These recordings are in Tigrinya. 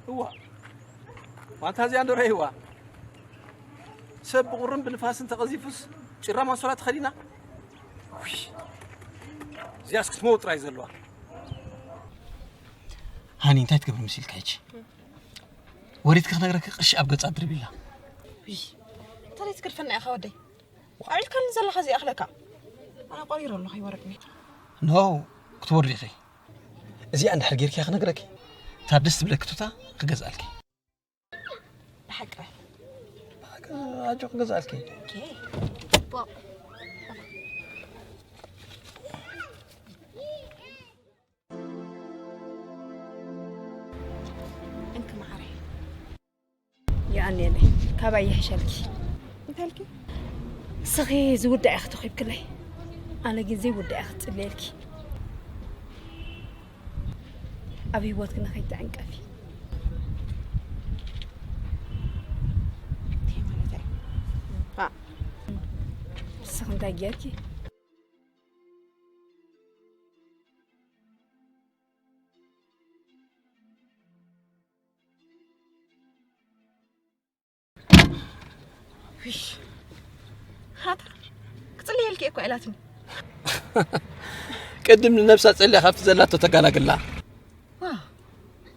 እዋ፣ ዋንታ እዚኣ እንዶ ረእይዋ። ሰብ ብቑርን ብንፋስን ተቐዚፉስ ጭራ ማንሶላ ተኸዲና? ውይ፣ እዚኣስ ክትመውት ጥራይ ዘለዋ። ሃኒ፣ እንታይ ትገብር መሲልካ ሕጂ? ወሪድኪ ክነግረኪ ቅርሺ ኣብ ገጻ ድርቢላ። ውይ፣ እንታይ ትገድፈና ኢኻ ወደይ? ኣዒልካኒ ዘለኻ እዚኣ ኣኽለካ። ኣነ ቆሪረ ኣለኹ፣ ይወርድኒ። ኖ፣ ክትወርዲ ኢኺ። እዚኣ እንድሕር ጌርኪ ክነግረኪ። እታ ደስ ትብለኪ ቱታ ክገዝኣልኪ። ብሓቂ? ብሓቂ፣ ኣጆ ክገዝኣልኪ። ኦኬ። ጽቡቕ። እንኪ መዓረይ። የቐንየለይ። ካባይ ይሕሸልኪ። እንታይ ኢልኪ? ንስኺ ዝውዳእ ኢኺ ተኺብክለይ። ኣነ ግን ዘይውዳእ ኢኺ ትጽልየልኪ። ኣብ ህይወትኪ ንኸይትዕንቀፊ። እንታይ ማለት እዩ? አ፣ ንስኺ እንታይ ጌርኪ? ፊሽ። ሃታ፣ ክጽልየልኪ እኮ ኢላትኒ። ቅድም ንነብሳ ጸልያ ካብቲ ዘላቶ ተጋላግላ። ዋው።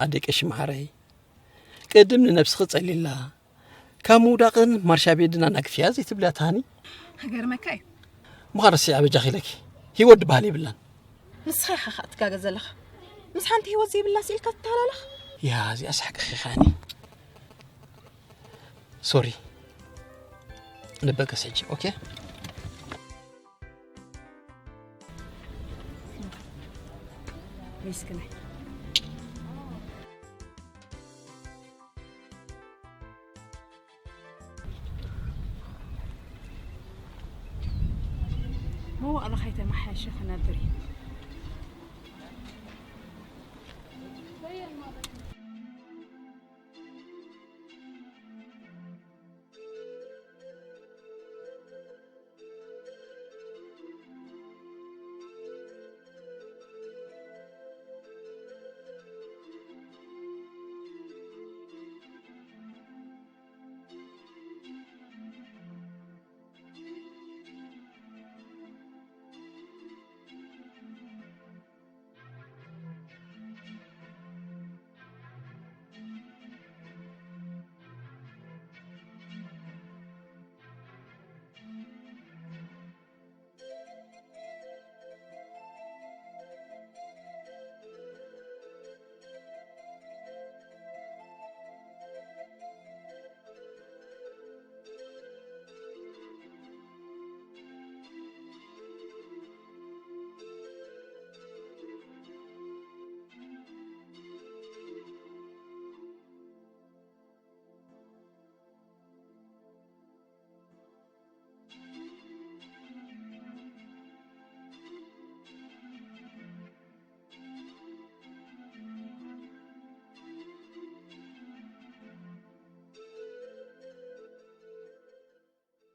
ኣደ ቀሺ መሓረይ፣ ቅድም ንነብስኺ ጸልይላ። ካብ ምውዳቕን ማርሻ ቤድን ኣናግፍያ ዘይትብልያ ታኒ። ክገርመካ እዩ። ምዃንሲ ኣበጃኺ ኢለኪ። ህይወት ድበሃል የብላን። ንስኻ ኢኻ ኸኣ ትጋገ ዘለኻ። ምስ ሓንቲ ህይወት ዘይብላ ስኢልካ ትተሃላለኽ። ያ፣ እዚኣስ ሓቅኺ ኢኻኒ። ሶሪ። ንበገስ ሕጂ፣ ኦኬ? ሚስክናይ። መዋእለ ከይተመሓየሸ ክነብር እዩ።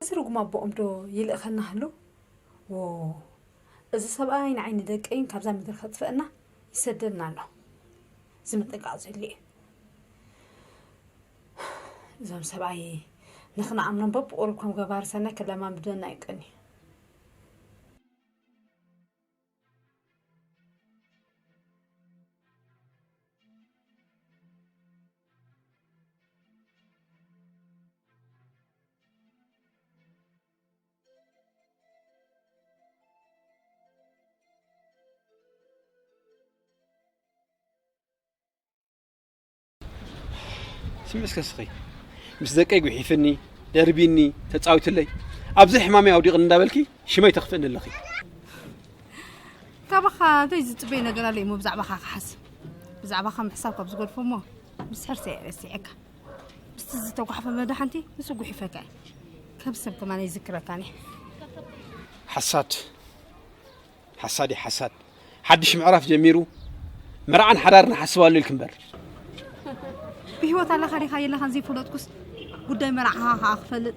እዚ ርጉም ኣቦኦም ዶ ይልእኸና ህሉ? ዎ፣ እዚ ሰብኣይ ንዓይ ንደቀይን ካብዛ ምድሪ ከጥፍአና ይሰደልና ኣሎ። እዚ ምጥንቃቕ ዘድልዮ እዩ። እዞም ሰብኣይ ንኽንኣምኖም በብቑሩብ ከም ገባር ሰናይ ክለማምዱና ኣይቀንዩ። ስምዒ እስከ ስኺ። ምስ ደቀይ ጉሒፍኒ፣ ደርቢኒ፣ ተጻዊትለይ፣ ኣብዚ ሕማመይ ኣውዲቕኒ እንዳበልኪ ሽመይ ተኽፍእኒ ኣለኺ። ካባኻ ዘይዝጽበዮ ነገር ኣሎ እሞ ብዛዕባኻ ክሓስብ። ብዛዕባኻ ምሕሳብ ካብ ዝገድፎ እሞ ምስ ሕርሲ እየ ረሲዐካ። ምስቲ ዝተጓሕፈ መድሓንቲ ንሱ ጉሒፈካ እየ። ከም ሰብ ከማን ኣይዝክረካን እየ። ሓሳድ። ሓሳድ እዩ፣ ሓሳድ። ሓድሽ ምዕራፍ ጀሚሩ፣ መርዓን ሓዳርን ንሓስባሉ ኢልኪ እምበር። ብህይወት ኣለኻ ዲኻ የለኻን ዘይፈለጥኩስ፣ ጉዳይ መርዓኻ ኸኣ ክፈልጥ።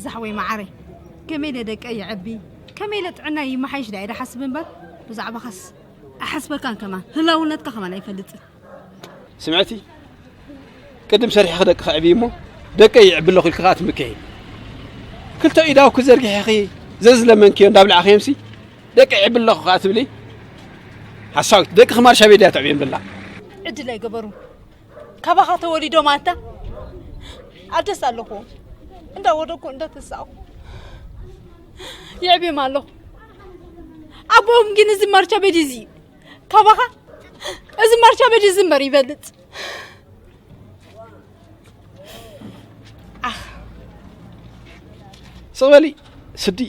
ዛሕወይ መዓረይ፣ ከመይ ኢለ ደቀይ የዕቢ፣ ከመይ ኢለ ጥዕናይ ይመሓይሽ ዳኣ ኢለ ሓስብ እምበር፣ ብዛዕባኻስ ኣሓስበካን ከማን፣ ህላውነትካ ከማን ኣይፈልጥን። ስምዕቲ፣ ቅድም ሰሪሕኺ ደቅኺ ዕብዪ እሞ፣ ደቀይ ይዕብለኹ ኢልኪ ከኣ ትምክሒ። ክልተ ኢዳውኪ ዘርጊሕኺ ዘዝለመንክዮ እንዳብላዕኽዮምሲ፣ ደቀይ ይዕብለኹ ከኣ ትብሊ? ሓሳዊት፣ ደቅኺ ማርሻ ቤት እያ ተዕብዮም ዘላ። ዕድል ኣይገበሩን። ካባኻ ተወሊዶም ኣንታ። ኣብ ደስ ኣለኹ። እንዳወደኩ እንዳተሳቑ። ይዕብዮም ኣለኹ። ኣቦኦም ግን እዚ ማርሻ ቤት እዚ ካባኻ እዚ ማርሻ ቤት ዝዝመር ይበልጽ። ኣኽ። ስቕ በሊ፣ ስዲ፣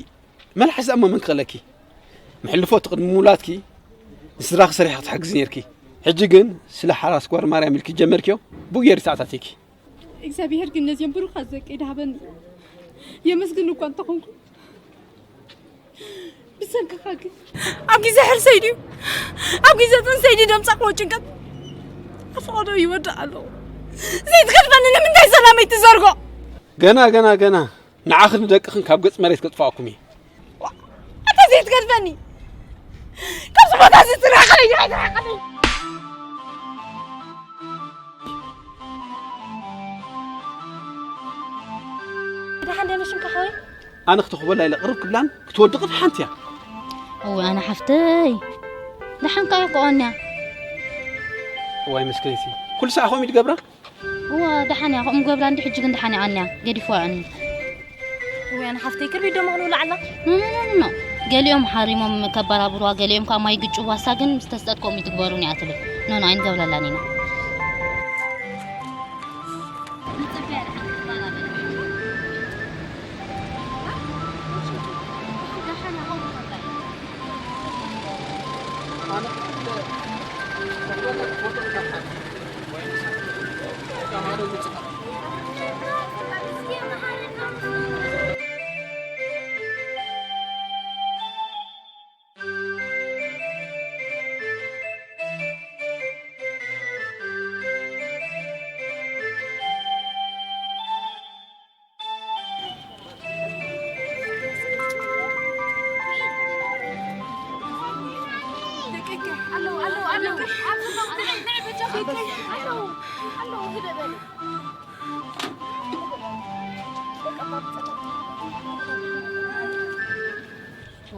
መልሓስ እሞ መን ክኽእለኪ? መሕልፎ እቲ ቅድሚ ምውላድኪ ንስድራኺ ሰሪሕኺ ትሕግዚ ነይርኪ። ሕጂ ግን ስለ ሓራስ ጓል ማርያም ኢልኪ ጀመርክዮ፣ ብኡ ገይሩ ተኣታቲኪ። እግዚኣብሄር ግን ነዚኦም ብሩኻት ደቀይ ደሃበኒ። የመስግን እኳ እንተኾንኩ፣ ብሰንክኻ ግን ኣብ ግዜ ሕርሰይ ድዩ ኣብ ግዜ ጥንሰይ ድዩ ደምጻኽዎ ጭንቀት ኣብ ፈቐዶ ይወድእ ኣለኹ። ዘይትገድፈኒ ንምንታይ ሰላመይ ትዘርጎ? ገና፣ ገና፣ ገና ንዓኽን ንደቅኽን ካብ ገጽ መሬት ከጥፍኣኩም እየ። ዋ፣ ኣታ ዘይትገድፈኒ ካብዚ ቦታ እዚ ትርሕቐለይ፣ ትርሕቐለይ። ደሓን ደመሽም ከሓወይ ኣነ ክትኽበላ ኢለ ቅርብ ክብላን ክትወድቕን ሓንቲ እያ። እወ ኣነ ሓፍተይ ደሓን ከኣ ይቆቐንያ። እዋይ መስከይቲ ኩሉ ሳዕ ከምኡ ይትገብራ። እወ ደሓን እያ ከምኡ ገብራ እንዲ ሕጂ ግን ደሓን እያ ኣንያ ገዲፍዋ ኣኒ። እወ ኣነ ሓፍተይ ክርቢት ደሞ ክንብላ ዓላ። ኖ ኖ ኖ ኖ ገሊኦም ሓሪሞም ከበራብሩዋ ገሊኦም ካብ ማይ ግጭ ዋሳ ግን ምስ ተስጠት ከምኡ ይትግበሩን እያ ትብል። ኖ ኖ ኣይንገብረላን ኢና።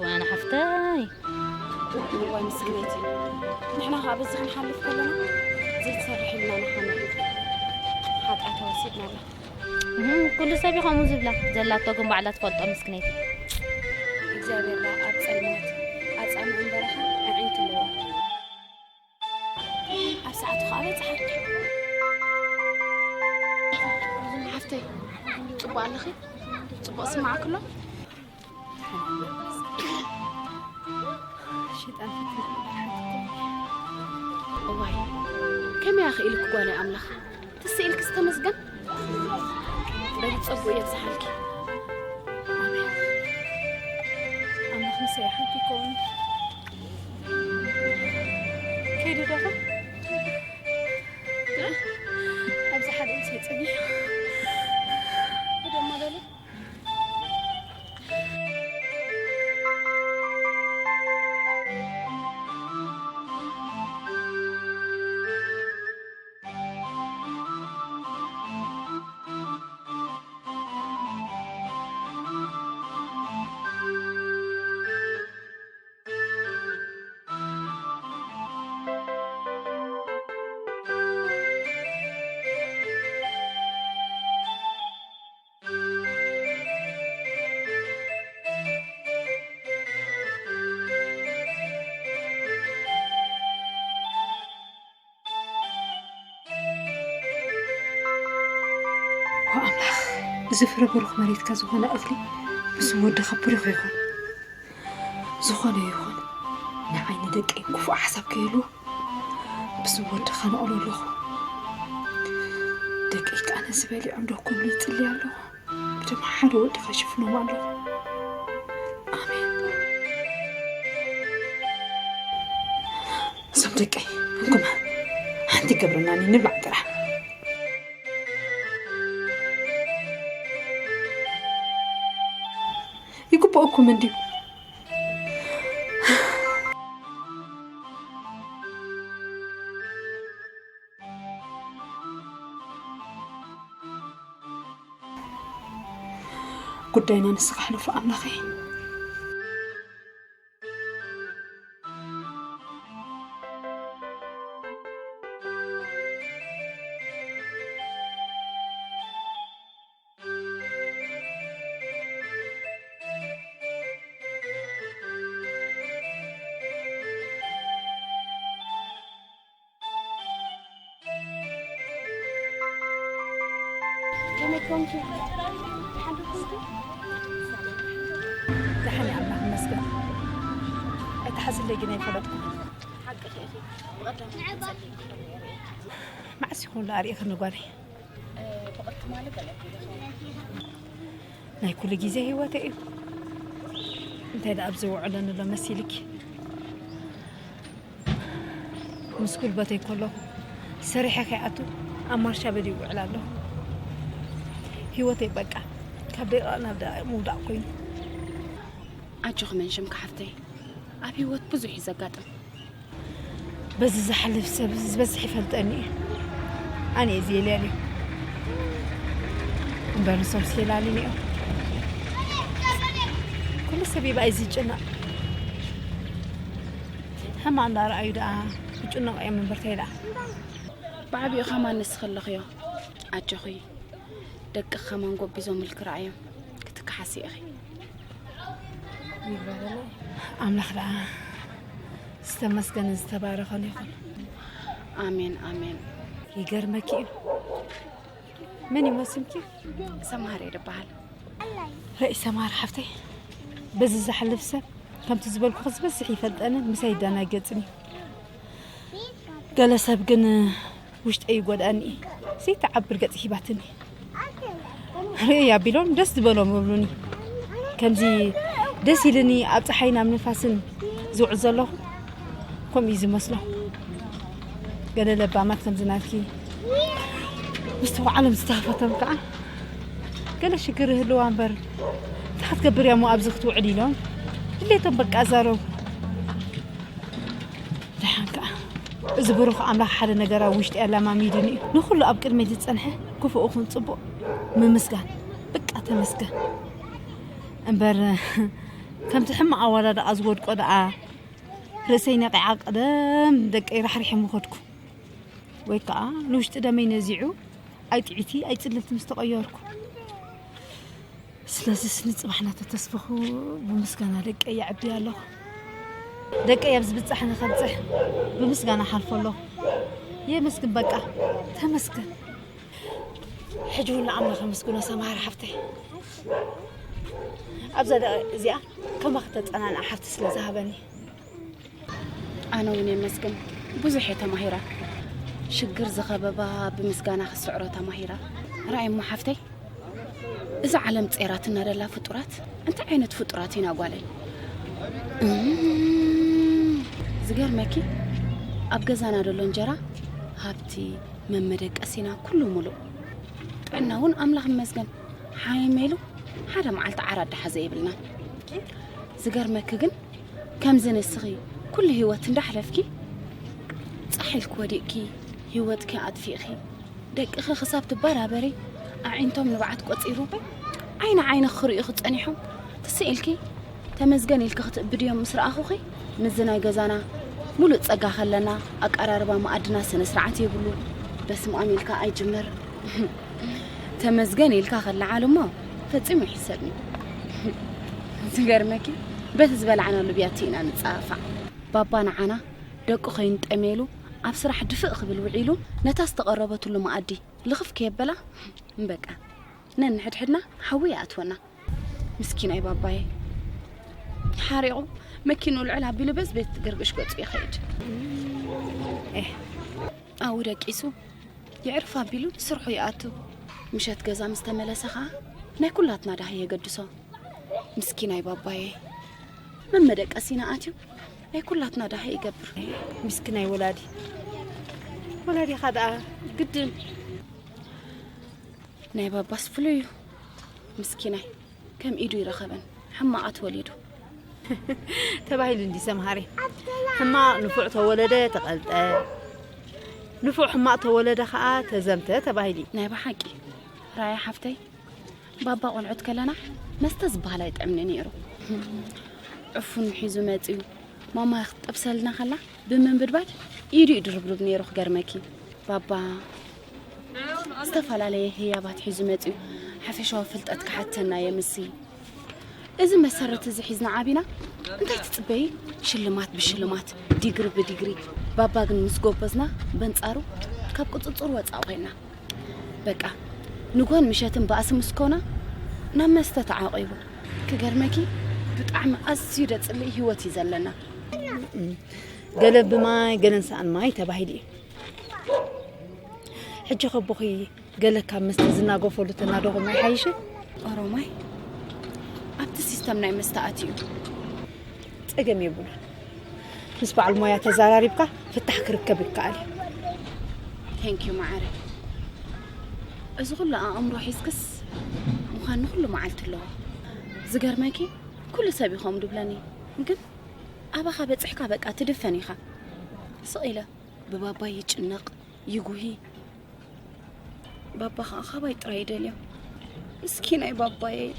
ዋና ሓፍተይ እዋይ ምስግነይቲ ንሕና ከዓ በዚ ክንሓልፍ ከለና ዘይትሰርሕ ኢልና ንሓመ ሓጢኣት ወሲድና ኣላ። እህ፣ ኩሉ ሰብ እዩ ከምኡ ዝብላ ዘላቶ ግን ባዕላ ትፈልጦ ምስግነይቲ እግዚኣብሔር ደኣ ኣብ ጸልማት ኣጻምእን በረኻን ኣዒንቲ ኣለዎ። ኣብ ሰዓቱ ከዓ በጽሓ። ሓፍተይ ጽቡቕ ኣለኺ? ጽቡቕ ስማዕክሎ? ሸይጣን ፈተና እምበር ሓንቲ እኮ። እዋይ ከመይ ኣኽኢልኪ ጓለይ ኣምላኽ ትስኢልኪ ዝተመስገን በሊ ጸጉ የብዝሓልኪ ኣምላኽ ምሰይ ሓንቲ ይከውን ከይዱ ደኸ ኣብዚ ሓደ ምሰይ ጸኒሑ ደሞ በሊ ኣምላኽ እዚ ፍረ ብሩኽ መሬትካ ዝኾነ እኽሊ ብስም ወድኻ ብሩኽ ይኹን። ዝኾነ ይኹን ንዓይ ንደቀይ ክፉእ ሓሳብ ከይህልዎ ብስም ወድኻ ነቕሎ ኣለኹ። ደቀይ ከዓ ነዚ በሊዖም ዶ ክብሉ ይጽልይ ኣለኹ። ብደም ሓደ ወድኻ ይሽፍኖም ኣለኹ። ኣሜን። እዞም ደቀይ እንኩመ ሓንቲ ገብረናኒ ንብላዕ ጥራሕ። ይግብኦኩም እንድዩ። ጉዳይና ንስኻ ሕለፎ ኣምላኸይ። ደሓን እየ ኣምላኽ ይመስገን። ኣይትሓዝለይ ግን ኣይፈለጥኩ። መዓስ ይኹን ዳኣ ርኢኽኒ ጓለይ? ናይ ኩሉ ግዜ ህይወተይ እዩ። እንታይ ደኣ ኣብዚ ውዕለኒ ኣሎ መሲልኪ? ምስ ጉልበተይ ከለኹ ሰሪሐ ከይኣቱ ኣብ ማርሻ በዲ ይውዕል ኣለኹ። ህይወተይ በቃ ካብ ደቂቕ ናብ ደቂቕ ምውዳቕ ኮይኑ። ኣጆኺ መንሽምካ ሓፍተይ፣ ኣብ ህይወት ብዙሕ እዩ ዘጋጥም። በዚ ዝሓልፍ ሰብ ዝበዝሕ ይፈልጠኒ እዩ። ኣነ እየ ዝየልያልዮ እምበር ንሶም ስየላልኒ እዮም። ኩሉ ሰብ ይብኣይ ዝጭነቕ። ሕማቕ እንዳረኣዩ ደኣ ክጭነቑ እዮም እምበር ተይ ደኣ። ብዓቢኡ ከማን ንስኺ ኣለኽዮ። ኣጆኺ፣ ደቅኺ ከማን ጎቢዞምልኪ ረኣዮም ክትከሓሲ ኢኺ። ይግበረለይ። ኣምላኽ ደኣ ዝተመስገነ ዝተባረኸን ይኹን። ኣሜን ኣሜን። ይገርመኪ እዩ። መን ይመስልኪ? ሰምሃር እየ ዝበሃል። ረኢ ሰምሃር ሓፍተይ፣ በዚ ዝሓልፍ ሰብ ከምቲ ዝበልኩኺ ዝበዝሕ ይፈልጠንን ምሳይ ይደናገጽን እዩ። ገለ ሰብ ግን ውሽጠይ ይጎድኣኒ እዩ። ዘይትዓብር ገጽ ሂባትኒ። ርእይ ኣቢሎም ደስ ዝበሎም ይብሉኒ። ከምዚ ደስ ኢልኒ ኣብ ጸሓይን ኣብ ንፋስን ዝውዕል ዘለኹ ከምኡ እዩ ዝመስሎ። ገለ ለባማት ከምዚ ናትኪ ምስትውዓሎም ዝተኸፈቶም ከዓ ገለ ሽግር ይህልዋ እምበር እንታይ ክትገብር እያ እሞ ኣብዚ ክትውዕል ኢሎም ድሌቶም በቃ ኣዛረቡ። ደሓን ከኣ እዚ ብሩኽ ኣምላኽ ሓደ ነገር ኣብ ውሽጢ ኣላማሚዱኒ እዩ። ንኹሉ ኣብ ቅድመይ ዝጸንሐ ክፉእ ይኹን ጽቡቕ ምምስጋን። በቃ ተመስገን። እምበር ከምቲ ሕማቕ ኣወዳድቓ ዝወድቆ ደኣ ርእሰይ ነቒዓ ቀደም ደቀይ ራሕሪሐ ምኸድኩ። ወይ ከኣ ንውሽጢ ደመይ ነዚዑ ኣይ ጥዕይቲ ኣይ ጽልልቲ ምስ ተቐየርኩ። ስለዚስ ንጽባሕ ናተተስፈኹ ብምስጋና ደቀይ የዕቢ ኣለኹ። ደቀይ ኣብ ዝብጻሕ ንኸብጽሕ ብምስጋና ሓልፎ ኣለኹ። የመስግን በቃ ተመስገን። ሕጂ እውን ንኣምላኽ ኣመስግኖ ሰምሃር ሓፍተይ። ኣብዛ ደቂቕ እዚኣ ከማኺ ተጸናንዓ ሓፍቲ ስለ ዝሃበኒ። ኣነ እውን የመስግን ብዙሕ እየ ተማሂረ። ሽግር ዝኸበባ ብምስጋና ክትስዕሮ ተማሂረ። ርኣይ እሞ ሓፍተይ፣ እዛ ዓለም ጼራትና ደላ ፍጡራት እንታይ ዓይነት ፍጡራት ኢና ጓለይ? እም፣ ዝገርመኪ ኣብ ገዛና ደሎ እንጀራ ሃብቲ መመደቀሲና ኩሉ ሙሉእ። ጥዕና እውን ኣምላኽ ይመስገን ሓይመ ኢሉ ሓደ መዓልቲ ዓራት ደሓዘ የብልናን። ዝገርመኪ ግን ከምዚ ንስኺ ኩሉ ህይወት እንዳሕለፍኪ ጻሕ ኢልኪ ወዲቕኪ ህይወትኪ ኣጥፊእኺ ደቅኺ ክሳብ ትበራበሪ ኣዒንቶም ንብዓት ቆጺሩ ዓይኒ ዓይንኺ ክርእዩኺ ጸኒሖም ትስእ ኢልኪ ተመስገን ኢልኪ ክትእብድዮም ምስ ረኣኹኺ ምስዚ ናይ ገዛና ሙሉእ ጸጋ ከለና ኣቀራርባ መኣድና ስነ ስርዓት የብሉ በስምኣም ኢልካ ኣይጅመር ተመስገን ኢልካ ከለዓል እሞ ፈጺሙ ይሕሰብኒ ዝገርመኪ በቲ ዝበላዕናሉ ብያቲ ኢና ንጻፋዕ ባባ ንዓና ደቁ ከይንጠምየሉ ኣብ ስራሕ ድፍእ ክብል ውዒሉ ነታ ዝተቐረበትሉ መኣዲ ልኽፍ ከየበላ እምበቃ ነንሕድሕድና ሓዊ ይኣትወና። ምስኪናይ ባባየ ሓሪቑ መኪኑ ልዕል ኣቢሉ በዚ ቤት ግርግሽ ገጹ ይኸይድ። ኤህ ኣብኡ ደቂሱ የዕርፍ ኣቢሉ ንስርሑ ይኣቱ። ምሸት ገዛ ምስ ተመለሰ ኸኣ ናይ ኩላትና ደሃይ የገድሶ። ምስኪናይ ባባየ መመደቀሲና ኣትዩ ናይ ኩላትና ደሃይ ይገብር። ምስኪናይ ወላዲ ወላዲኻ ደኣ ግድን ናይ ባባስ ፍሉይ እዩ ምስኪናይ ከም ኢዱ ይረኸበን ሕማቓት ወሊዱ ተባሂሉ እንዲ ሰምሃሪ ሕማቕ ንፉዕ ተወለደ ተቐልጠ ንፉዕ ሕማቕ ተወለደ ኸኣ ተዘምተ ተባሂሉ እዩ ናይ ብሓቂ ራያ ሓፍተይ ባባ ቆልዑት ከለና መስተ ዝበሃል ኣይጥዕምኒ ነይሩ። ዕፉን ሒዙ መፅዩ ማማ ክትጠብሰልና ከላ ብምንብድባድ ኢዱ እዩ ድርብርብ ነይሩ። ክገርመኪ ባባ ዝተፈላለየ ህያባት ሒዙ መፅዩ ሓፈሻዊ ፍልጠት ክሓተና የምሲ። እዚ መሰረት እዚ ሒዝና ዓቢና እንታይ ትፅበዪ? ሽልማት ብሽልማት፣ ዲግሪ ብዲግሪ። ባባ ግን ምስ ጎበዝና በንፃሩ ካብ ቁፅፅር ወፃእ ኮይና። በቃ ንጎን ምሸትን ባእሲ ምስ ኮና ናብ መስተ ተዓቂቡ። ክገርመኪ ብጣዕሚ ኣዝዩ ደፅልኢ ህይወት እዩ ዘለና። ገለ ብማይ ገለን ሰኣን ማይ ተባሂሉ እዩ። ሕጂ ከቦኺ ገለ ካብ መስተ ዝናገፈሉ ተናደኹም ኣይሓይሽ? ኦሮማይ ኣብቲ ሲስተም ናይ መስተ ኣትዩ። ጸገም የብሉን። ምስ በዓል ሞያ ተዘራሪብካ ፍታሕ ክርከብ ይከኣል እዩ። ቴንኪዩ መዓረ። እዚ ኩሉ ኣእምሮ ሒዝክስ ምዃን ንኩሉ መዓልቲ ኣለዎ። ዝገርመኪ ኩሉ ሰብ እዩ ከምኡ ድብለኒ፣ ግን ኣባኻ በጽሕካ በቃ ትድፈን ኢኻ። ስቕ ኢለ ብባባይ ይጭነቕ ይጉሂ። ባባ ኸዓ ካባይ ጥራይ ይደልዮ። ምስኪናይ ባባየይ።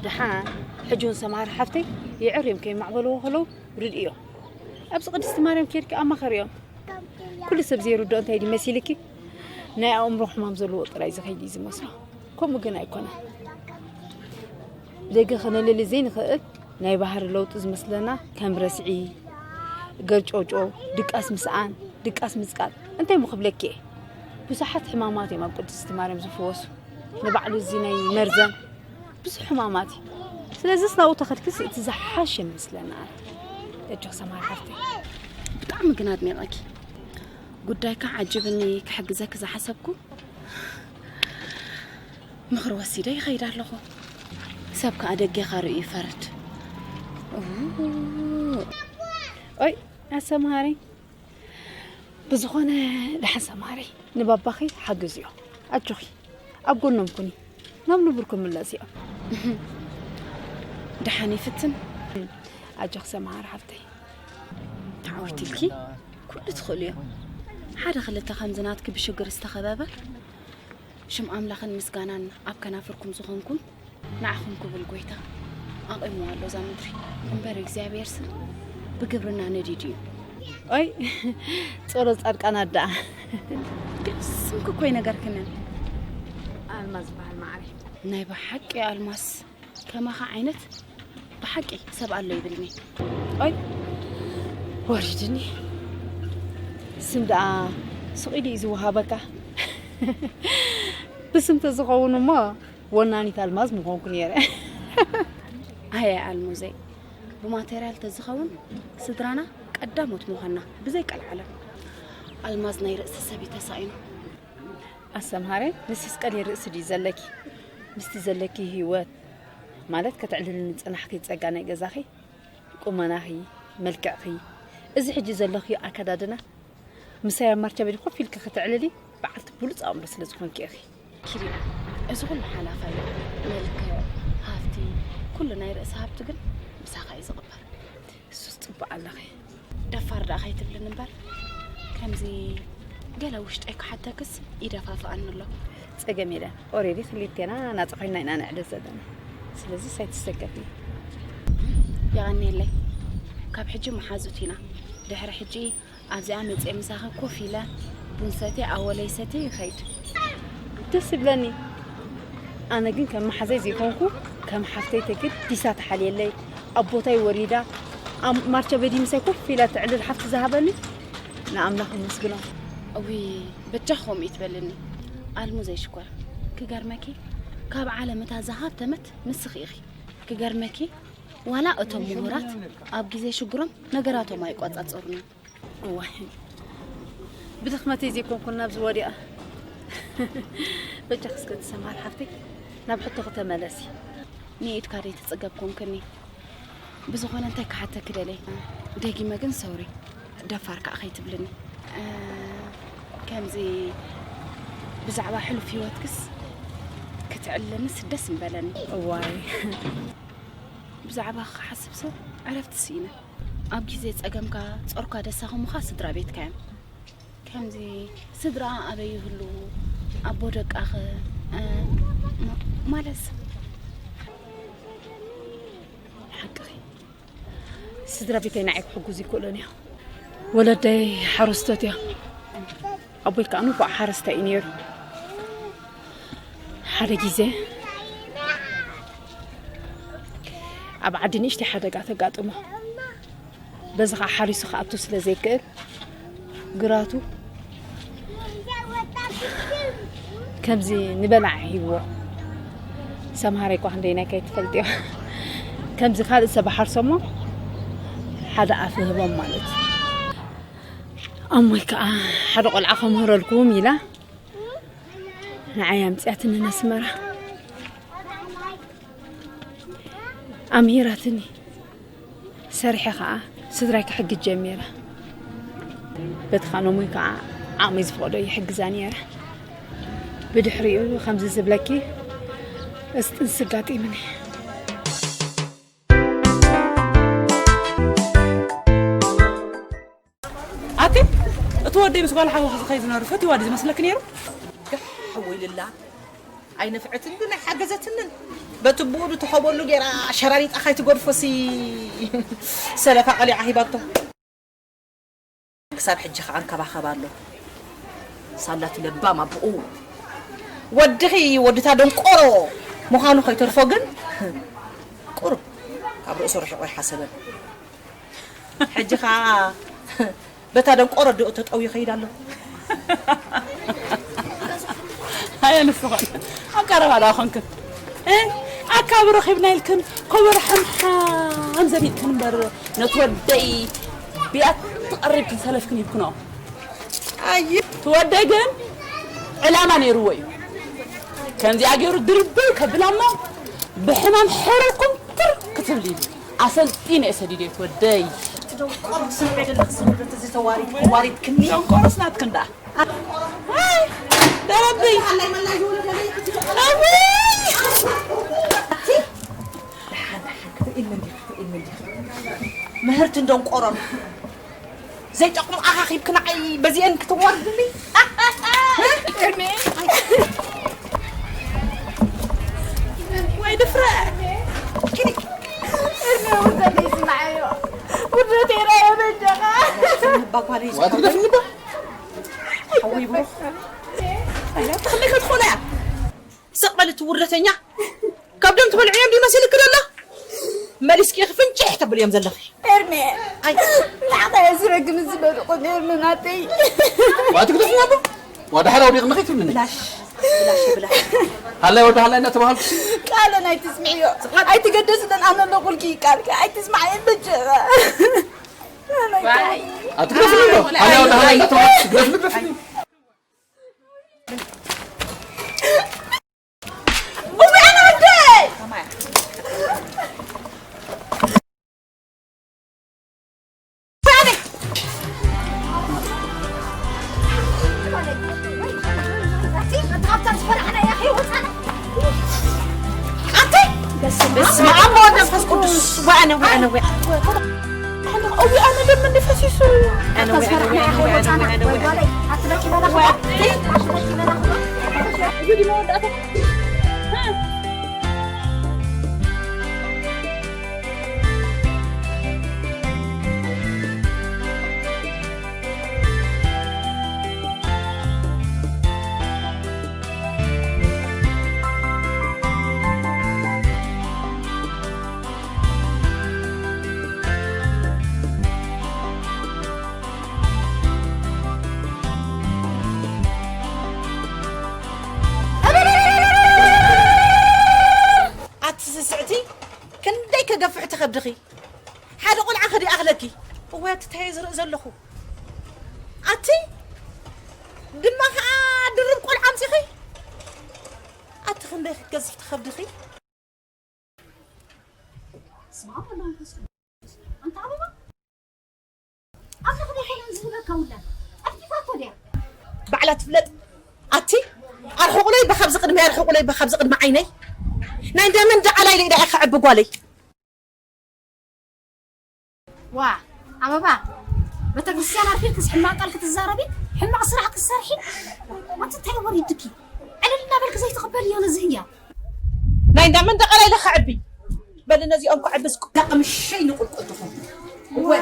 ደሓን ሕጂ እውን ሰምሃር ሓፍተይ የዕርዮም ከይማዕበልዎ ከለዉ ርድእዮም። ኣብዚ ቅድስቲ ማርያም ኬድኪ ኣማኸርዮም። ኩሉ ሰብ ዘይርድኦ እንታይ ድዩ መሲልኪ? ናይ ኣእምሮ ሕማም ዘለዎ ጥራይ ዝኸይድ እዩ ዝመስሎ። ከምኡ ግን ኣይኮነን። ብደገ ከነለሊ ዘይንኽእል ናይ ባህሪ ለውጢ ዝመስለና ከም ረስዒ፣ ገርጨውጨው፣ ድቃስ ምስኣን፣ ድቃስ ምጽቃጥ እንታይ እሞ ክብለኪ እየ። ብዙሓት ሕማማት እዮም ኣብ ቅድስቲ ማርያም ዝፍወሱ። ንባዕሉ እዚ ናይ መርዘን ብዙሕ ሕማማት እዩ። ስለዚስ ናብኡ ተኸድክስ እቲ ዝሓሽ ይመስለና። ኣነ እጆ ሰማር ሓፍተይ። ብጣዕሚ ግን ኣድኒቐኪ። ጉዳይካ ዓጅብኒ ክሕግዘኪ ዝሓሰብኩ ምኽሪ ወሲደ ይኸይድ ኣለኹ። ሰብ ከኣ ደጌኻ ርእዩ ይፈርድ። ኡኡ። ኦይ ኣሰምሃሪ። ብዝኾነ ደሓን ሰምሃሪ ንባባኺ ሓግዝዮ። ኣጆኺ ኣብ ጎኖም ኩኒ። ናብ ንቡር ክምለስ እዮም። ደሓን ይፍትን። ኣጆኺ ሰምሃር ሓፍተይ። ተዓወትልኪ። ኩሉ ትኽእሉ እዮም። ሓደ ክልተ ከምዚ ናትኪ ብሽግር ዝተኸበበ ሽም ኣምላኽን ምስጋናን ኣብ ከናፍርኩም ዝኾንኩም ንዓኹም ክብል ጎይታ ኣቑምዎ ኣሎ እዛ ምድሪ። እምበር እግዚኣብሔርስ ብግብርና ነዲዱ እዩ። ኦይ ጸሎት ጻድቃን ኣደኣ። ግን ስምኪ እኮ ይነገርክንን። ኣልማዝ ዝበሃል መዓረይ። ናይ ብሓቂ ኣልማዝ ከማኻ ዓይነት ብሓቂ ሰብ ኣሎ ይብልኒ። ኦይ ወሪድኒ። ስም ደኣ ስቕ ኢሉ እዩ ዝወሃበካ። ብስም ተዝኸውን እሞ ወናኒት ኣልማዝ ምኾንኩ ነይረ። ኣየ ኣልሙዘይ፣ ብማቴርያል ተዝኸውን ስድራና ቀዳሞት ምኾንና ብዘይ ቀልዓለም። ኣልማዝ ናይ ርእሲ ሰብ እዩ ተሳኢኑ። ኣሰምሃረ፣ ንስስ ቀሊል ርእሲ ድዩ ዘለኪ? ምስቲ ዘለኪ ህይወት ማለት ከተዕልልኒ ዝጸናሕኪ ጸጋ ናይ ገዛኺ፣ ቁመናኺ፣ መልክዕኺ፣ እዚ ሕጂ ዘለኽዮ ኣከዳድና ምሳይ ኣብ ማርቻ ቤት ኮፍ ኢልኪ ከተዕልሊ በዓልቲ ብሉጽ ኣእምሮ ስለ ዝኾንኪ ኢኺ። ኪዲ፣ እዚ ኩሉ ሓላፋ እዩ። መልክዕ፣ ሃፍቲ፣ ኩሉ ናይ ርእሲ ሃብቲ ግን ምሳኻ እዩ ዝቕበር። እሱስ ጽቡቕ ኣለኺ። ደፋር ደኣ ከይትብልን እምበር፣ ከምዚ ገለ ውሽጠይ ክሓተክስ ይደፋፍኣኒ ኣሎ። ጸገም የለን። ኦሬዲ ክልቴና ናጻ ኮይና ኢና ንዕልል ዘለና። ስለዚ ኣይትሰከፊ። የቐንየለይ። ካብ ሕጂ መሓዙት ኢና። ድሕሪ ሕጂ ኣብዚኣ መጽየ ምሳኺ ኮፍ ኢለ ቡን ሰትየ ኣወለይ ሰትየ ይኸይድ። ደስ ይብለኒ። ኣነ ግን ከም መሓዘይ ዘይኮንኩ ከም ሓፍተይ ተገዲሳ ተሓልየለይ ኣብ ቦታይ ወሪዳ ኣብ ማርቻ በዲ ምሳይ ኮፍ ኢላ ተዕልል ሓፍቲ ዝሃበኒ ንኣምላኽ የመስግኖ። እዊ በጃ ከምኡ ይትበልኒ ኣልሙ ዘይሽኮር። ክገርመኪ ካብ ዓለም እታ ዝሃብተመት ንስኺ ኢኺ። ክገርመኪ ዋላ እቶም ምሁራት ኣብ ግዜ ሽግሮም ነገራቶም ኣይቆጻጸሩን እዮም። እዋይ ብድኽመተይ ዘይኮንኩን ናብዚ ወዲቐ። በጃ ክስከ ትሰማር ሓፍተይ ናብ ሕቶኺ ተመለሲ። ንኢድካ ደይ ትጽገብ ኮንክኒ። ብዝኾነ እንታይ ክሓተኪ ደልየ። ደጊመ ግን ሰውሪ ደፋር ከኣ ከይትብልኒ። እ፣ ከምዚ ብዛዕባ ሕሉፍ ህይወትክስ ክትዕልለንስ ደስ ምበለኒ። እዋይ ብዛዕባ ክሓስብ ሰብ ዕረፍቲ ስኢነ። ኣብ ግዜ ጸገምካ ጾርካ ደሳኹምኻ ስድራ ቤትካ እዮም። ከምዚ ስድራ ኣበይ ይህሉ ኣቦ ደቃኸ ማለት ሓቅኺ፣ ስድራ ቤተይ ንዓይ ክሕግዙ ይክእሉን እዮም። ወለደይ ሓረስቶት እዮም። ኣቦይ ከዓ ንፉዕ ሓረስታይ እዩ ነይሩ። ሓደ ግዜ ኣብ ዓዲ ንእሽተይ ሓደጋ ተጋጥሞ፣ በዚ ከዓ ሓሪሱ ክኣቱ ስለ ዘይክእል፣ ግራቱ ከምዚ ንበላዕ ሂብዎ። ሰምሃር እኳ ክንደይናይ ከይትፈልጥዮ፣ ከምዚ ካልእ ሰብ ሓርሶሞ ሓደ ኣፍ ህቦም ማለት እዩ። ኣሞይ ከዓ ሓደ ቆልዓ ከምህረልኩም ኢላ ንዓይ ኣምፅያትኒ ነስመራ። ኣምሂራትኒ። ሰሪሐ ከዓ ስድራይ ክሕግዝ ጀሚረ። በቲ ኻኖሙይ ከዓ ዓቕመይ ዝፈቕዶ ይሕግዛ ነይረ። ብድሕሪኡ ከምዚ ዝብለኪ እስጥንስ ኣጋጢምኒ። ኣቲ እቲ ወደይ ምስ ጓል ሓወኹ ዝኸይ ዝነሩ ፈትዋ ድዩ ዝመስለኪ ነይሩ? ጋሕ ሓወይ ልላ ኣይነፍዐትን ግን ኣይሓገዘትንን። በቲ ብኡ ዝተኸበሉ ገይራ ሸራሪጣ ካይትገድፎሲ ሰለፋ ቀሊዓ ሂባቶ። ክሳብ ሕጂ ከዓ እንከባኸባ ኣሎ። ሳላቲ ለባም ኣቦኡ ወድኺ ወድታ ደንቆሮ ምዃኑ ከይተርፎ ግን ቁሩብ ካብ ርእሱ ርሒቑ ይሓሰበን። ሕጂ ከዓ በታ ደንቆሮ ኣዲኡ ተጠውዩ ይኸይድ ኣሎ። ኣየ ንስኹም ኣብ ቀረባ ደኣ ኾንክን፣ እ፣ ኣካብ ረኺብና ኢልክን ኮበሮ ሓምሓም ዘቢጥክን እምበር፣ ነቲ ወደይ ብያት ተቐሪብክን ሰለፍክን ሂብክንኦ። ኣይ፣ እቲ ወደይ ግን ዕላማ ነይርዎ እዩ። ከምዚኣ ገይሩ ድርብይ ከብላ እሞ ብሕማም ሕርር ኩምትር ክትብል ኢሉ ኣሰልጢነ እየ ሰዲደዮ እቲ ወደይ። እቲ ደንቆሮ ስምዒ ደለክ ስምዒት እዚ ተዋሪድ፣ ተዋሪድክኒ። ደንቆሮስ ናትክን ደኣ። ኣይ፣ ደረብይ። ኣላይ መላይ ዝወለደ ለይ ክትደቆ። ኣውይ! ደሓን፣ ደሓን፣ ክትርእይኒ እንዲኺ፣ ክትርእይኒ እንዲኺ። ምህርትን ደንቆሮን። ዘይጠቕሙ ኣኻኺብኪ ንዓይ በዚአን ክትዋርድኒ? ኤርሜ። ወይ ድፍረት። ኪዲ። ኤርሜ፣ ውርደተይ ስምዓዮ። ውርደተይ ርኣዮ በጃኻ። እባ ጓለይ ዋት ግደፍኒ እባ። ሓወይ ብሩኽ። ኣይ፣ ትኽልከ ትኾነ እያ። ስቕ በል እቲ ውርደተኛ። ከብዶም ትበልዕዮም ድዩ መሲልክ ደሎ? መሊስኪ ኢኺ ፍንጭሕ ተብልዮም ዘለኺ። ኤርሜ፣ ኣይ። ንዓኻ እየ ዝረግም ዝበልኩ ኤርሜ ናተይ። ዋት ግደፍኒ እባ። ዋዳ ሓራ ወዲቕኒ ከይትብልኒ። ብላሽ፣ ብላሽ፣ ብላሽ። ሃላይ ወዲ ሃላይ እናተባሃልኩ ሲ። ቃለን ኣይትስምዕዮ። ኣይትገደስለን ኣነ ኣለኹልኪ ቃልኪ ኣይትስምዓየን በጀኻ። ኣትግደፍኒ እባ። ሃላይ ወዲ ሃላይ እናተባሃልኩ ግደፍኒ፣ ግደፍኒ። በስመ ኣብ ወወልድ ወመንፈስ ቅዱስ። ወኣነ፣ ወኣነ፣ ወኣነ። እውይ፣ ኣነ ደም እንደ ፈሲሱ። ኣነ፣ ወኣነ፣ ወኣነ፣ ወኣነ፣ ወኣነ፣ ወኣነ። ኣቲ ስስዕቲ፣ ክንደይ ከገፍሕ ትኸብድኺ? ሓደ ቆልዓ ከ ድኣኽለኪ? እዋይ፣ ኣቲ ታየ ዝርኢ ዘለኹ? ኣቲ ድማ ኸዓ ድርብ ቆልዓ ኣምፂኺ? ኣቲ ክንደይ ክትገዝፍ ትኸብድኺ? ስማ ወላ መንፈስ ቅዱስ። ኣንታ ኣበባ፣ ኣብ ንኽደይ ኮነ ዝህበካ ውላድ። ጠፍጢፋቶ ድያ? ባዕላ ትፍለጥ። ኣቲ፣ ኣርሕቑለይ ብኻብዚ ቅድመይ፣ ኣርሕቑለይ ብኻብዚ ቅድሚ ዓይነይ። ናይ ደመን ደቓላይ ኢለ ኢዳ ኢኻ ዕቢ ጓለይ። ዋ፣ ኣበባ፣ ቤተክርስትያን ኣርፊርክስ ሕማቕ ቃል ክትዛረቢ፣ ሕማቕ ስራሕ ክትሰርሒ፣ ኣቲ እንታይ ወሪድኪ? ዕልል እናበልክ ኣይትቕበልዮ ነዚ ህያብ። ናይ እንዳ መንደቕ ኢለ ከዕቢ። በሊ ነዚኦም ከዕብስ ደቂ ምሸይ ንቁልቁል ትኹን። እወ። ዋይ።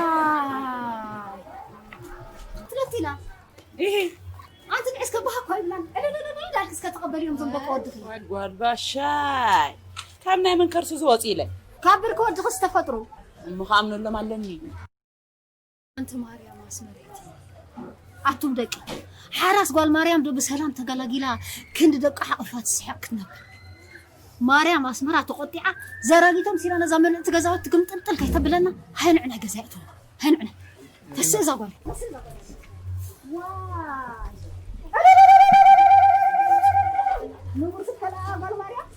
ትለቲና። ኢሂ። ኣንቲ ንዕስ ከባሃ እኮ ይብላን። ዕልልልል እንዳልክ እስከ ተቐበልዮም ዞም ደቂ ወድኺ። ዋይ ጓል ባሻይ። ካብ ናይ መን ከርሱ ዝወፅ ኢለ። ካብ ብርኪ ወድኺ ዝተፈጥሩ። እሞ ከኣምነሎም ኣለኒ። ኣንቲ ማርያም ኣስመረይቲ። ኣቱም ደቂ ሓራስ ጓል ማርያም ዶ ብሰላም ተገላጊላ ክንዲ ደቂ ሓቕፋ ትስሕቕ ክትነብር። ማርያም ኣስመራ ተቖጢዓ ዘራጊቶም ሲላ ነዛ ምልእቲ ገዛውቲ ግምጥልጥል ከይተብለና። ሃይ ንዕና ገዛ ይእትዎ። ሃይ ንዕና። ተስእ እዛ ጓል። ዋይ። ንጉስ ከለኣ ጓል ማርያም።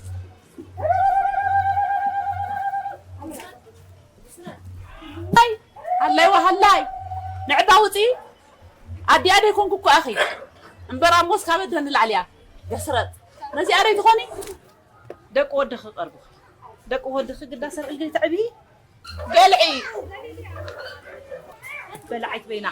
ኣይ፣ ሃላይ ወሃላይ። ንዕባ ውፂ። ኣዲኣ ደይኮንኩ እኮ ኣኺ። እምበር ኣሞስ ካብ ኣደ ንላዕሊ እያ። ገስረጥ። ነዚኣ ደይ ትኾኒ? ደቂ ወድኺ ቀርብኺ። ደቂ ወድኺ ግዳ ሰርዕልገይ ተዕብዪ። ገልዒ። በላዓይት በይና።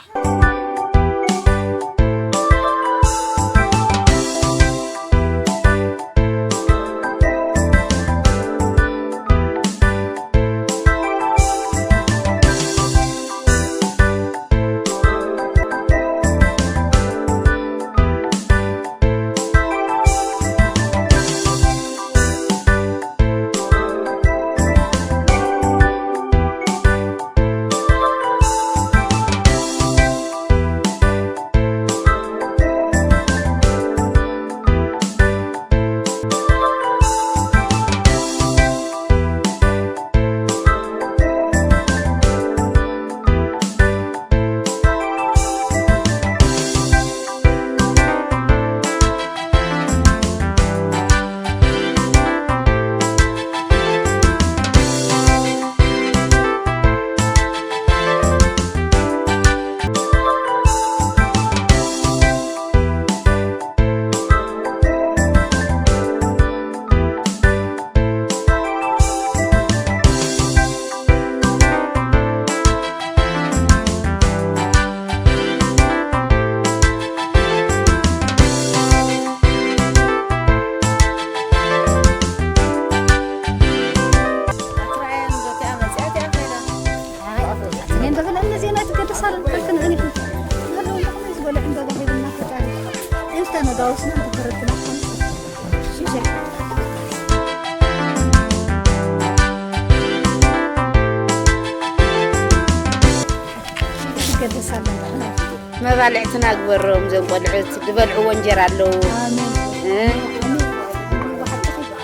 መባልዕትና ግበሮም፣ እዞም ቆልዑት ዝበልዕዎ እንጀራ ኣለዉ። ኣሜን። እ?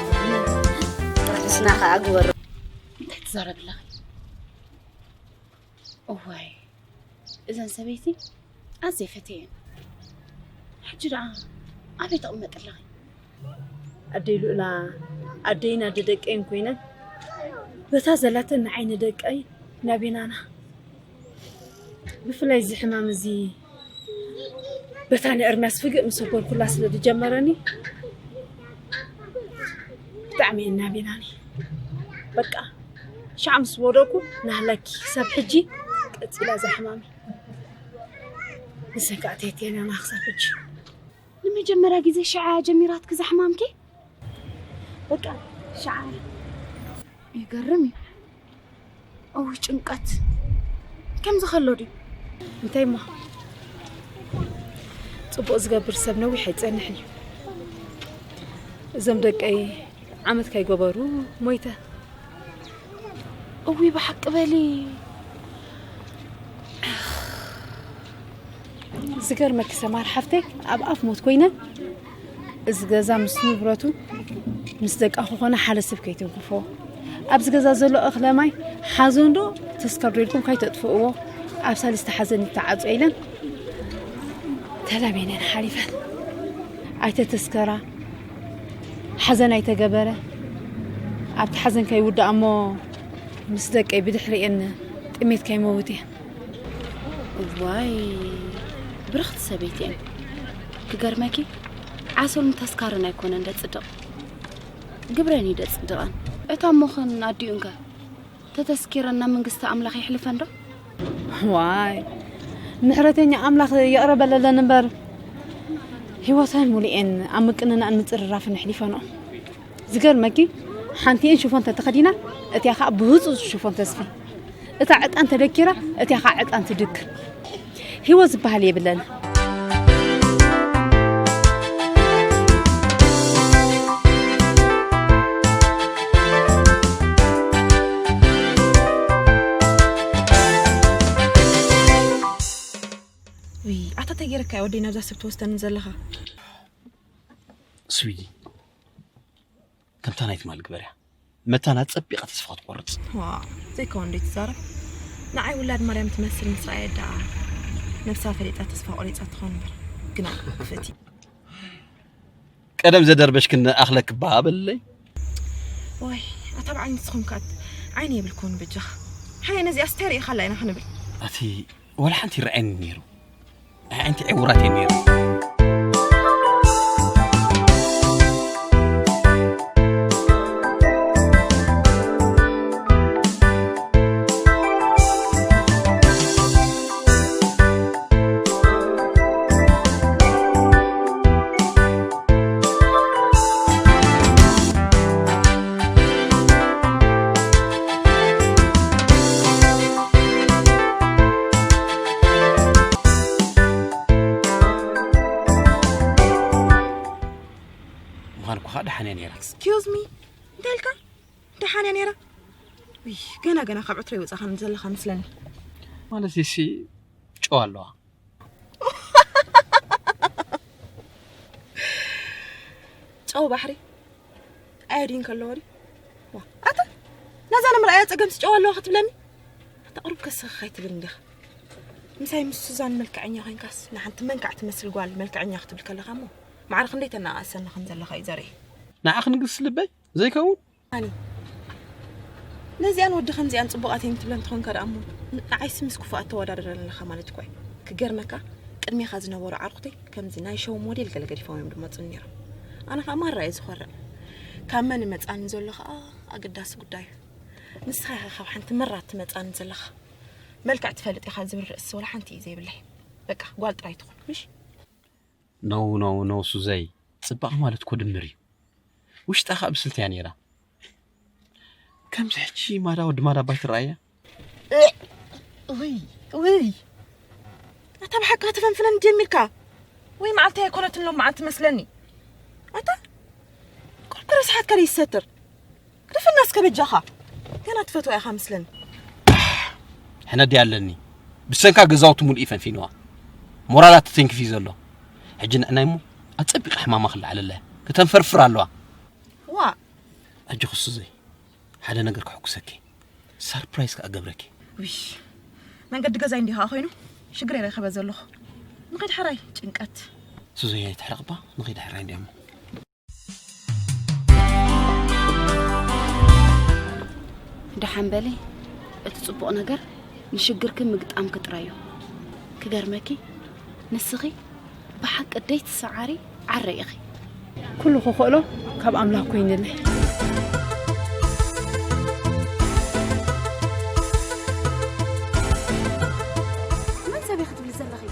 ኣሜን። ርሑስና ከኣ ግበሮም። እንታይ ትዛረቢ ኣለኺ? እዋይ፣ እዘን ሰበይቲ ኣዝየ ፈትየን። ሕጂ ደኣ ኣበይ ትቕመጢ ኣለኺ? ኣደይ ሉእላ፣ ኣደይን ኣደ ደቀይን ኮይነን፣ በታ ዘላተን ንዓይ ንደቀይ ናቤናና። ብፍላይ እዚ ሕማም እዚ በታ ንኤርምያስ ፍግእ ምስ ኣበልኩላ ስለ ዝጀመረኒ፣ ብጣዕሚ እየ ናቤናኒ። በቃ፣ ሽዓ ምስ ወደኩ ናህለኪ ክሳብ ሕጂ ቀጺላ እዛ ሕማመይ። ንሰን ከኣ ተየትየናና ክሳብ ሕጂ። ንመጀመርያ ግዜ ሽዓ እያ ጀሚራትኪ እዛ ሕማምኪ? በቃ፣ ሽዓ እያ። ይገርም እዩ። እውይ፣ ጭንቀት። ከምዚ ከሎ ድዩ? እንታይ እሞ? ጽቡቕ ዝገብር ሰብ ነዊሕ ኣይጸንሕን እዩ። እዞም ደቀይ ዓመት ከይገበሩ ሞይተ። እውይ፣ ብሓቂ በሊ። ዝገርመኪ ሰማር ሓፍተይ፣ ኣብ ኣፍ ሞት ኮይነ፣ እዚ ገዛ ምስ ንብረቱ፣ ምስ ደቃኹ ኮነ ሓደ ሰብ ከይትንክፎ። ኣብዚ ገዛ ዘሎ እኽለ ማይ ሓዘን ዶ ተስካር ዶ ኢልኩም ካይተጥፍእዎ፣ ኣብ ሳልስቲ ሓዘን ይተዓጾ ኢለን ተላቤነን ሓሊፈን። ኣይተተስከራ፣ ሓዘን ኣይተገበረ። ኣብቲ ሓዘን ከይውዳእ እሞ ምስ ደቀይ ብድሕሪኤን ጥሜት ከይመውት እየ። እዋይ፣ ብርኽቲ ሰበይቲ እየን። ክገርመኪ፣ ዓሶን ተስካርን ኣይኮነን ደጽድቕ፣ ግብረን እዩ ደጽድቐን። እታ እሞኽን ኣዲኡን ከ ተተስኪረን ናብ መንግስቲ ኣምላኽ የሕልፈን ዶ? ዋይ፣ ምሕረተኛ ኣምላኽ የቕርበለለን እምበር፣ ህይወተን ሙሉኤን ኣብ ምቅንናእን ምጽርራፍን ኣሕሊፈንኦ። ዝገርመኪ፣ ሓንቲኤን ሽፎን ተተኸዲና፣ እቲኣ ኸኣ ብህጹጽ ሽፎን ተስፊ። እታ ዕጣን ተደኪራ፣ እቲኣ ኸኣ ዕጣን ትድክር። ህይወት ዝበሃል የብለን። ውይ፣ ኣታ እንታይ ገይረካ እዩ ወደይ ናብዛ ሰብ ትወስደኒ ዘለኻ? ስዊዲ፣ ከምታ ናይ ትማል ግበርያ። መታን ኣጸቢቓ ተስፋ ክትቆርጽ። ዋ፣ ዘይከውን ዶ ትዛረብ? ንዓይ ውላድ ማርያም ትመስል ምስ ረኣየ ደኣ ነብሳ ፈሊጣ ተስፋ ቆሪጻ ትኸውን እምበር። ግና ክፍእቲ። ቀደም ዘደርበሽክን ኣኽለክባ በለለይ። ዋይ፣ ኣታ ብዓል ንስኹም ከኣ ዓይኒ የብልኩን በጃኻ። ሓየ ነዚኣስ እንታይ ርኢኻላ ኢና ክንብል? ኣቲ ወላ ሓንቲ ይረኣየኒ ነይሩ። ኣዒንቲ ዕውራት እየን ነይሩ። ምዃን እኮ ከዓ ደሓን እያ ነይራ። Excuse me፣ እንታይ ኢልካ? ደሓን እያ ነይራ? ውይ፣ ገና ገና ካብ ዕትሮ ይወፃኻ ዘለኻ መስለኒ። ማለት ሲ ጨው ኣለዋ። ጨው ባሕሪ ኣዮዲን ከለዎ ድዩ? ዋ፣ ኣታ ነዛ ንምርኣያ ጸገምሲ ጨው ኣለዋ ክትብለኒ? ኣታ ቁሩብ ከስኽኽ ኣይትብል እንዲኻ። ምሳይ ምስ ሱዛን መልክዐኛ ኮይንካስ ንሓንቲ መንካዕ ትመስል ጓል መልክዐኛ ክትብል ከለኻ እሞ ማዕረ ክንደይ ተናኣእሰኒ ከም ዘለኻ እዩ ዘርኢ። ንዓኺ ንግስቲ ልበይ ዘይከውን ኣኒ ነዚኣን ወዲ ከምዚኣን ጽቡቓት እየን ትብለን ትኾንካ ደኣ እሞ ንዓይሲ ምስ ክፉኣት ተወዳድረን ኣለኻ ማለት እኮ እዩ። ክገርመካ ቅድሜኻ ዝነበሩ ዓርኩተይ ከምዚ ናይ ሸው ሞዴል ገለ ገዲፎም እዮም ዝመጹኒ ነይሮም። ኣነ ኸኣ ማራ እየ ዝኾርዕ። ካብ መን ይመጻኒ ዘሎ ኸኣ ኣገዳሲ ጉዳይ እዩ። ንስኻ ኢኻ ካብ ሓንቲ መራት ትመጻኒ ዘለኻ። መልክዕ ትፈልጥ ኢኻ ዝብል ርእሲ ወላ ሓንቲ እዩ ዘይብለይ። በቃ ጓል ጥራይ ትኹን ምሽ? No no no ሱዘይ፣ ጽባቐ ማለት እኮ ድምር እዩ። ውሽጣ ኸኣ ብስልቲ እያ ነይራ። ከምዚ ሕጂ ማዳ ወዲ ማዳ ባይ ትረኣያ። ውይ ውይ ኣታ ብሓቂ ተፈንፍነን ጀሚርካ ወይ መዓልቲ ኣይኮነትን ሎም መዓልቲ መስለኒ ኣታ ቆርቆሮ ሰሓትካ ደይሰትር ግደፈና እስከ በጃኻ ገና ትፈትዋ ኢኻ መስለኒ ሕነ ድያ ኣለኒ ብሰንካ ገዛውቲ ሙሉእ ይፈንፊንዋ ሞራላ ተተንክፊ ዘሎ ሕጂ ንዕናይ እሞ ኣጸቢቐ ሕማማ ክለዓለለ ከተንፈርፍር ኣለዋ ዋ ሕጂ ክሱዘይ ሓደ ነገር ከሐጉሰኪ ሰርፕራይዝ ከኣ ገብረኪ። ውይ መንገዲ ገዛይ እንዲኻ ኮይኑ ሽግር የረኸበ ዘለኹ ንኸይድ ሕራይ ጭንቀት። ሱዘይ ኣይትሕረቕባ ንኸይድ ሕራይ እንዲያሞ። ደሓን በሊ እቲ ጽቡቕ ነገር ንሽግርኪ ምግጣምኪ ጥራይ እዩ። ክገርመኪ ንስኺ ብሓቂ ደይ ትሰዓሪ ዓረ ኢኺ። ኩሉ ክኽእሎ ካብ ኣምላኽ ኮይንለይ። መን ሰብ ኢኺ ትብሊ ዘለኺ?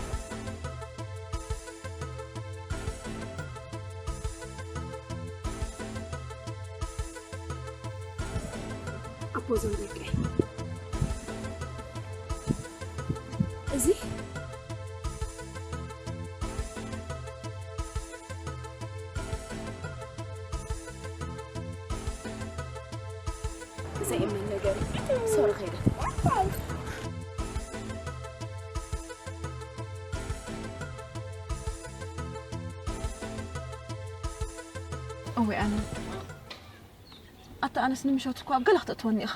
ኣቦ ዞም ደቀይ እዚ ዘይእመን ነገር ሶሪ ከይደ እወ ኣነ ኣታ ኣነስ ንምሸት እኮ ኣብ ገለ ክተእትወኒ ኢኻ።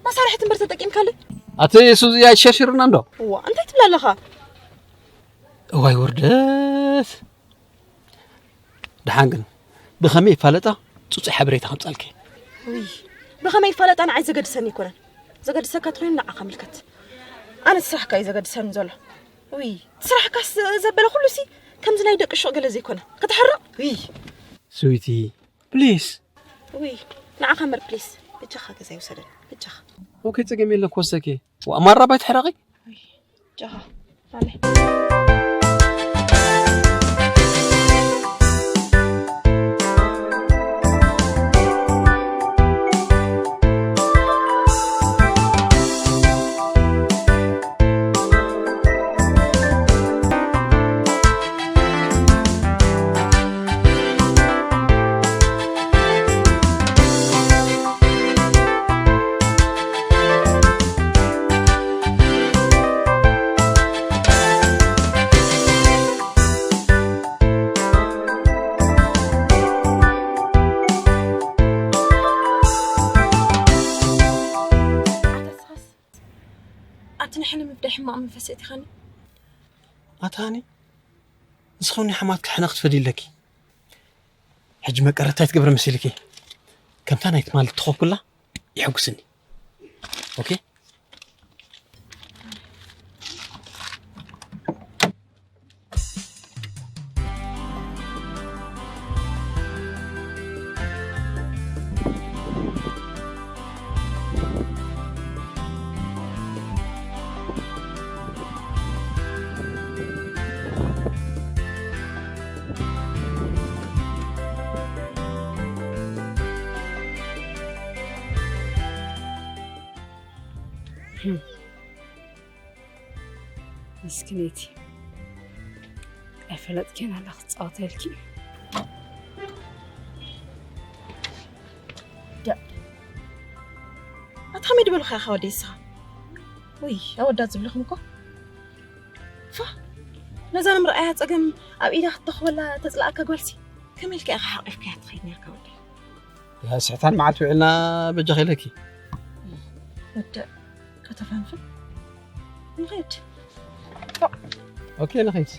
መሳርሒ ትንበር ተጠቂምካለይ። ኣቲ ሱዚ ኣይትሸርሽርና እንዶ። እዋ እንታይ ትብላ ኣለኻ? እዋይ ውርደት። ደሓን ግን ብኸመይ ይፋለጣ ጽጹይ ሓበሬታ ከምጻልኪ። ውይ ብኸመይ ይፋለጣ ንዓይ ዘገድሰኒ ኣይኮነን። ዘገድሰካ ተኾይኑ ንዓኻ ምልከት። ኣነ ስራሕካ እዩ ዘገድሰኒ ዘሎ። ውይ ስራሕካስ ዘበለ ኩሉሲ ከምዚ ናይ ደቂ ሹቕ ገለ ዘይኮነ። ክትሕርቕ። ውይ ስዊቲ ፕሊስ ውይ ንዓኻ እምበር ፕሊስ በጃኻ ገዛይ ውሰደኒ በጃኻ ኦኬ ጸገም የለን ክወስደኪ እየ ዋእ ማራ ባይትሕረቒ በጃኻ ኣነ ትእቲኻኒ? ኣታኒ፣ ንስኹኒ ሓማት ክሕነ ክትፈዲ ኣለኪ። ሕጂ መቀረታይ ትገብረ መሲልኪ። ከምታ ናይ ትማሊ ትኾብኩላ ይሕጉስኒ። ኦኬ? ምስክነይቲ ኣይፈለጥክን ኣላ ክትፃወተልኪ። ዳ ኣታ ከመይ ድበልኻ ኢኻ ወደይ ንስኻ? ውይ ኣወዳት ዝብልኹም እኮ ፋ ነዛ ንምርኣያ ፀገም ኣብ ኢዳ ክትተኽበላ ተፅላኣካ ጓልሲ ከመይ ኢልካ ኢኻ ሓቂፍካያ ትኸይድ ነርካ ወደይ? ያ ስሕታን መዓልቲ ውዒልና በጃኺ ኢለኪ። ወደ ከተፈንፍን ንኸይድ። ኦኬ ንኸይድ።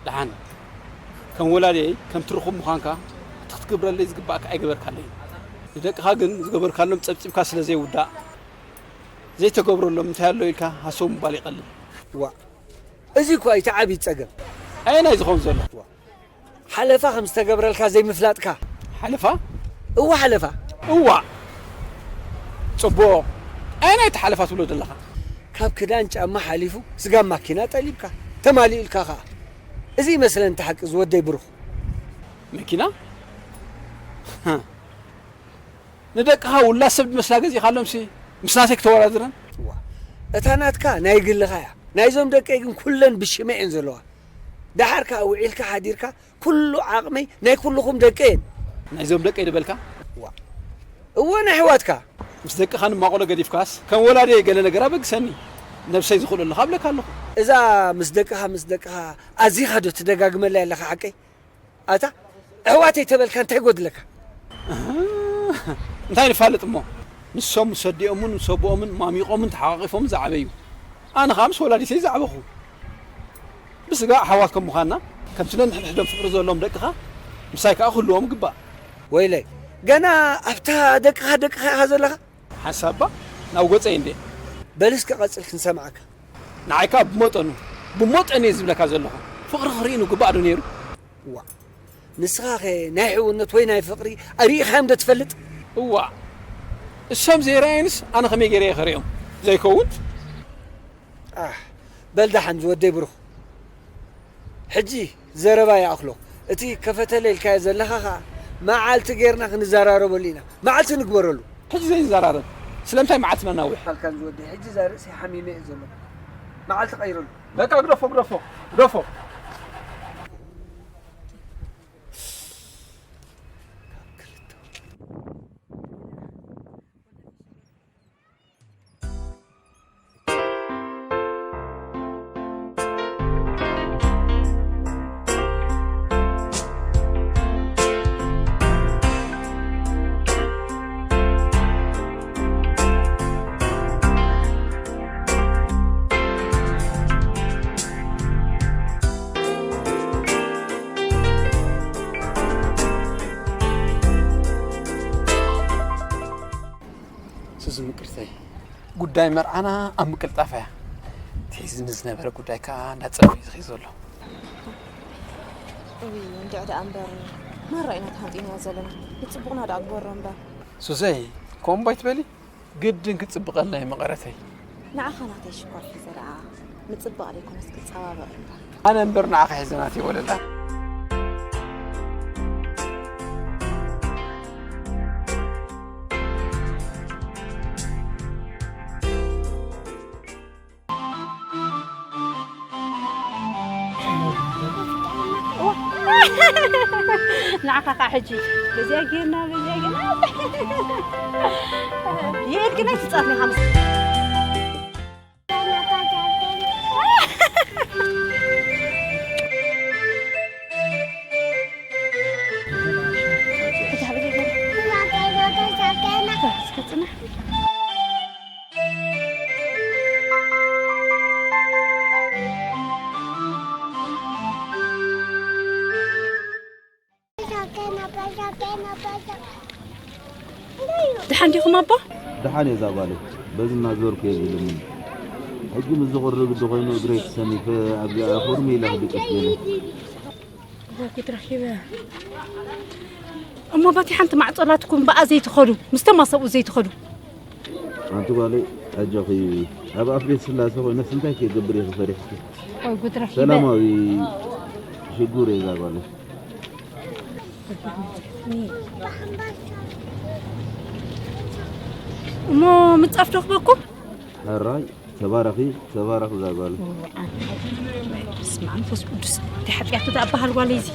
ደሓን ከም ወላዲየይ ከም ትርኹም ምዃንካ እቲ ክትገብረለይ ዝግባእካ ኣይገበርካለይ። ንደቅኻ ግን ዝገበርካሎም ጸብጺብካ ስለ ዘይውዳእ ዘይተገብረሎም እንታይ ኣሎ ኢልካ ሃሰው ምባል ይቐልል። ዋ፣ እዚ እኮ እዩ እቲ ዓብዪ ጸገም። ኣየናይ ዝኸውን ዘሎ? ሓለፋ ከም ዝተገብረልካ ዘይምፍላጥካ። ሓለፋ? እዋ ሓለፋ። እዋ። ጽቡቕ። ኣየናይ እቲ ሓለፋ ትብሎ ዘለኻ? ካብ ክዳን ጫማ ሓሊፉ ስጋብ ማኪና ጠሊብካ። ተማሊኡልካ ኸኣ። እዚ ይመስለኒ እቲ ሓቂ ዝወደይ ብሩኽ። መኪና? ንደቅኻ ውላድ ሰብ ዝመስላ ገዚእካሎምሲ ምስ ናተይ ክተወዳድረን? እዋ። እታ ናትካ ናይ ግልኻ እያ። ናይዞም ደቀይ ግን ኩለን ብሽመይ እየን ዘለዋ። ደሓር ከኣ ውዒልካ ሓዲርካ ኩሉ ዓቕመይ ናይ ኩልኹም ደቀይ እየን። ናይዞም ደቀይ ድበልካ? እዋ። እወ ናይ ኣሕዋትካ። ምስ ደቅኻ ንማቕሎ ገዲፍካስ ከም ወላዲየይ ገለ ነገር ኣበግሰኒ። ነብሰይ ዝኽእለሉ ካብ ለካ ኣለኹ። እዛ ምስ ደቅኻ ምስ ደቅኻ ኣዚኻ ዶ ትደጋግመላ ኣለኻ ሓቀይ? ኣታ ኣሕዋተይ ተበልካ እንታይ ጎድለካ? እንታይ ንፋለጥ እሞ ንሶም ምስ ኣዲኦምን ምስ ኣቦኦምን ማሚቖምን ተሓቋቒፎምን ዝዓበዩ። ኣነ ኸኣ ምስ ወላዲተይ ዝዓበኹ። ብስጋ ኣሕዋት ከም ምዃንና ከምቲ ነንሕድሕዶም ፍቕሪ ዘለዎም ደቅኻ ምሳይ ከኣ ክህልዎም ይግባእ። ወይለይ ገና ኣብታ ደቅኻ ደቅኻ ኢኻ ዘለኻ? ሓንሳብ እባ ናብ ገጸይ እንድየ። በል እስከ ቀጽል ክንሰምዓካ። ንዓይ ከኣ ብመጠኑ ብመጠኑ እየ ዝብለካ ዘለኹ። ፍቕሪ ክርኢ ንግባእ ዶ ነይሩ? እዋእ ንስኻኸ ናይ ሕውነት ወይ ናይ ፍቕሪ ኣርኢኻዮም ዶ ትፈልጥ? እዋእ እሶም ዘይረኣዩንስ ኣነ ከመይ ገይረ እየ ከርእዮም? ዘይከውንስ። ኣሕ በል ደሓን ዝወደይ ብሩኽ። ሕጂ ዘረባ ይኣኽሎ። እቲ ከፈተለይ ኢልካዮ ዘለኻ ኸኣ መዓልቲ ጌርና ክንዘራረበሉ ኢና። መዓልቲ ንግበረሉ። ሕጂ ዘይንዘራረብ ስለምንታይ መዓልቲ ነናውሕ? ኣልካን ዝወደይ ሕጂ እዛ ርእሰይ ሓሚመ እየ ዘለኹ። መዓልቲ ቀይረሉ። በቃ ግደፎ ግደፎ ግደፎ። ጉዳይ መርዓና ኣብ ምቅልጣፍ እያ። ትሒዝኒ ዝነበረ ጉዳይ ከኣ እንዳጸበ እዩ ዝኺድ ዘሎ። እውይ እንድዕ ደኣ እምበር ማራ ኢና ተሃንጢና ዘለና። ንጽቡቕና ደኣ ግበሮ እምበር። ሱሰይ ከምኡ እምባ ኣይትበሊ። ግድን ክጽብቐልና እዩ መቐረተይ። ንዓኻ ናተይ ሽኮር ሒዘ ደኣ ምጽባቕ ደይኮነስ ክጸባበቕ እምበር። ኣነ እምበር ንዓኻ ሒዘ ናተይ ወለላ። ንዓኻ ከዓ ሕጂ በዚኣ ጌርና በዚኣ ጌርና የእድግና ትፃፍኒ ሓምስ ደሓን ዲኹም ኣቦ? ደሓን እየ እዛ ጓለይ። በዚ እናዞርኩ እየ ዝልምን። ሕጂ ምስ ዝቑርብ እንተኾይኑ እግረይ ተሰኒፈ ኣብዚኣ ኹርም ኢለ ክድቅስ ገለ። እሞ በቲ ሓንቲ ማዕጾ ናትኩም ብኣ ዘይትኸዱ፣ ምስቶም ኣሰብኡ ዘይትኸዱ። ኣንቲ ጓለይ ኣጆኺ ኣብ ኣፍ ቤት ስላሴ ኮይነስ እንታይ ከይገብር እየ ፈሪሕኪ። ወይ ጉድ ረኺበ። ሰላማዊ ሽጉር እየ እዛ ጓለይ። እሞ ምጻፍ ዶ ክበኩም? ሕራይ ተባረኺ ተባረኽ እዛ ጓል። በስመ ኣብ መንፈስ ቅዱስ እንታይ ሓጢኣቱ ደኣ በሃል ጓለይ እዚ።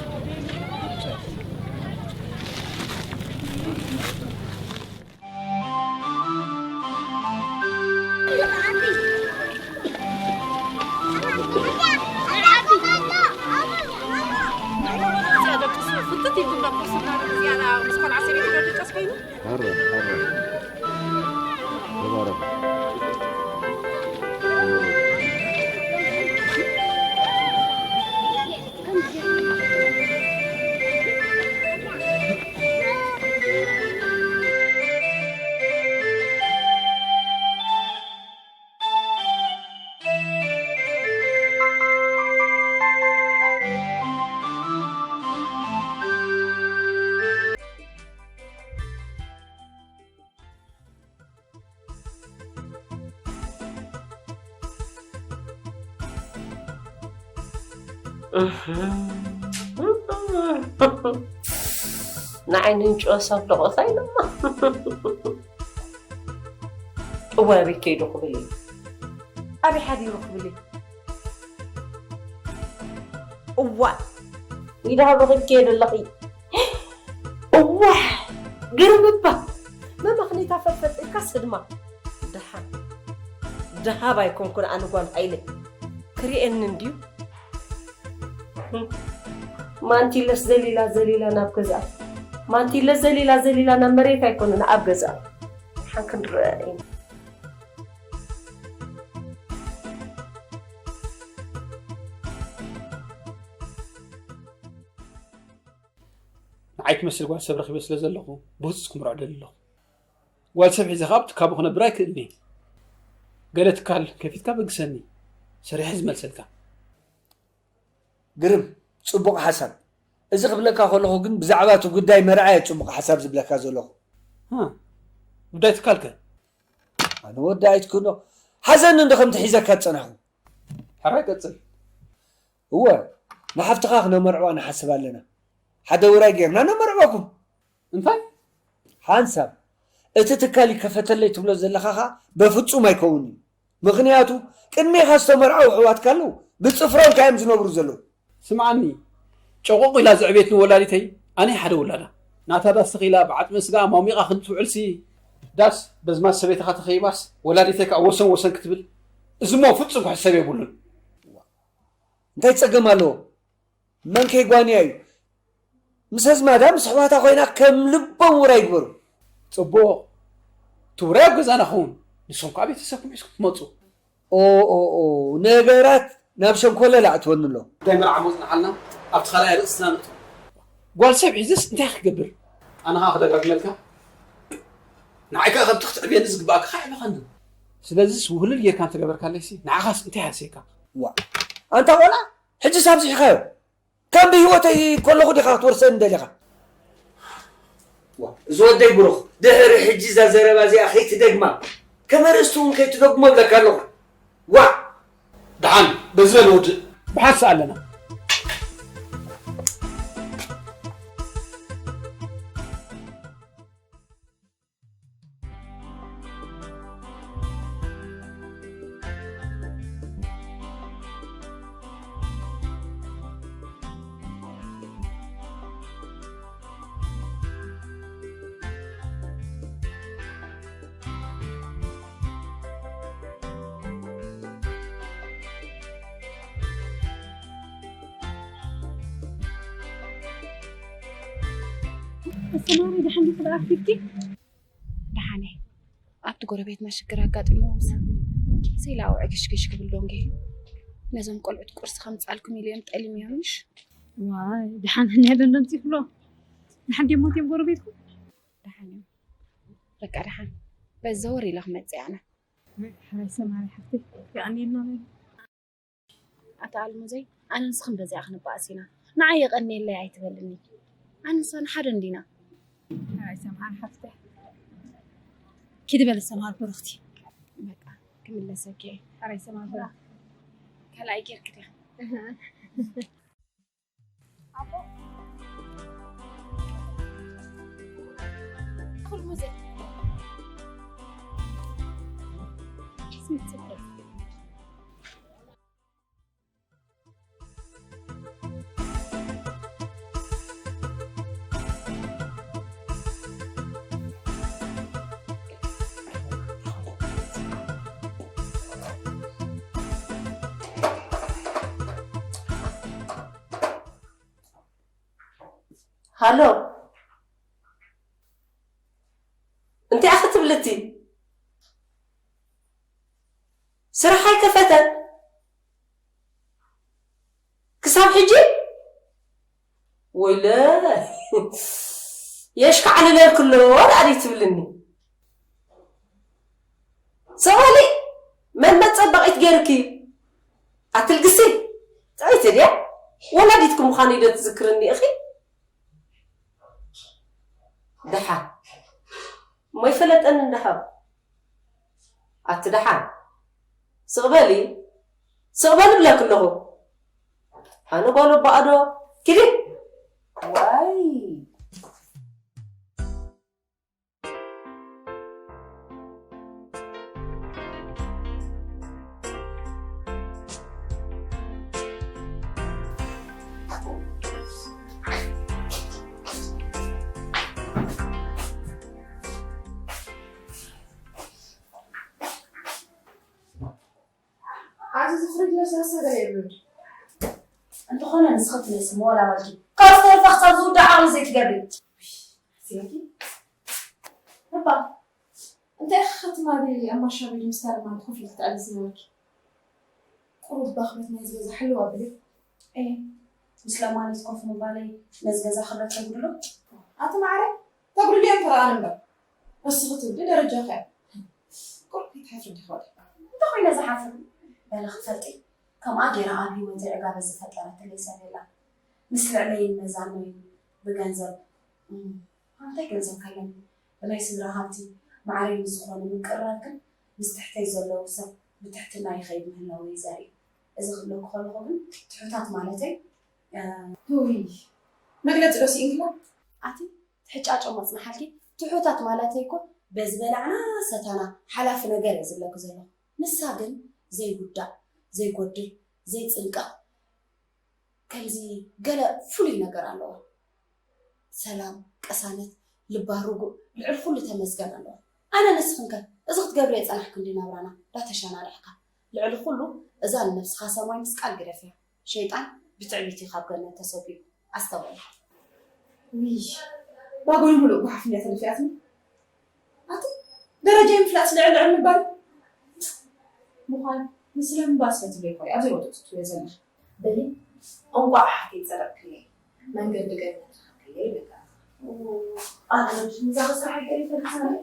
ንዓይ ንንጭወ ሰብ ደቆታ ኢሎማ። እዋይ ኣበይ ከይዱ ክብል እዩ። ኣበይ ሓዲሩ ክብል እዩ። እዋእ። ኢዳ ሃብኺ ከይዱ ኣለኺ። እዋእ። ግርም እባ። መመኽኒታ ፈፈጢርካ ስድማ። ደሓን። ደሃብ ኣይኮንኩን ኣነ ጓል ሃይለ። ክርእየኒ እንድዩ። ማንቲለስ ዘሊላ ዘሊላ ናብ ገዝኣ ማንቲለስ ዘሊላ ዘሊላ ናብ መሬት ኣይኮነን ኣብ ገዝኣ ሓን ክንረአ ኢና። ንዓይ ትመስል ጓል ሰብ ረኺበ ስለ ዘለኹ ብህጹጽ ክምርዖ ደሊ ኣለኹ። ጓል ሰብ ሒዘ ከኣ ኣብ ትካቦ ክነብር ኣይክእልን እየ። ገለ ትካል ከፊትካ በግሰኒ፣ ሰሪሐ ዝመልሰልካ። ግርም፣ ጽቡቕ ሓሳብ። እዚ ክብለካ ከለኹ ግን ብዛዕባ እቲ ጉዳይ መርዓ እየ ጽቡቕ ሓሳብ ዝብለካ ዘለኹ። ሃ፣ ጉዳይ ትካልከ? ኣነ ወዲ ኣይትክኖ። ሓዘኒ እንዶ ከምቲ ሒዘካ ዝጸናሕኩ። ሕራይ ቀጽል። እወ፣ ንሓፍትኻ ክነመርዕዋ ንሓስብ ኣለና። ሓደ ውራይ ጌርና ነመርዕወኩም። እንታይ? ሓንሳብ እቲ ትካል ይከፈተለይ ትብሎ ዘለኻ ኸኣ በፍጹም ኣይከውንን እዩ። ምኽንያቱ ቅድሜኻ ዝተመርዓው ኣሕዋትካ ኣለዉ፣ ብጽፍሮም ከኣ እዮም ዝነብሩ ዘለዉ። ስምዓኒ፣ ጨቖቕ ኢላ ዘዕብየትኒ ወላዲተይ ኣነ ሓደ ውላዳ ናታ ዳስ ተኺላ ብዓጽሚ ስጋኣ ሟሚቓ ክትውዕልሲ ዳስ በዝማዝ ሰበይትኻ ተኸይባስ ወላዲተይ ከኣ ወሰን ወሰን ክትብል እዚሞ ፍጹም ክሕሰብ የብሉን። እንታይ ጸገም ኣለዎ? መን ከይጓንያ እዩ? ምስ ኣዝማዳ ምስ ኣሕዋታ ኮይና ከም ልቦም ውራይ ይግበሩ። ጽቡቕ። እቲ ውራይ ኣብ ገዛና ክኸውን፣ ንስኹም ከኣ ቤተሰብኩም ሒዝኩም ትመጹ። ኦኦኦ ነገራት ናብ ሸንኮለል ኣእትወኒ ኣሎ። ጉዳይ መርዓ መጽናሓልና ኣብቲ ካልኣይ ኣርእስትና ንእትዎ። ጓል ሰብ ሒዘስ እንታይ ክትገብር? ኣነ ከኣ ክደጋግመልካ ንዓይ ከኣ ከምቲ ክትዕብየኒ ዝግብኣካ ከኣ ኣዕብኸኒ። ስለዚስ ውህልል ጌርካ እንተገበርካለይሲ ንዓኻስ እንታይ ሃሰየካ? ዋ፣ ኣንታ ቆልዓ፣ ሕጂስ ኣብዚሕኻዮ። ከም ብህይወተይ ከለኹ ዲኻ ክትወርሰኒ ደሊኻ? ዋ፣ እዚ ወደይ ብሩኽ፣ ድሕሪ ሕጂ እዛ ዘረባ እዚኣ ከይትደግማ፣ ከም ኣርእስቲ እውን ከይትደግሞ እብለካ ኣለኹ። ዋ! ደሓን፣ በዚ በል ወድእ። ብሓንሳእ ኣለና። ኣሰማሪ፣ ደሓን ዲኺ ደኣ ኣርፊድኪ? ደሓን እየ። ኣብቲ ጎረቤትና ሽግር ኣጋጢምዎምስ፣ ስኢላ ኣብኡ ዕግሽግሽ ክብል ዶንጌ። ነዞም ቆልዑት ቁርሲ ከምጻልኩም ኢሉ እዮም ጠሊምዮምሽ። ዋይ፣ ደሓን እንሄ ዶ እንደምፂ ክብሎ? ደሓን ድዮም ሞት እዮም ጎረቤትኩም? ደሓን እዮም። በቃ ደሓን። በዚ ዘወር ኢለ ክመጽእ ኣነ። ሕራይ ሰማሪ ሓፍተይ፣ የቐንየልና በሉ። ኣታ ኣልሙዘይ፣ ኣነ ንስኽን በዚኣ ክንበኣስ ኢና። ንዓይ የቐንየለይ ኣይትበልኒ። ኣነ ንሳን ሓደ እንዲና። ሕራይ ሰምሃር ሓፍተይ። ኪዲ በሊ ሰምሃር ብሩኽቲ። በቃ፣ ክምለሰኪ እየ። ሕራይ ሰምሃር ብሩኽቲ። ካልኣይ ጌርኪ ዲኺ? ኣቦ። ኣልሙዘይ። ስሚት ጽቡቕ። ሃሎ፣ እንታይ ኢኺ ትብሊ እቲ? ስራሕ ኣይከፈተን ክሳብ ሕጂ? ወይለ፣ የሽካዕልለልኪ ኣሎ ደኣ ድዩ ትብልኒ? ሰባሊ፣ መን መጸበቒት ገይርኪ? ኣትልግሲ፣ ጥዕይቲ ድያ? ወላዲትኪ ምዃነይ ዶ ትዝክርኒ ኢኺ? ደሓን። እሞ ይፈለጠኒ እንድሃብ። ኣቲ ደሓን። ስቕ በሊ። ስቕ በሊ እብለኪ ኣለኹ። ኣነ ጓል ኣቦኣ ዶ? ኪዲ። ዋይ። ኣብዚ ፍሪጅ ለስላሳ ገለ የብሉን። እንተኾነ ንስኺ ትነሲ መወላወልኪ። ካብ ዝተረፈ ክሳብ ዝውዳእ ዓቕሊ ዘይትገብሪ። ሲበኪ? እባ፣ እንታይ ኢኺ ትማሊ ኣብ ማሻቤል ምስ ታለማንት ኮፍ ኢልኪ ትዕልሊ ዝነበርኪ? ቁሩብ እባ ክብረት ናይዚ ገዛ ሕልው ኣብሊ። እየ፣ ምስ ለማኒት ኮፍ ምባለይ ነዚ ገዛ ክብረት ከይጉድሎ? ኣቲ ማዕረ፣ ተጉድልዮ እንተ ረኣን እምበር። እስኺ ትብሊ ደረጃኺ እያ። ቁሩብ ከይትሓፍሪ ዲኺ ወደ? እንታይ ኮይነ ዝሓፍር? በሊ ክትፈልጢ፣ ከምኣ ገይራ ኣብ ህይወተይ ዕጋበት ዝፈጠረትለይ ሰብ የላን። ምስ ልዕለይን መዛኖይን ብገንዘብ፣ እም፣ ኣንታይ ገንዘብ ከለኒ? ብናይ ስድራ ሃብቲ ማዕረይ ምስ ዝኾነ ምቅርራብ ግን ምስ ትሕተይ ዘለዉ ሰብ ብትሕትና ይኸይድ ምህላወይ ዘርኢ። እዚ ክብለኪ ከለኹ ግን ትሑታት ማለተይ፣ እ፣ ውይ፣ መግለጺ ዶ ስኢንክላ? ኣቲ ትሕጫጨ መጽናሓልኪ፣ ትሑታት ማለተይ እኮ በዚ በላዕና ሰታና ሓላፊ ነገር እየ ዝብለኪ ዘለኹ። ንሳ ግን ዘይውዳእ፣ ዘይጎድል፣ ዘይጽንቀቕ፣ ከምዚ ገለ ፍሉይ ነገር ኣለዋ። ሰላም፣ ቅሳነት፣ ልባ ርጉእ፣ ልዕሊ ኩሉ ተመስገን ኣለዋ። ኣነ ንስኽን ከ? እዚ ክትገብርዮ ጸናሕኪ እንድዩ ናብራና ዳተሸናነሕካ። ልዕሊ ኩሉ እዛ ንነብስኻ ሰማይ ምስቃል ግደፍያ። ሸይጣን ብትዕቢት እዩ ካብ ገነት ተሰጒጉ። ኣስተውዕል። ውይ፣ ባጎኒ ሙሉእ ጓሓፍ እንድያ ተደፊኣትኒ። ኣቲ ደረጃ ምፍላጥ ልዕል ልዕል ምባል ምዃን ንስለ ምባል ስለ ትብለይ እኮ እየ ኣብዚ ቦታ ትትውዮ ዘለኺ። በሊ እንቋዕ ሓቂ ጸደቕክለይ መንገዲ ገነት ረኸብክለይ ይብለካ። ኣነ ነብሲ ምዛ ስራሕ ገለ ይፈልጥ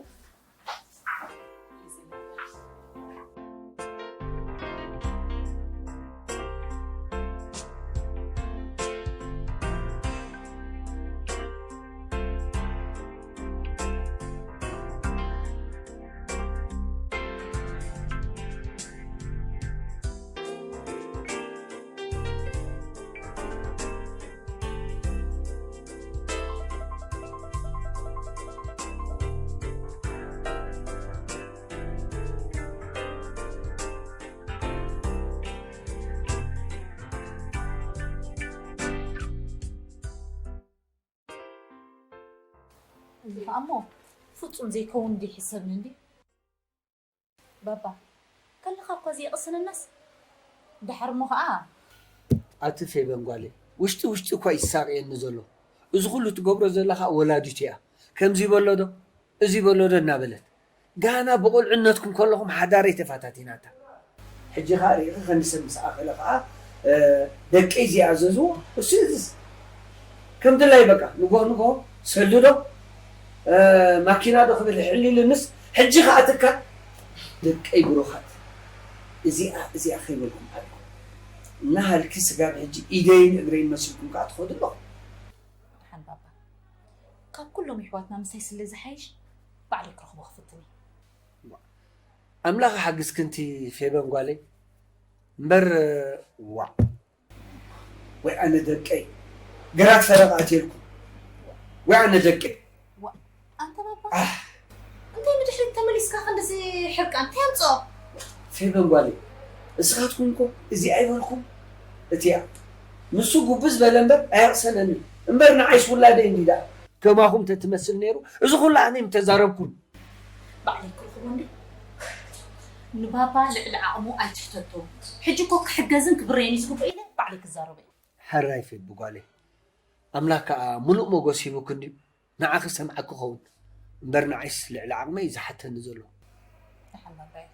እዚ ኸኣ እሞ ፍጹም ዘይከውን እንዲ ይሕሰብኒ እንዲ። ባባ፣ ከለኻ እኳ ዘይቕስነናስ፣ ደሓር እሞ ኸኣ። ኣቲ ፌበን ጓለይ፣ ውሽጢ ውሽጢ እኳ ይሳቕየኒ ዘሎ። እዚ ኩሉ ትገብሮ ዘለኻ ወላዲቱ እያ። ከምዚ በሎ ዶ፣ እዚ በሎ ዶ እናበለት። ጋና ብቑልዕነትኩም ከለኹም ሓዳረይ ተፋታቲናታ። ሕጂ ኸኣ ርኢኺ፣ ከንዲ ሰብ ምስ ኣኸለ ኸኣ፣ እ፣ ደቀይ ዝያዘዝዎ እሱ ይእዝዝ። ከም ድላይ በቃ፣ ንጎ ንጎ ሰልዶ፣ እ፣ ማኪና ዶ ክብል ሕሊልንስ፣ ሕጂ ኸኣ ትካል። ደቀይ ብሩኻት፣ እዚኣ፣ እዚኣ ከይበልኩም ዓድኩም። እናሃልኪ ስጋብ ሕጂ ኢደይን እግረይን መሲልኩም ከኣ ትኸዱ ኣለኹም። ደሓን ባባ፣ ካብ ኩሎም የሕዋትና ምሳይ ስለ ዝሓይሽ፣ ባዕለይ ክረኽቦ ክፍትን እየ። ኣምላኽ ሓግዝኪ እንቲ ፌበን ጓለይ። እምበር፣ ዋእ። ወይ ኣነ ደቀይ። ግራት ፈረቓ ኣትየልኩም። ወይ ኣነ ደቀይ። ዋእ፣ ኣንታ ባባ። ኣህ። እንታይ ብድሕሪት ተመሊስካ ክንድዚ ሕርቃን? እንታይ ኣምጽኦ? ፌበን ጓለይ። እስኻትኩም እኮ እዚ ኣይበልኩም። እቲኣ። ንሱ ጉብዝ በለ እምበር ኣየቕሰነኒ። እምበር ንዓይስ ውላደይ እንዲ ደኣ። ከማኹም ተትመስል ነይሩ፣ እዚ ኩሉ ኣነ ምተዛረብኩን። ባዕለይ ክረኽቦ እንዲ። ንባባ ልዕሊ ዓቕሙ ኣይትሕተቶ። ሕጂ እኮ ክሕገዝን ክብረየን እዩ ዝግብኦ ኢለ ባዕለይ ክዛረቦ እየ። ሕራይ ፌቢ ጓለይ። ኣምላኽ ከኣ ምሉእ ሞጎስ ሂቡኪ እንድዩ። ንዓኺ ሰምዓኪ ክኸውን። እምበር ንዓይስ ልዕሊ ዓቕመይ እዩ ዝሓተኒ ዘሎ። ደሓን ባባየ።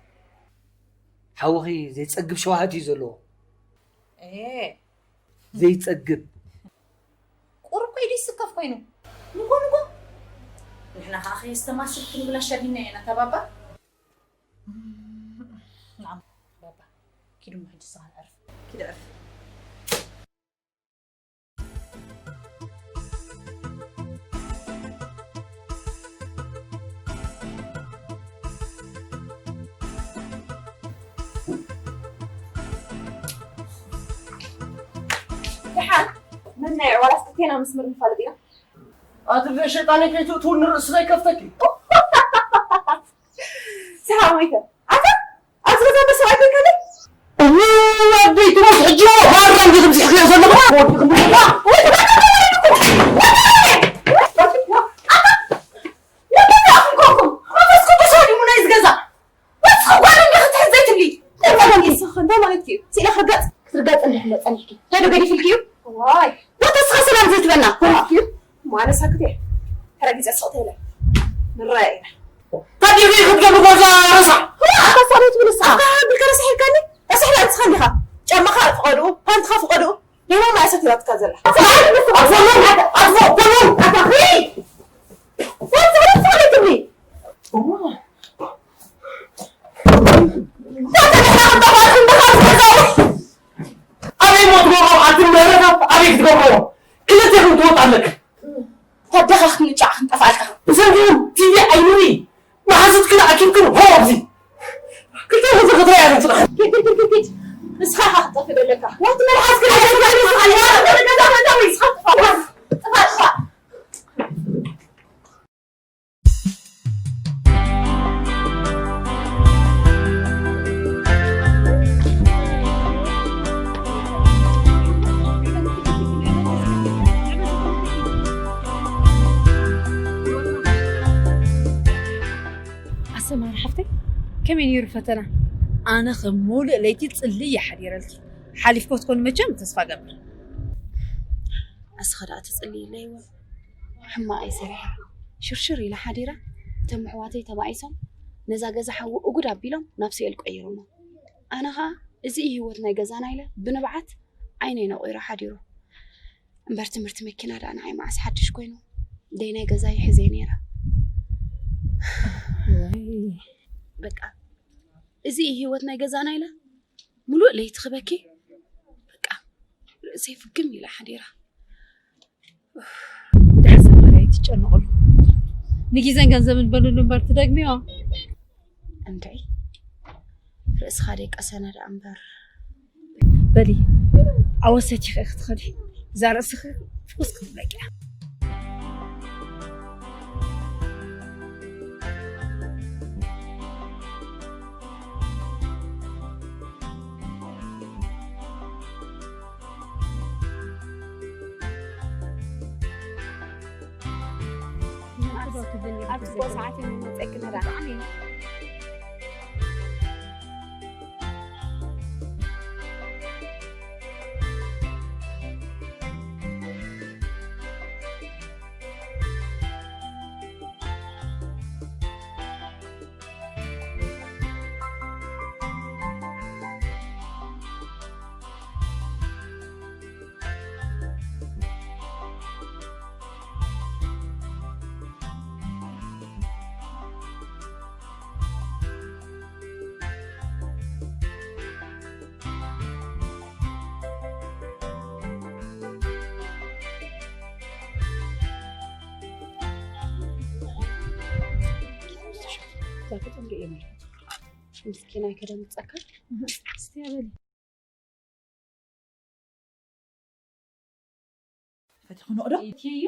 ሓውኺ ዘይጸግብ ሸውሃት እዩ ዘለዎ። ኤ። ዘይጸግብ። ቁሩብ እኮ ኢዱ ይስከፍ ኮይኑ። ንጎ ንጎ። ንሕና ኸኣ ከየስተማስል ክንብላ ሸዲና ኢና፣ እታ ባባ። ናም፣ ባባ። ኪዱ እሞ ሕጂ ንስኻ ዕርፍ። ኪድ ዕርፍ። ደሓን መናይ ዋላስ ክልቴና መስመር ንፋለጥ ኢና። ኣቲ ብዘይ ሸይጣነይ ከይትእትውኒ ርእሲ ዘይከፍተኪ። ሰሓቕ መይተ። ኣታ፣ ኣብዚ ገዛ በሰብኣይ ኮይንካ ድዩ? እውይ፣ ኣደይ ትሙት ሕጂ፣ ማራ እንዲ ትምስሕክዮ ዘለኹ። እንታይ ማለት እዩ? ስኢለ ክርገጽ ክትርገጽ እንዲሕለ ጸኒሕኪ። እንታይ ዶ ገዲፍልኪ እዩ? ዋይ። ወተስኻ ሰላም ዘይትበና። ኮንኪ? ማነ ሳክቴ። ተረጊጸ ስቕ ተይለ። ንረኣይ ኢና። ታዲያ ክትገብሩ ጎዛ ረሳዕ? ኣታ ሰበይት ብልሳ። ኣታ ብልካ ረሳሕ ኢልካኒ? ረሳሕ ኢላ ንስኻ እንዲኻ። ጫማኻ ፍቐድኡ፣ ፓንትኻ ፍቐድኡ። ሌላ ማእሰት ይላትካ ዘላ። ኣትፎ፣ ኣትፎ፣ ኣትፎ፣ ኣትፎ። ወንዝ ወንዝ ወለትኒ። ኣበይ ሞት ገብሮ ኣቲ መረታ ኣበይ ክትገብሮ ክልቴኹም ትወጣ ኣለክ። ታደኻ ክንጫዕ ክንጠፋልካ። ብሰንክኹም ቲቪ ኣይኑሪ መሓዙትክን ኣኪብክን ሆ ኣብዚ ክልቴኹም ዝኽትረ ያለ ጽናሕ። ኪድ ኪድ ኪድ ኪድ ንስኻ ኢኻ ክትጠፍእ ዘለካ። ወት መልሓዝክን ኣይዘጋኒ ንስኻ ኢኻ ክትጠፍእ ዘለካ። ጥፋልካ። ኣሰማር ሓፍተይ ከመይ ነይሩ ፈተና? ኣነ ከም ሙሉእ ለይቲ ጽልይ ይሓዲረልኪ ሓሊፍኮ ትኮን መቸም ተስፋ ገብር። ኣስኻ ደኣ ትጽልይለይ እወ። ሕማቕ እየ ሰሪሐ። ሽርሽር ኢለ ሓዲረ። እቶም ኣሕዋተይ ተባኢሶም ነዛ ገዛ ሓዊ እጉድ ኣቢሎም ናብ ሲኦል ቀይሮሞ። ኣነ ኸኣ እዚ እዩ ህይወት ናይ ገዛና ኢለ ብንብዓት ዓይነይ ነቑረ ሓዲሩ። እምበር ትምህርቲ መኪና ደኣ ንዓይ መዓስ ሓድሽ ኮይኑ ደይ ናይ ገዛይ ሒዘ ነይረ። በቃ እዚ እዩ ህይወት ናይ ገዛና ኢለ ሙሉእ ለይቲ ክበኪ በቃ ርእሰይ ፍግም ኢለ ሓዲረ። እንድሕር ሰማርያ ኣይትጨነቕሉ። ንጊዜን ገንዘብን በልሉ እምበር ትደግምዮ። እንድዒ ርእስኻ ደይቀሰነ ደኣ እምበር። በሊ ዓወት ሰቲኺ ኢኺ ትኸዲ። እዛ ርእስኺ ፍኹስ ክትብለኪ እያ። ጽቡቕ ሰዓት እዩ ንመጸኪ ንርኣ። ምስኪናይ ከደምፀካ። እስቲ ኣበሊ። ፈቲኹ ንቕዶ? ኢትዮ።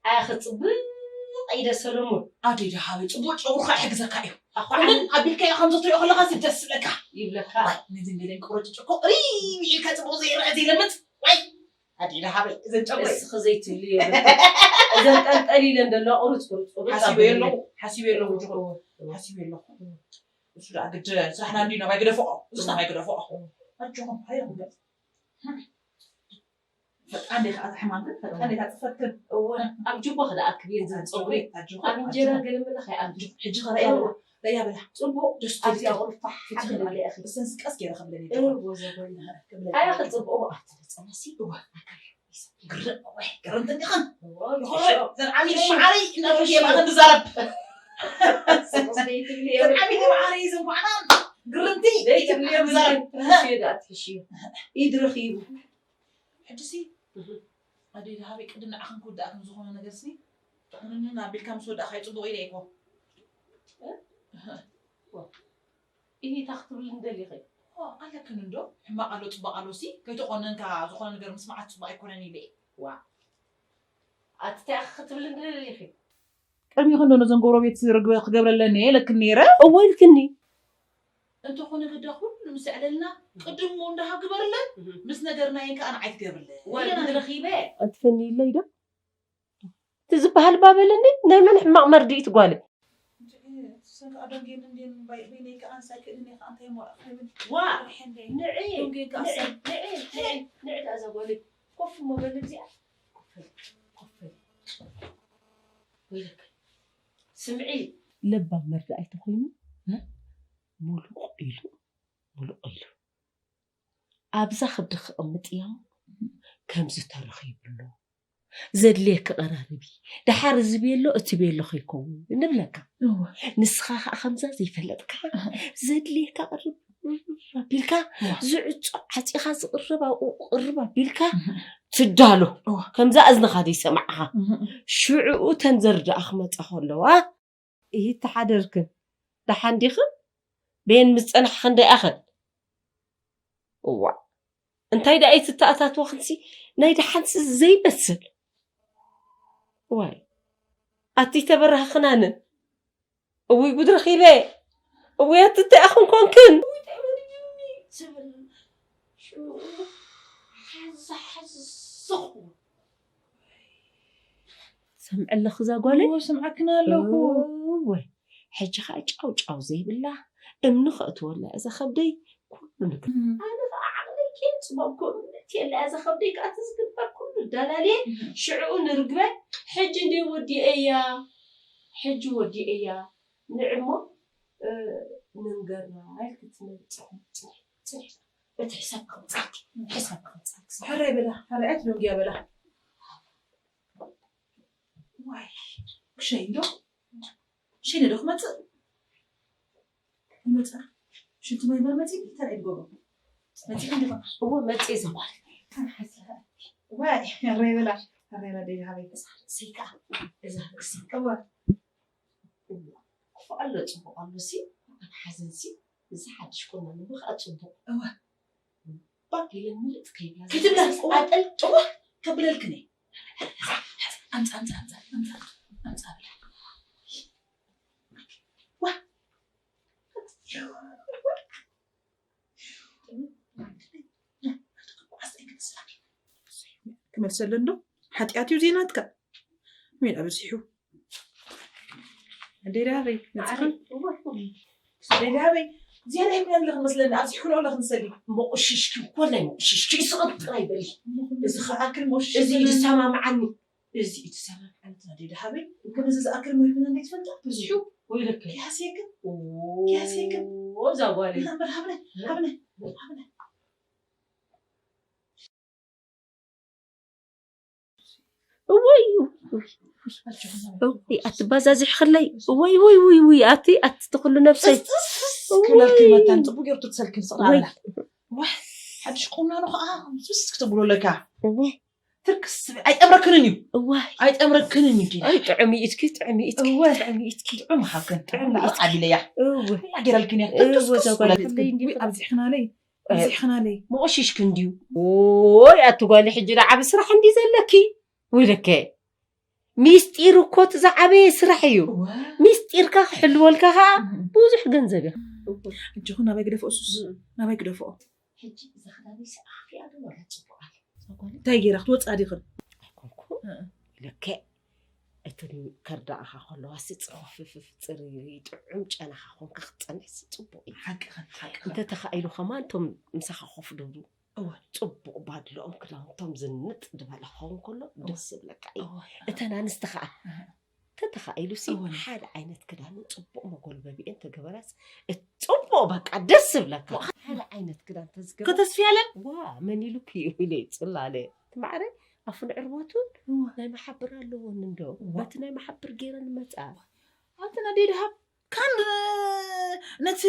ኣያ ክጽብቕ ኢደ ሰሎሞን። ኣደይ ደሃበይ፣ ጽቡቕ ጨጉርኻ ይሕግዘካ እዩ። ኣኳ ኩለን ኣቢልካዮ ከም ዘትሪኦ ከለኻ ሲ ደስ ይብለካ። ይብለካ። ዋይ፣ ነዚ ገለን ቁርጭ እኮ ሪም ኢልካ ጽቡቕ ዘይረአ ዘይለምጽ። ዋይ፣ ኣደይ ደሃበይ፣ እዘን ጨጉረይ። እስኺ ዘይትብሊ የብልካ። እዘን ጠልጠል ኢለን ዘለዋ ቁሩጽ ቁሩጽ ቁሩጽ ሓሲበዮ ኣለኹ፣ ሓሲበዮ ኣለኹ፣ ጅግሩ። ሓሲበዮ ኣለኹ። እሱ ደኣ ግድ ስራሕና እንድዩ ናባይ ግደፍኦ፣ እሱ ናባይ ግደፍኦ። ኣጆኹም፣ ሃየ፣ ፈጣን ዲኻ ኣታ ሕማም ግን፣ ፈጣን ዲኻ ጽፈት ግን። እወ፣ ኣብ ጅቦ ክደኣክብ እየን ዝብል ጸጉሪ። ኣጆኹም፣ ኣብ እንጀራ ኣጆኹም። ገለ ምልኽ ኣይኣቱ። ሕጂ ኸ ረእያ በላ፣ ረእያ በላ። ጽቡቕ፣ ደስ ኣዝያ ትብል። ቁርፋሕ ፍትሒ ሓንቲ በላ። መሊእኺ። እሰን ስቀስ ገይረ ክብለን እየ። እወ፣ ዘበና። ክብለን ኣያ እየ። ክጽብቑ ኣብቲ ተጸነሲ። እወ። ኣገር። ግርም፣ ወይ፣ ግርምቲ እንዲኽን። እወ፣ ይኾኖ፣ ይሾ። ዘን ዓሚል ይሾ። መዓረይ፣ እናበልኩ ይሾ። የማኸን ትዛረብ። ስቕ ስቕ ዘይትብሊ ዘን የብልኪ። ዓሚል መዓረይ፣ ዘን ኳዕና፣ ግርምቲ፣ ዘይትብሊ ዘይትብሊ የብልኪ። ትዛረብ። ትንሽ እየ ደኣ ትሕሽዮ። ኢድ ረኺቡ። ሕጂሲ፣ እህ። ኣደይ ደሃበይ ቅድም ንዓኽን ክውዳእክን ዝኾነ ነገርሲ፣ ትኹንንን ኣቢልካ ምስ ወዳእኻዮ ጽቡቕ ኢለ እኮ። እ? እህ። ዋ። ኢሂ፣ እንታይ ክትብልኒ ደሊኺ? ኦ፣ ኣለክን እንዶ፣ ሕማቕ ኣሎ ጽቡቕ ኣሎሲ፣ ከይተቖነንካ ዝኾነ ነገር ምስማዓት ጽቡቕ ኣይኮነን ኢለ እየ። ዋ። ኣቲ እንታይ ክትብልኒ ደሊኺ? ቅድሚኺ እንዶ ነዘን ጎረቤት ርግበ ክገብረለን እየ ኢለክን ነይረ። እወ ኢልክኒ። እንተኾነ ግዳ ኩሉ ምስ ኣዕለልና፣ ቅድም እሞ እንዳሃ ግበርለን፣ እህ። ምስ ነገርናየን ከኣ ንዓይ ትገብርለን ወርቂ ኢለና። ረኺበ። ኣቲ ፈንይለይ ዶ? እቲ ዝበሃል ባበለኒ፣ ናይ መን ሕማቕ መርድኢት ጓለይ? እንድዒ፣ እሰን ከኣ ደንጉየን እንድየን፣ ባይ-፣ በይነይ ከኣ ኣንሳይ ክእልን እየ ከኣ እንታይ እሞ ደኣ ክብል። ዋ! ፍርሒ እንድየ። ንዒ፣ ደንጉየን ከኣ ንዒ፣ እሰን። ንዒ፣ ንዒ፣ ንዒ ደኣ እዛ ጓለይ። ኮፍ እሞ በሊ እዚኣ። ኮፍ በሊ፣ ኮፍ በሊ። ወይለከ። ስምዒ። ለባም መርድኣይ ተኾይኑ፣ እ? ሙሉቕ ኢሉ፣ ሙሉቕ ኢሉ። ኣብዛ ክብዲ ክቕምጥ እያ፣ ከምዚ ተረኺቡ ኣሎ። ዘድልየኪ ቀራርቢ። ደሓር እዚ ቤሎ፣ እቲ ቤሎ ከይከውን ንብለካ። እወ። ንስኻ ኸዓ ከምዛ ዘይፈለጥካ፣ እህ። ዘድልየካ ቅርብ ኣቢልካ፣ እወ። ዝዕጾ ዓጺኻ ዝቕርብ ኣብኡ ቅርብ ኣቢልካ፣ እህ። ትዳሎ። እወ። ከምዛ እዝንኻ ዘይሰማዕኻ። እህ። ሽዕኡ ተን ዘርድኣ ክመጻ ከለዋ፣ ይተሓደርክን። ደሓን ዲኽን? በየን ምስ ጸናሕኽን እንዶ ኢኽን? እዋእ፣ እንታይ ደኣ እዩ ትተኣታትወኽንሲ? ናይ ደሓንሲ ዘይመስል። ዋይ፣ ኣቲ ተበራህኽናንን። እውይ ጉድ ረኺበ። እውይ ኣቲ እንታይ ኣኽን ኮንክን? ዝብል ሽዑ ሓዛ ሓዚ ዝኾ ሰምዐለኺ እዛ ጓለይ? እወ፣ ሰምዓክን ኣለኹ። እወ፣ ሕጂ ኸኣ ጫው ጫው ዘይብላ እምኒ ከእትወላ እዛ ከብደይ ኩሉ ነገር። እም። ኣነ ኸኣ ዓቕለይ ከየጽበብኩ እምነት የላ እዛ ከብደይ ከኣ እቲ ዝግበር ኩሉ ዳላልየ እም። ሽዕኡ ንርግበ ሕጂ እንደ ወዲኤያ፣ ሕጂ ወዲኤያ ንዕሞ፣ እ፣ ንንገራ ኢልኪ ትመጽእ ጽንሒ፣ ጽንሒ። እቲ ሕሳብ ክምጻልኪ፣ ሕሳብ ክምጻልኪ። ሕራይ በላ፣ ሕራይ ኣትደንጉያ በላ። ዋይ፣ ክሸይ እንዶ? ሸይነ ዶ ክመጽእ? ይመጽእ። ሽንቲ ማይ በር መጺእ፣ እንታይ ድገብሮ? መጺእ እንዲኻ? እወ፣ መጺእ ዘማል። ዋይ፣ ሕራይ በላ፣ ሕራይ በላ፣ ደይ ሃበይ። እዛ ርእሰይ ከኣ፣ እዛ ርእሰይ። እወ። እወ። ክፉእ ኣሎ፣ ጽቡቕ ኣሎ ሲ፣ ኣብ ሓዘን ሲ፣ እዚ ሓድሽ ቁናኖ እሞ ከኣ ጽቡቕ። እወ። ባክ ኢለን ምልጥ ከይብላ ከይትብላ፣ ዝብላ እወ፣ ኣጠል-፣ እወ፣ ከብለልክን እየ። ኣምጻ፣ ኣምጻ፣ ኣምጻ፣ ኣምጻ፣ ኣምጻ፣ ኣምጻ ብላ። ዋ። ክመልሰለን ዶ? ሓጢኣት እዩ ዜናትካ። ሜዳ በዚሑ። ኣደይ ደሃበይ፣ መጺኺ? ኣደይ ደሃበይ፣ ዝያዳ ይብላ ኣለኽን መስለኒ፣ ኣብዚሕክንኦ ኣለኽን ሰሊ። መቑሽሽኪ እኮ ናይ መቑሽሽኪ ይስቕጥ ጥራይ በሊ። እዚ ኸኣ ኣክል መቑሽሽ እዚ እዩ ዝሰማምዓኒ። እዚ እዩ ዝሰማምዓኒ። ኣደይ ደሃበይ፣ ከምዚ ዝኣክል ሞይትና እንዴት ትፈልጣ? በዚሑ። ወይለከ። ይሃስየክን። ኦ፣ ይሃስየክን። እዛ ጓለይ። እምበር ሃብነ፣ ሃብነ፣ ሃብነ። እወይ፣ እወይ፣ ኣትባዛዝሕኽለይ። እወይ፣ ወይ፣ ወይ፣ ወይ፣ ኣቲ፣ ኣቲ ትኹሉ ነብሰይ። ጽጽጽ እወይ። ክብለልኪ መታን ጽቡቅ ጌሩ ትርክሰልኪ ስቕ ወይ። ኣላ። ዋይ፣ ሓድሽ ቁናኖ ኸኣ ጽጽ ክትብሎ ኣለካ። እወይ። ትርክስ ትብል ኣይጠምረክንን እዩ። እዋይ። ኣይጠምረክንን እዩ ዲና። ኣይ፣ ጥዑም እዩ ኢትኪ፣ ጥዑም እዩ ኢትኪ፣ እወ። ጥዑም እዩ ኢትኪ። ጥዑም ሃብከን። ጥዑም ጥዑም እዩ ኢትኪ። ዓቢለያ። እወ። ላ ጌራልክን እያ። እወ፣ ትርክስ ዛጓል ትብለልኪ። ክለይ እንዲኻ። ውይ፣ ኣብዚሕናለይ። እ፣ ኣብዚሕናለይ። መቆሽሽኪ እንድዩ። ኦይ፣ ኣቲ ጓለይ፣ ሕጂ ዶ ዓቢ ስራሕ እንድዩ ዘለኪ? ወይለከ። ሚስጢር እኮ እቲ ዝዓበየ ስራሕ እዩ። እወ። ሚስጢርካ ክሕልወልካ ኸኣ እም። ብዙሕ ገንዘብ እዩ። ሕጂ ኹ ናባይ ግደፎ እሱስ? እም። ናባይ ግደፎ። ሕጂ እዛ ክዳነይሲ ኣኽፊኣ ዶ ወላ ጽቡቕ ኣለ? እንታይ ገይራ ክትወጽኣ ዲኽን? ኣይኮንኩ። እእ። ኢለከ እቲ ከርዳእኻ ከለዋሲ ጽፍፍፍ ጽርይ ጥዑም ጨናኻ ኮንካ ክትጸንሕሲ ጽቡቕ እዩ። ሓቅኽን፣ ሓቅኽን። እንተ ተኻኢሉ ከማን እቶም ምሳኻ ኮፍ ድብሉ እወ። ጽቡቕ ባድልኦም ክዳውንቶም ዝንጥ ዝበለ ክኸውን ከሎ እወ። ደስ ዝብለካ እዩ። እወ። እተን ኣንስቲ ኸኣ እህ። ተተኻኢሉሲ እወ። ሓደ ዓይነት ክዳንን ጽቡቕ መጎልበቢኤን ተገበራስ እት-፣ ጽቡቕ በቃ ደስ ዝብለካ። ዋ። ሓደ ዓይነት ክዳን ተዝገበራ። ከተስፍያለን? ዋ፣ መን ኢሉኪ እዩ ኢለ እዩ ጽላለ። እቲ ማዕረ ኣፉን ዕርበቱን እወ። ናይ መሓብር ኣለዎን እንዶ። ዋ። በቲ ናይ መሓብር ገይረን መጻ። ኣንተ ናደይ ደሃብ ካን ነቲ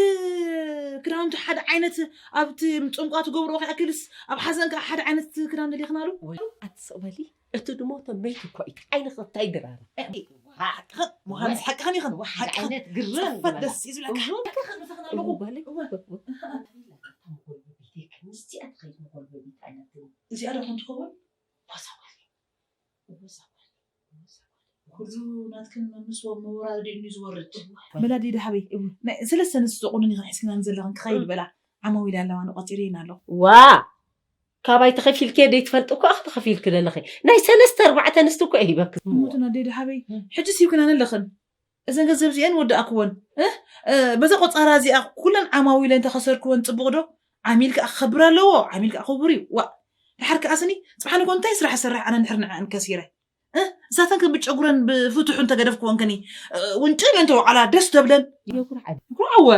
ክዳውንቲ ሓደ ዓይነት ኣብቲ ምጽምቋ ትገብሮ ከይኣክልስ ኣብ ሓዘን ከኣ ሓደ ዓይነት ክዳን ደሊኽናሉ? ወይ ኣትስቕ በሊ። እቲ ድሞተ መይት እኮ እዩ። ዓይንኺ እንታይ ድራራ? ሓቅኽን፣ ምዃንስ ሓቅኽን ኢኽን። ሓደ ሓቅኽን። ዓይነት ግርም ጽፈት ዝበላ። ደስ እዩ ዝብለካ። እወ። ሓቅኽን ምሳኽን ኣለኹ። እወ በሊ። እወ። እወ፣ እወ። እታ መጎልበቢተይ ከ ምስቲኣ ትኸይድ መጎልበቢት ኣለትኒ። እዚኣ ዶ ኾን ትኸውን? ፖሳ ጓል። እወ፣ እዛ ጓል። እወ፣ እዛ ጓል። ኩሉ ናትክን መምስዎ መወራረዲ እዩ ዝወርድ። በላ ዲዳ ሓበይ፣ እወ። ናይ ሰለስተ ኣንስቲ ቁኑን ኢኽን ሒዝክናን ዘለኽን ክኸይድ እም። በላ። ዓማዊል ኣለዋ፣ ንቆጺረን ኣለኹ። ዋ! ካባይ ተኸፊልኪ ደይ ትፈልጢ እኮ ኣኽ ተኸፊልኪ ዘለኺ። ናይ ሰለስተ ኣርባዕተ ኣንስቲ እኮ እየ ሂበኪ። እሞትና ዲዳ ሓበይ፣ እም። ሕጂ ሲብክናን ኣለኽን። እዘን ገንዘብ እዚአን ወዳእክወን። እ? እ፣ በዛ ቆጻራ እዚኣ ኩለን ዓማዊለን ተኸሰርክወን ጽቡቕ ዶ? ዓሚል ከኣ ክኸብር ኣለዎ። ዓሚል ከኣ ክቡር እዩ። ዋእ። ደሓር ከኣ ስኒ፣ ጽባሕ ንግሆ እንታይ ስራሕ እሰርሕ ኣነ እንድሕር ንዐኣን ከሲረ? እ? እሳተን ከም ብጨጉረን ብፍትሑ እንተገደፍክወን ከኒ፣ እ፣ ውንጭ ኢለን ተወዓላ ደስ ተብለን። የኩርዓን። ኩርዓወ።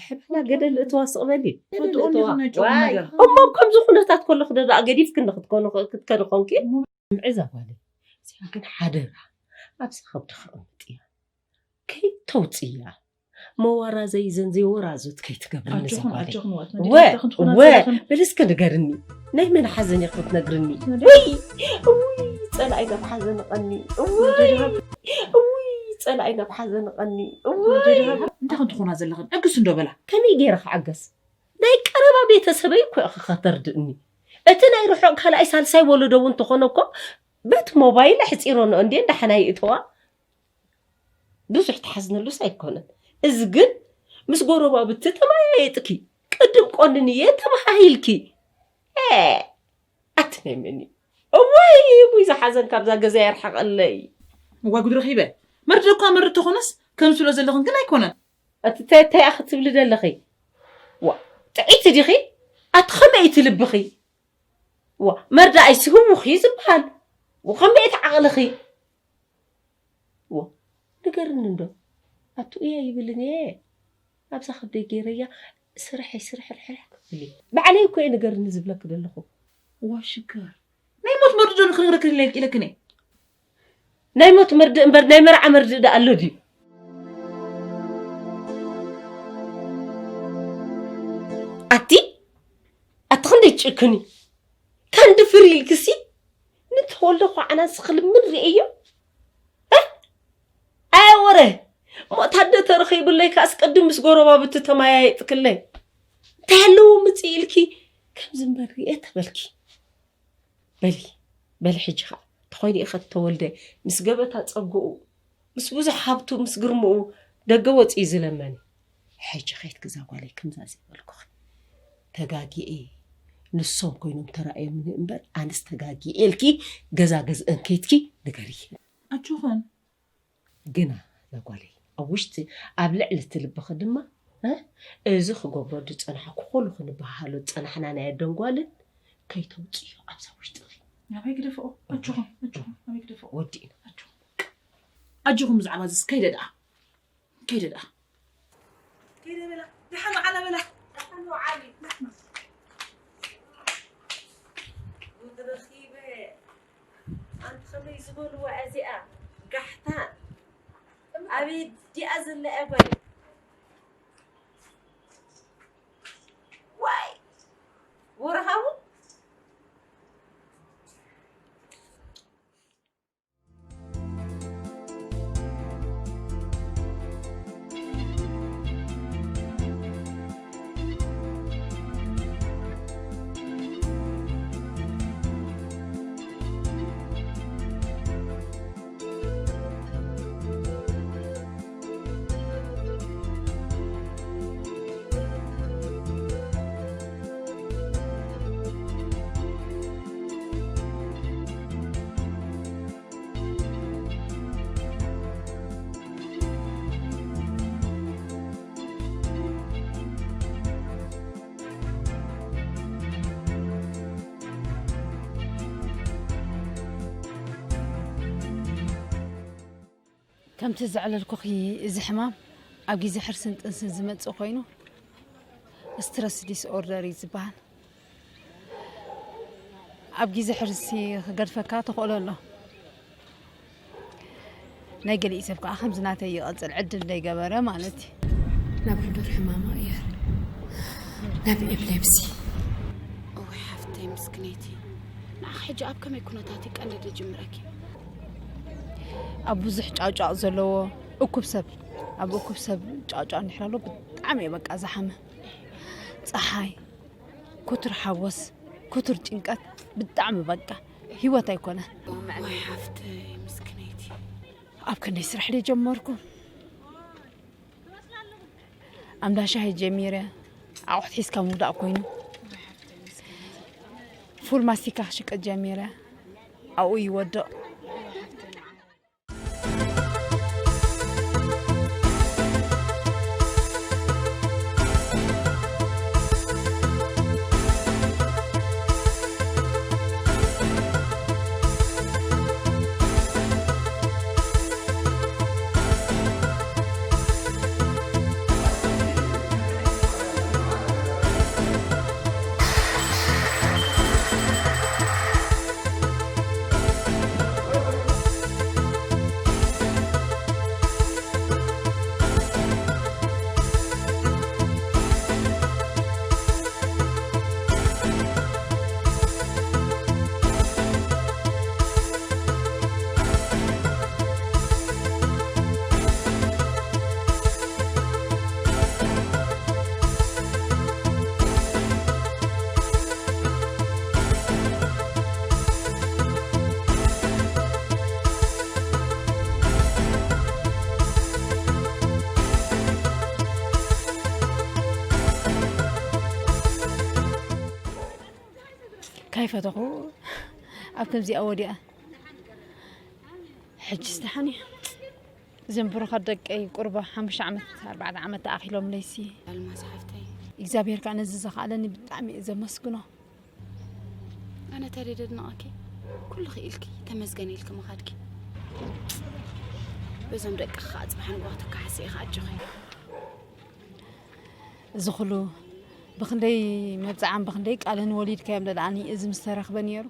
ሕብና ገደል እተዋ ስቕ በሊ። ፈትኦ ገደል እንዲኹ እተዋ። ናይ ጨጉሪ ዋይ። ነገር። እሞ ኣብ ከምዚ ኩነታት ከለኹ ዶ ደኣ ገዲፍክኒ ክትኮኑ፣ ክትከዲ ኮንኪ? ምዕዛ ጓለይ። እዚኣ ግን ሓደራ። ኣብዚ ከብድኻ ኣቐምጥያ። ከይተውፅያ። መዋራዘይ ዘን ዘይወራዙት ከይትገብርኒ ኣጆኹም፣ ዘጓለይ። ኣጆኹም፣ ወ-፣ ወ-፣ በሊ እስከ ንገርኒ። ናይ መን ሓዘን ኢኺ ክትነግርኒ? ናይ ውይ፣ ውይ፣ ፀላኢ ናብ ሓዘን ቐኒ። ውይ፣ ውይ፣ ፀላኢ ናብ ሓዘን ቐኒ። ውይ። እንታይ ከም ትኾና ዘለኽን? ዕግስ እንዶ በላ። ከመይ ገይረ ክዓገስ? ናይ ቀረባ ቤተሰበይ እኮ ኢኺ ከተርድእኒ። እቲ ናይ ርሑቕ ካልኣይ ሳልሳይ ወለዶ እውን እንተኾነ እኮ በቲ ሞባይል ኣሕፂረንኦ እንድየን ደሓና ይእተዋ። ብዙሕ ትሓዝነሉስ ኣይኮነን። እዚ ግን ምስ ጎረባብቲ ተመያየጥኪ፣ ቅድም ቆንንየ ተባሃሂልኪ። ኤ፣ ኣቲ ናይ መን እዩ? እዋይ፣ እቡይ፣ ዝሓዘን ካብዛ ገዛ የርሕቐለይ። እዋይ፣ ጉድ ረኺበ። መርድእ እኳ መርድእ ተኾነስ፣ ከም ዝብሎ ዘለኽን ግን ኣይኮነን። እቲ እንታይ፣ እንታይ ኢኺ ትብሊ ዘለኺ? ዋ፣ ጥዒቲ ዲኺ? ኣቲ ኸመይ እቲ ልብኺ? ዋ፣ መርዳእይሲ ህውኽ እዩ ዝበሃል። ወ፣ ኸመይ እቲ ዓቕልኺ? ዎ፣ ንገርኒ እንዶ። ኣቱ እየ ይብልን እየ። ኣብዛ ከብደይ ገይረያ ስርሐይ ስርሕ ርሕርሕ ክብል እየ። ባዕለይ እኮ እየ ንገርኒ ዝብለኪ ዘለኹ። ዋ ሽጋር። ናይ ሞት መርድእ ዶ ንክነግረክን ኢለ-፣ ኢለክን እየ። ናይ ሞት መርድእ እምበር ናይ መርዓ መርድእ ደኣ ኣሎ ድዩ? ኣቲ፣ ኣቲ ክንደይ ትጭክኒ? ከንዲ ፍሪ ኢልክሲ ንተወልደ ኳዕናን ስኽልምን ርእዮ። እ? ኣየ ወረ፣ ሞት ኣደ ተረኺብለይ ከኣስ ቅድም ምስ ጎረባብቲ ተመያየጥክለይ። እንታይ ኣለዎ ምጽእ ኢልኪ ከምዚ እምበር ርእየ ተበልኪ። በሊ፣ በሊ ሕጂ ኸኣ፣ ተኾይኑ ኢኸ ተወልደ ምስ ገበታ ጸግኡ፣ ምስ ብዙሕ ሃብቱ፣ ምስ ግርምኡ ደገ ወጺኡ ዝለመኒ። ሕጂ ኸይትግዛ ጓለይ፣ ክምዛ ዘይበልኩኺ። ተጋጊኤ፣ ንሶም ኮይኖም ተራእዮምኒ እምበር፣ ኣነስ ተጋጊኤ ኢልኪ ገዛ ገዝአን ከይትኪ ንገሪ። ኣጆኽን። ግና፣ እዛ ጓለይ፣ ኣብ ውሽጢ ኣብ ልዕሊ እቲ ልብኺ ድማ እ? እዚ ክገብሮ ዝጸናሕኩ ኩሉ ክንበሃሃሎ ዝጸናሕና ናይ ኣደን ጓልን ከይተውጽዮ ኣብዛ ውሽጥኺ። ናበይ ግደፍኦ? ኣጆኹም፣ ኣጆኹም፣ ናበይ ግደፍኦ? ወዲእና። ኣጆኹም። ኣጆኹም ብዛዕባ እዚስ ከይደ ደኣ። ከይደ ደኣ። ከይደ በላ። ደሓን ወዓላ በላ። ደሓን ወዓሊ። ደሓን። ጉድ ረኺበ። ኣንቲ ከመይ ዝበልዋ እዚኣ ጋሕታ። ኣበይ ዲኣ ዘላ እያ ጓለይ? ዋይ! ወርሃዊ? ከምቲ ዘዕለልኩኺ፣ እዚ ሕማም ኣብ ግዜ ሕርስን ጥንስን ዝመጽእ ኮይኑ፣ ስትረስ ዲስኦርደር እዩ ዝበሃል። ኣብ ግዜ ሕርሲ ክገድፈካ ተኽእሎ ኣሎ። ናይ ገሊኡ ሰብ ከዓ ከምዚ ናተይ ይቐጽል ዕድል ዘይገበረ ማለት እዩ። ናብ ሕዱር ሕማማ እየር፣ ናብ ኤፕሌፕሲ። እወ ሓፍተይ ምስክነይቲ፣ ንዓኺ ሕጂ ኣብ ከመይ ኩነታት እዩ ቀንዲ ዝጅምረኪ? ኣብ ብዙሕ ጫውጫቕ ዘለዎ እኩብ ሰብ፣ ኣብ እኩብ ሰብ ጫውጫቕ እንድሕር ኣሎ ብጣዕሚ እየ በቃ ዝሓመ። ፀሓይ፣ ክቱር ሓጎስ፣ ክቱር ጭንቀት፣ ብጣዕሚ በቃ ህይወት ኣይኮነን። ወይ ሓፍተይ ምስክነይቲ። ኣብ ክንደይ ስራሕ ድየ ጀመርኩ? ኣምዳ ሻሂ ጀሚረ፣ ኣቑሑት ሒዝካ ምውዳቕ ኮይኑ። ፉል ማስቲካ ክሽቅጥ ጀሚረ፣ ኣብኡ ይወድቕ። ካይፈተኹ ኣብ ከምዚኣ ወዲኣ። ሕጅስ ደሓን እየ። እዞም ብሩኻት ደቀይ ቁርባ ሓሙሽተ ዓመት፣ ኣርባዕተ ዓመት ተኣኺሎም ለይሲ። ኣልማዝ ሓፍተይ። እግዚኣብሔር ከኣ ነዚ ዘኽኣለኒ ብጣዕሚ እየ ዘመስግኖ። ኣነ ተደይ ደድንቐኪ፣ ኩሉ ክኢልኪ፣ ተመስገን ኢልኪ ምኻድኪ። በዞም ደቅኺ ከኣ ጽባሕ ንግሆ ትከሓሲ ኢኺ፣ ኣጆኺ። እዚ ኩሉ ብኽንደይ መብጽዓን ብኽንደይ ቃልን ወሊድካዮም ደኣ ኣኒ እዚ ምስ ተረኽበ ነይሩ።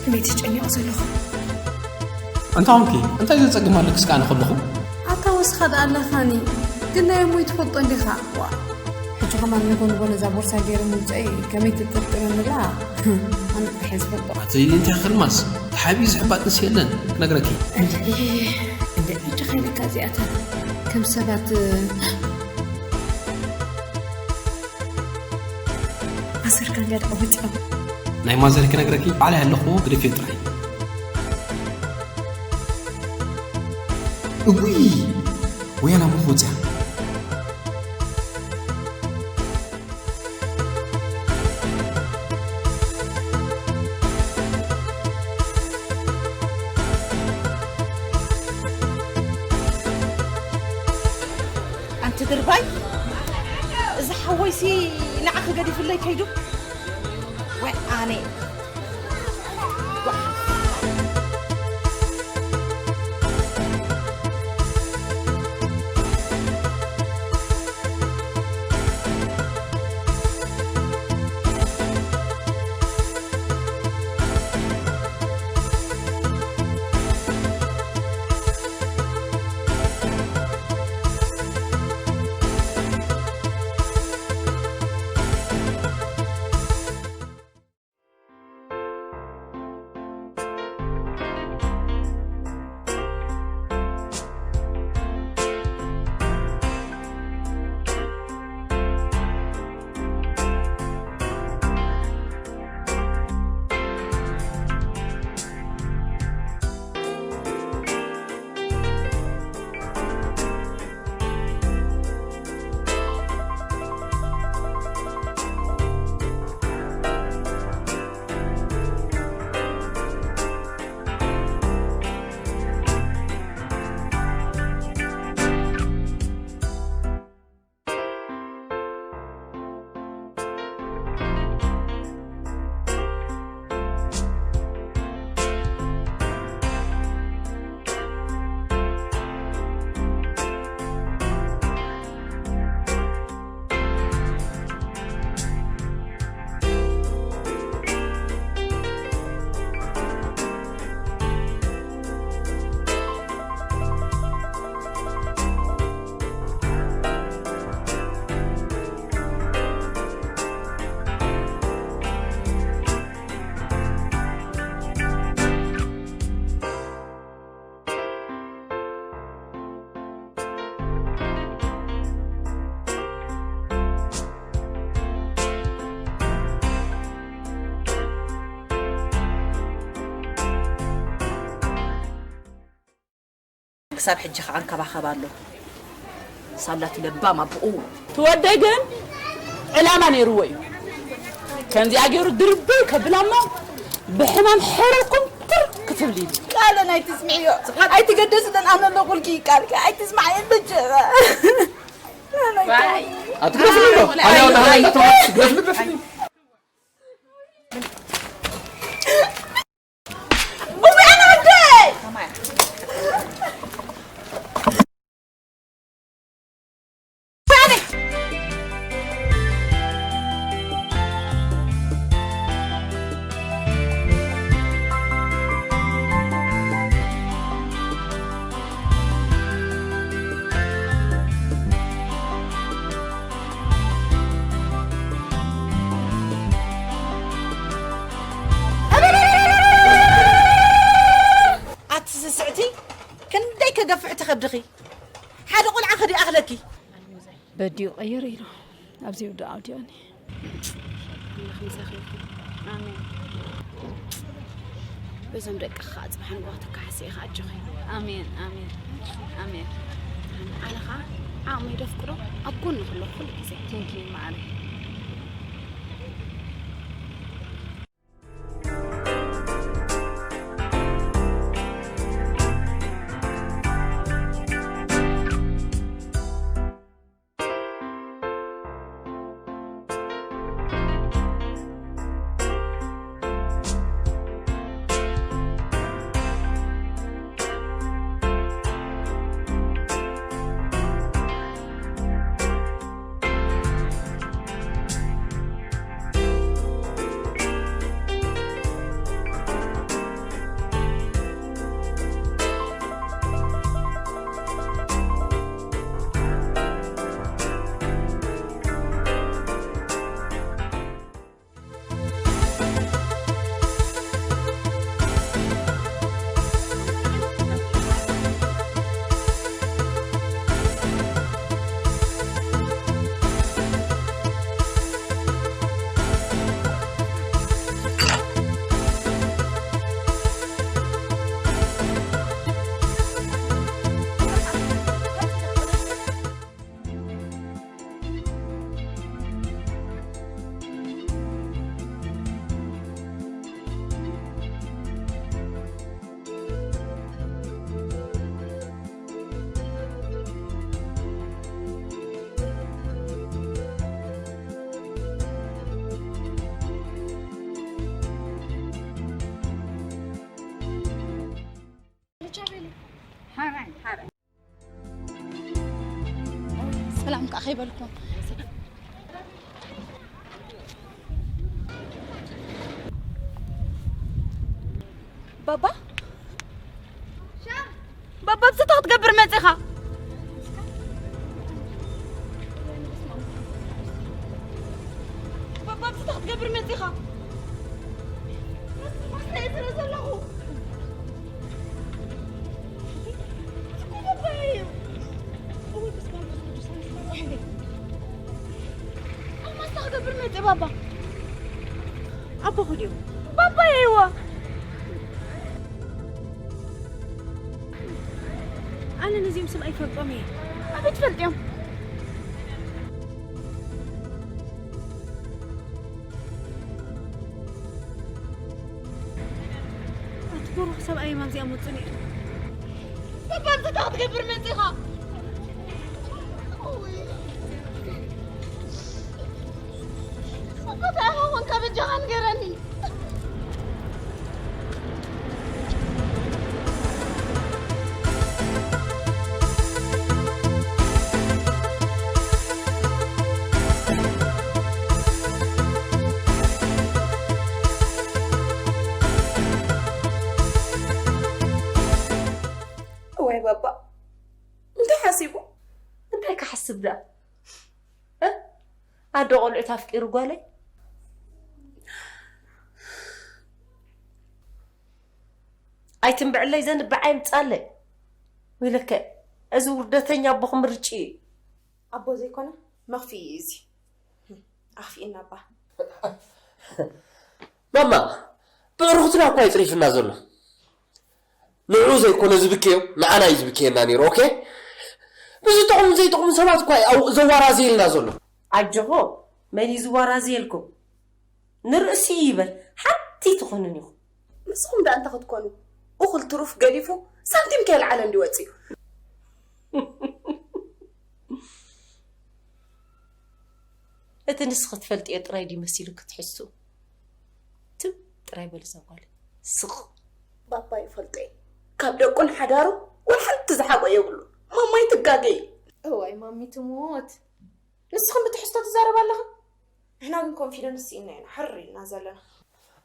ከመይ ትጨኒቑ ዘለኹ? እንታይ ኾንኪ? እንታይ ዘጸግም ኣለኪ እስከ ኣነ ከለኹ? ኣታ ወስኻ ደኣ ኣለኻኒ። ግን ናይ እሞይ ትፈልጦ እንዲኻ። ዋ። ሕጂ ከማን ንጎ ንጎ ነዛ ቦርሳ ገይረ ምውጸይ ከመይ ትጥርጥረኒ ደኣ? ኣነ ጥራሕ እየ ዝፈልጦ። ኣቲ እንታይ ክልማስ? ተሓቢኡ ዝሕባጥ ንስ የለን ክነግረኪ። እንድዒ፣ እንድዒ ሕጂ ከይነካ እዚኣተን ከም ሰባት ማዘርካ እንድያ ደኣ ወፂኦም። ናይ ማዘር ክነግረኪ ባዕላ ኣለኹ ግደፍዮ ጥራይ። እውይ ወያና ሙኽ ወፅያ። ኣንቲ ድርባይ፣ እዚ ሓወይሲ ንዓኺ ገዲፍለይ ከይዱ። ወይ ኣነ። ክሳብ ሕጂ ከዓ እንከባኸብ ኣሎ። ሳላቲ ለባም ኣቦኡ። ትወደይ ግን ዕላማ ነይርዎ እዩ። ከምዚኣ ገይሩ ድርብይ ከብላ እሞ ብሕማም ሕርኩም ትር ክትብል ኢሉ። ቃለን ኣይትስምዕዮ። ኣይትገደስለን፣ ኣነ ኣለኹልኪ። ቃልኪ ኣይትስምዓየን በጀኻ። ኣትግደፍኒ ዶ? ኣነ ወላ ሃላ ይተዋስ ግደፍኒ፣ ግደፍኒ። ኣቲ ስስዕቲ፣ ክንደይ ከገፍሕ ትኸብድኺ። ሓደ ቆልዓ ከዲ ኣኽለኪ። በዲኡ ቀይር ኢሉ ኣብዚ ይውዳእ ኣውዲኦኒ። ኣምላኽ ምሳኺ ይኹን። ኣሜን። በዞም ደቂ ከዓ ጽባሕ ንግሆ ትከሓሲ ኢኻ ኣጆኺ። ኣሜን፣ ኣሜን፣ ኣሜን። ኣነ ከዓ ዓቕመይ ደፍቅዶ ኣብ ጎኒ ኩሎ ኩሉ ግዜ። Thank you ማዓረይ። ሓራይ ሓራይ። ሰላም ከኣ ከይበልኩም። ባባ? ባባ፣ ኣብዚ እንታይ ክትገብር መጺኻ? ባባ፣ ኣብዚ እንታይ ክትገብር መጺኻ? መስመር ስለ ዘለኹ። እዚ እኮ ባባይ እዩ። እውይ፣ በስመ አብ ወወልድ ወመንፈስ ቅዱስ። ኣማስታ ክገብር መጽእ ባባ። ኣቦኹ ድዮም? ባባይ እይዎ። ኣነ ነዚኦም ሰብ ኣይፈልጦም እየ። ኣበይ ትፈልጥዮም? ኣቲ ብሩኽ ሰብኣይ እዮም ኣብዚኣ መጹ ነይሩ። ባባ፣ እንታይ ክትገብር መጺኻ? እንታይ ኮንካ በጃኻ ንገረኒ። እዋይ ባባ፣ እንታይ ሓሲቡ? እንታይ ክሓስብ ደኣ? እ? ኣደ ቆልዑት ኣፍቂሩ ጓለይ? ኣይትንብዕለይ፣ ዘንብዕ ኣይምጻለይ። ወይለከ፣ እዚ ውርደተኛ ኣቦ ክምርጭ እዩ። ኣቦ ዘይኮነ መኽፍኢ እዩ እዚ። ኣኽፊእና እባ። ማማ፣ ብዕርኹትና እኳ እዩ ጽሪፍና ዘሎ። ንዕኡ ዘይኮነ ዝብከዮ፣ ንዓና እዩ ዝብከየና ነይሩ። ኦኬ? ብዝጠቕሙ ዘይጠቕሙ ሰባት እኳ እዩ ኣው-፣ ዘዋራዝየልና ዘሎ። ኣጆኹም፣ መን እዩ ዝዋራዝየልኩም? ንርእሲ ይበል፣ ሓንቲ ትኾኑን ኢኹም። ንስኹም ደኣ እንታይ ክትኮኑ? እኹል ትሩፍ ገዲፉ ሳንቲም ከየልዓለ እንዲ ወጺኡ። እቲ ንስኺ ትፈልጥዮ ጥራይ ድዩ መሲሉ ክትሕሱ? ትም ጥራይ በሊ እዛ ጓል። ስቕ። ባባ ይፈልጦ እዩ። ካብ ደቁን ሓዳሩ ወላ ሓንቲ ዝሓቆ የብሉ። ማማይ ትጋገ እዩ። እዋይ ማሚ ትሞት። ንስኽን ብትሕዝቶ ትዛረባ ኣለኽን? ንሕና ግን ኮንፊደንስ ስኢንና ኢና ሕር ኢልና ዘለና።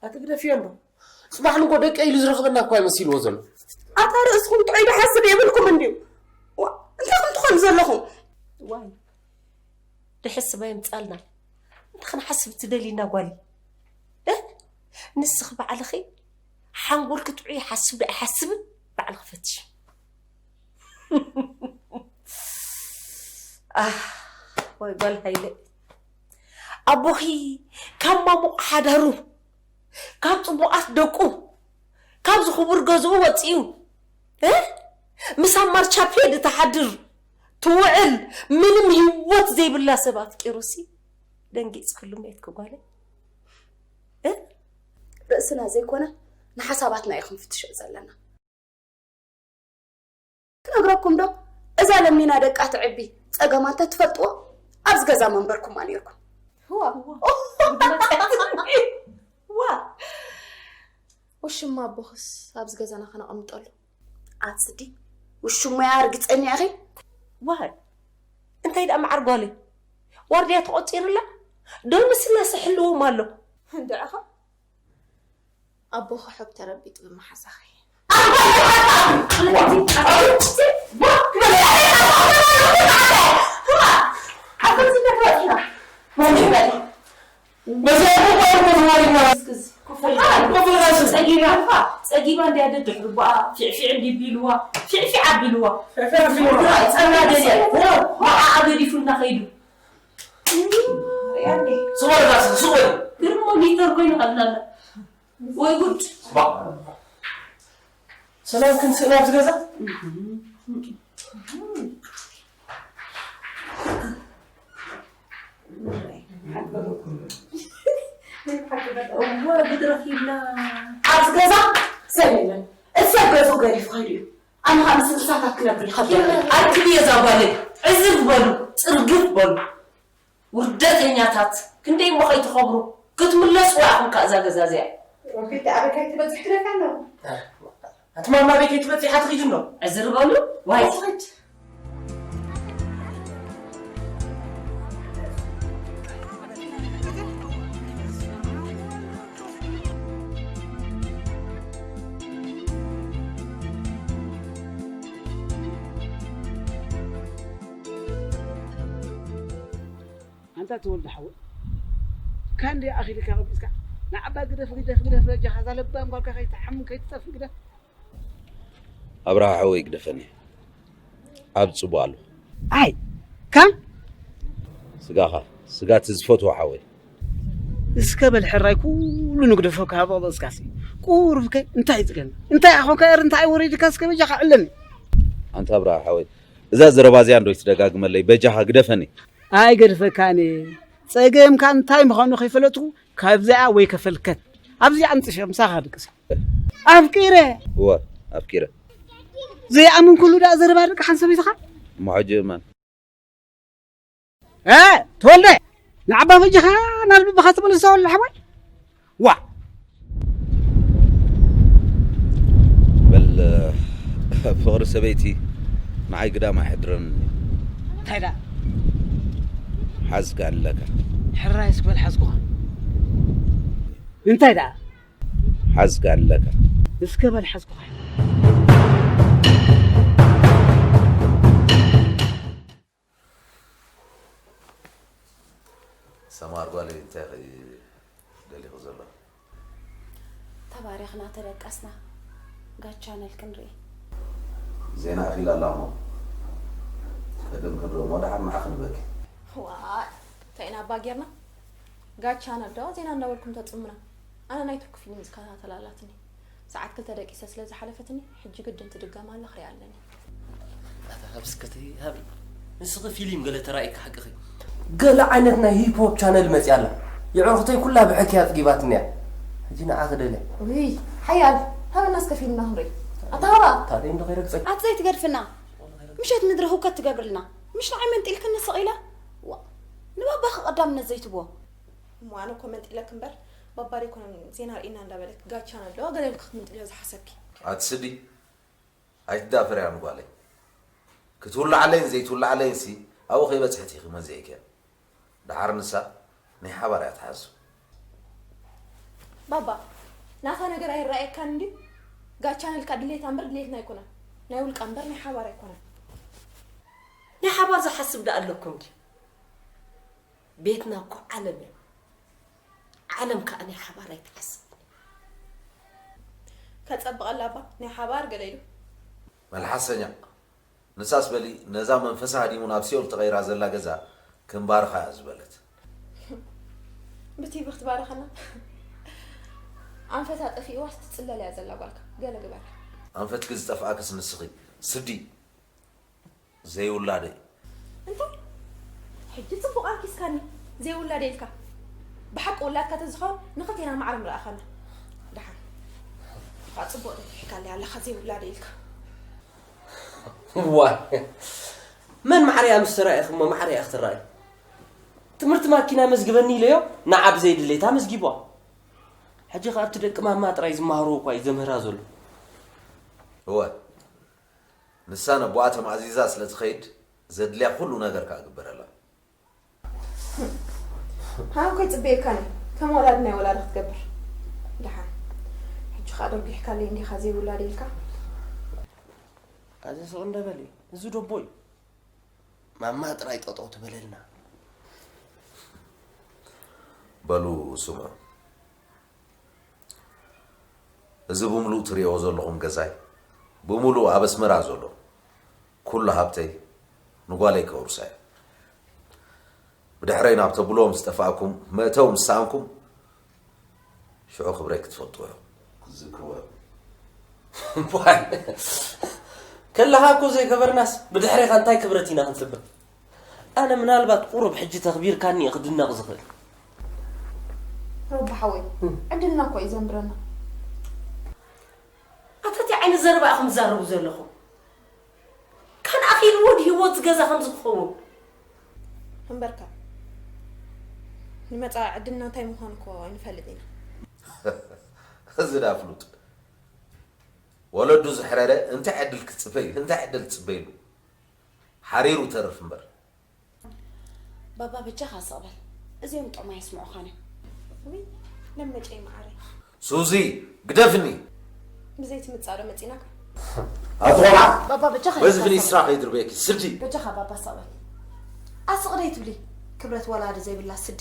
ኣቲ ግደፍዮ እንዶ። ጽባሕ ንጎ ደቀ ኢሉ ዝረኽበና እኳ እዩ መሲልዎ ዘሎ። ኣታ ርእስኹም ጥዑይ ዶ ሓስብ የብልኩም እንድዩ? ዋ፣ እንታይ ከም ትኾኑ ዘለኹም? ዋይ፣ ድሕስባ የምጻልና። እንታይ ክንሓስብ ትደልይና ጓል? እ? ንስኺ ባዕልኺ ሓንጎልኪ ጥዑይ ይሓስብ ዶ ኣይሓስብን? ባዕልኺ ፈትሽ። ኣህ፣ ወይ ጓል ሃይለ። ኣቦኺ ካብ ማሙቕ ሓዳሩ፣ ካብ ጽቡቓት ደቁ፣ ካብዚ ክቡር ገዝኡ ወጺኡ፣ እ? ምስ ኣብ ማርቻ ፔድ ትሓድር፣ ትውዕል፣ ምንም ህይወት ዘይብላ ሰብ ኣፍቂሩሲ፣ ደንጊጽክሉ ሜትኪ ጓለይ። እ? ርእስና ዘይኮነ፣ ንሓሳባትና እዩ ክንፍትሾ ዘለና። ክነግረኩም ዶ? እዛ ለሚና ደቃ ትዕቢ ጸገማ እንተ ትፈልጥዎ፣ ኣብዚ ገዛ መንበርኩማ ነይርኩም። ዋ፣ ዋ። ውሽማ ኣቦኽስ ኣብዚ ገዛና ከነቐምጠሉ። ኣቲ ስዲ፣ ውሽማያ ርግጸኛ ኢኺ? ዋይ፣ እንታይ ደኣ መዓር ጓለይ? ዋርድያ ተቖጺሩላ? ዶ ንስላሰ ሕልዎም ኣሎ? እንድዕኻ? ኣቦኺ ሑብ ተረቢጡ ብመሓዛኺ። ጸጊባ እንድያ ደድሕሪ ቦኣ ፊዕፊዕ እንዲ ቢልዋ፣ ፊዕፊዕ ኣቢልዋ። ጸና ደልያ፣ ንዓኣ ገዲፉልና ከይዱ። ስቕ በል፣ ስቕ በል። ግርሞ ሊተር ኮይኑ ቀልናላ። ወይ ጉድ። ባ-፣ ሰላም ክንስእን ኣብዚ ገዛ? እወ፣ ጉድ ረኺብና። ኣብዚ ገዛ ሰብ የለን። እቲ ሰብ ገዝኡ ገዲፉ ከይዱ እዩ። ኣነ ኸኣ ምስ እንስሳታት ክነብር ይኸብደኒ። ኣይትብየ እዛ ጓለይ። ዕዝብ በሉ፣ ጽርግፍ በሉ። ውርደተኛታት፣ ክንደይ እሞ ከይትኸብሩ፣ ክትምለስዋ ኢኹም ከኣ እዛ ገዛ እዚኣ። ሮኬት ኣበይ ከይትበጽሕ ክደካ ኣለዎ? ኣቲ ማማ ቤት ክትመጽእ ኢኻ ትኺድ እንዶ? ዕዝር በሉ። ዋይ። ትኺድ። ኣንታ ተወልደ ሓወይ፣ ካንዲ ኣኺልካ ቀቢጽካ ንዓባ ግደፍ፣ ግደፍ፣ ግደፍ፣ በጃኻ እዛ ለባም ጓልካ ከይትሓሙ፣ ከይትጠፍእ ግደፍ። ኣብርሃ ሓወይ ግደፈኒ። ኣብ ጽቡቕ ኣሎ። ኣይ፣ ካን? ስጋኻ፣ ስጋ እቲ ዝፈትዎ ሓወይ። እስከ በል ሕራይ ኩሉ ንግደፎ ካብ በቕበጽካሲ። ቁሩብከ እንታይ ይጽገም? እንታይ ኣኾንካ እር እንታይ ወሪድካ እስከ በጃኻ ዕለኒ። ኣንታ ኣብርሃ ሓወይ፣ እዛ ዘረባ እዚኣ እንዶ ይትደጋግመለይ፣ በጃኻ ግደፈኒ። ኣይገድፈካን እየ። ጸገምካ እንታይ ምዃኑ ከይፈለጥኩ ካብዚኣ ወይ ከፈልከት። ኣብዚኣ ኣምጽሸ ምሳኻ ድቅስ። ኣፍቂረ። እወ፣ ኣፍቂረ። ዘይኣምን ኩሉ ደኣ ዘረባ ደቂ ሓንሰብ ኢኻ? እሞ ሕጂ እመን። እ፣ ተወልደ፣ ንዓባ በጃኻ ናብ ልብኻ ተመልሶ ወላ ሓወይ? ዋ! በል፣ ፍቕሪ ሰበይቲ ንዓይ ግዳም ኣይሕድረንን። እንታይ ደኣ? ሓዝካ ኣለካ። ሕራይ እስኪ በል ሓዝኩኻ። እንታይ ደኣ? ሓዝካ ኣለካ። እስከ በል ሓዝኩኻ። ሰማር ጓለይ፣ እንታይ ኢኺ ደሊኺ ዘሎ? ተባሪኽና ተደቀስና፣ ጋቻነል ክንርኢ። ዜና ኣኺላ ኣላ እሞ፣ ቅድም ክንርኢ እሞ፣ ደሓር ንዓ ክንበኪ። ዋእ፣ እንታይ ኢና እባ ጌርና? ጋቻነል ዶ ዜና እንዳበልኩም ተጽሙና? ኣነ ናይ ቱርኪ ፊልም ዝከታተል ኣላትኒ። ሰዓት ክልተ ደቂሰ ስለ ዝሓለፈትኒ፣ ሕጂ ግድን ትድገም ኣላ ክሪኣ ኣለኒ። ኣታ ሃብስከተይ ሃቢ። ንስኺ ፊልም ገለ ተራእይካ ሓቅኺ። ገለ ዓይነት ናይ ሂፕ ሆፕ ቻነል መጺኣ ኣላ። የዕሩኽተይ ኩላ ብሕኪ ኣጽጊባትኒ እያ። ሕጂ ንዓ ክደልያ። ውይ፣ ሓያል፣ ሃበና እስከ ፊልምና ክንርኢ። ኣታ ሃባ! ታዲያ እንዶ ከይረግጸ። ኣቲ ዘይትገድፍና። ምሸት ምድሪ ህውከት ትገብርልና። ምሽ ንዓይ መንጢልክኒ ስቕ ኢለ? ዋ፣ ንባባኺ ቀዳምነት ዘይትብዎ። እሞ ኣነ እኮ መንጢለክ እምበር፣ ባባ ደይኮነን ዜና ርኢና እንዳበለክ ጋቻ ነሎ ገለ ኢልኪ ክትምንጥልዮ ዝሓሰብኪ። ኣቲ ስዲ፣ ኣይትዳፈርያ ንጓለይ። ክትውልዓለይን ዘይትውልዓለይንሲ ኣብኡ ከይበጽሐት ኢኺ መንዚዕክያ። ደሓር ንሳ ናይ ሓባር እያ ትሓስብ። ባባ፣ ናታ ነገር ኣይረኣየካን እንድዩ? ጋቻ ነልካ ድሌታ እምበር ድሌትና ኣይኮነን። ናይ ውልቃ እምበር ናይ ሓባር ኣይኮነን። ናይ ሓባር ዝሓስብ ደኣ ኣለኩም ድዩ? ቤትና እኮ ዓለም እያ። ዓለም ከኣ ናይ ሓባር ኣይትሓስብን። ከጸብቐላ እባ ናይ ሓባር ገለ ኢሉ። መልሓሰኛ። ንሳስ በሊ ነዛ መንፈሳ ሃዲሙ ናብ ሲኦል ተቐይራ ዘላ ገዛ ክንባርኻ እያ ዝበለት። ብቲቪ ክትባርኸና? ኣንፈታ ጠፊእዋስ ትጽለል እያ ዘላ ጓልካ። ገለ ግበር። ኣንፈትኪ ዝጠፍኣክስ ንስኺ ስዲ። ዘይውላደይ። እንታይ? ሕጂ ጽቡቕ ኣርኪስካኒ። ዘይውላደይ ኢልካ። ብሓቂ ውላድካ ተዝኸውን ንኽልቴና ማዕረ ምረኣኻና። ደሓን። ዋ ጽቡቕ ደፊሕካለይ ኣለኻ ዘይውላደይ ኢልካ። ዋይ። መን ማዕረ እያ ምስ ተራእየኺ እሞ ማዕረ እያ ክትረኣይ? ትምህርቲ ማኪና መዝግበኒ ኢለዮ፣ ንዓ ብዘይ ድሌታ መዝጊቧ። ሕጂ ኸኣ ኣብቲ ደቂ ማማ ጥራይ ዝመሃርዎ እኳ እዩ ዘምህራ ዘሎ። እወ። ንሳ ነቦኣ ተማእዚዛ ስለ ትኸይድ፣ ዘድልያ ኩሉ ነገር ከኣ ግበረላ። ሃው ከይጽበየካን እየ። ከም ወላዲ ናይ ወላዲ ክትገብር። ደሓን። ሕጂ ከኣ ደጒሕካለይ እንዲኻ ዘይውላድ ኢልካ። ኣዚ ስቕ እንደ በሊ። እዚ ደቦ እዩ። ማማ ጥራይ ጠጠው ትበለልና። በሉ ስምዑ። እዚ ብምሉእ ትሪእዎ ዘለኹም ገዛይ፣ ብምሉእ ኣብ ኣስመራ ዘሎ ኩሉ ሃብተይ ንጓለይ ከውርሳ እየ። ብድሕረይ ናብ ተብልዎም ዝጠፋእኩም መእተዊ ምስ ሰኣንኩም፣ ሽዑ ክብረይ ክትፈልጥዎ ኢኹም። ዝክወ። እዋይ። ከለኻ እኮ ዘይከበርናስ፣ ብድሕሬኻ እንታይ ክብረት ኢና ክንጽበ? ኣነ ምናልባት ቁሩብ ሕጂ ተኽቢርካኒ እየ ክድነቕ ዝኽእል። ሮቢ ሓወይ፣ እም። ዕድልና እኮ እዩ ዘንብረና። ኣታ እንታይ ዓይነት ዘረባ ኢኹም ትዛረቡ ዘለኹም? ካን ኣኺልዎ ድዩ ህይወት ዝገዛ ከምዚ ክኸውን? እምበርካ፣ ንመጻኢ ዕድልና እንታይ ምዃኑ እኮ ኣይንፈልጥ ኢና። እዚ ዳ ፍሉጥ። ወለዱ ዝሕረረ እንታይ ዕድል ክትጽበ እዩ? እንታይ ዕድል ትጽበየሉ? ሓሪሩ ተርፍ እምበር። ባባ በጃኻ ስቕ በል። እዚኦም ጥዑም ኣየስምዑኻን እዮም። ውይ ለመጨይ መዓረይ። ሱዚ ግደፍኒ። ብዘይ ትምጻእ ዶ መጺናካ? ኣቶ ቆልዓ ባባ በጃኻ ወይ ኢኻ ዝፍኒ ስራሕ። ስራሕ ይድርበየኪ ስዲ። በጃኻ ባባ ስቕ በል። ኣስቕ ደይ ትብሊ። ክብረት ወላዲ ዘይብላ ስዲ።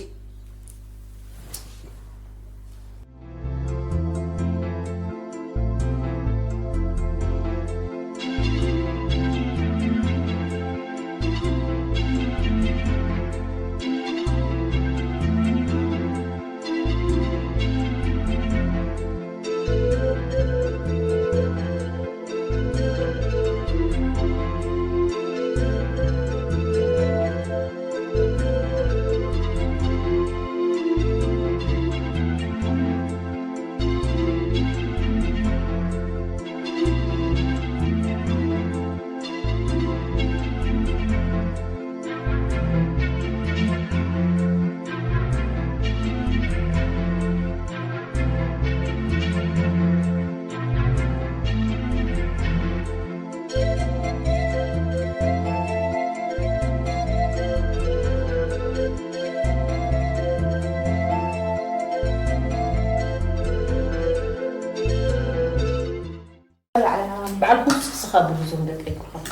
በዓል ኩሉ ስኽስኽ ኣብሉ እዞም ደቀይ ኩርኩም።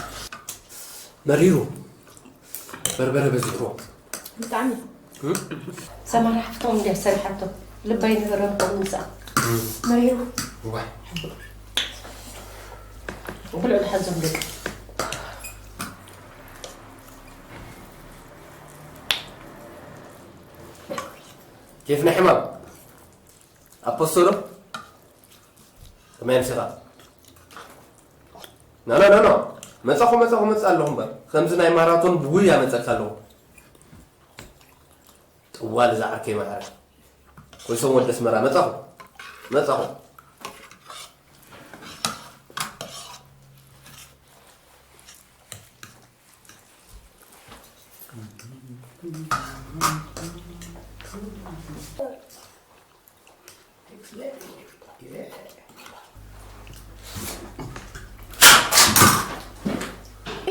መሪሩ። በርበረ በዚሕዎ። ብጣዕሚ። እም? ሰማራ ሓፍቶም እንድያ ሰሪሓቶ። ልባይ ንበረም ከምኡ ንስኣ። እም። መሪሩ። እዋ። ብልዑ ድሓን እዞም ደቀይ። ኬፍ ናይ ሕማም። ኣፖስቶሎ? ከመይ ኣምሲኻ? ኖ፣ ኖ፣ ኖ፣ ኖ። መጻኹ፣ መጻኹ፣ መጻ ኣለኹ እምበር። ከምዚ ናይ ማራቶን ብጉያ መጸልካ ኣለኹ። ጥዋል እዛ ዓርከይ ማዕረ። ኮይሶም ወዲ ኣስመራ፣ መጻኹ። መጻኹ።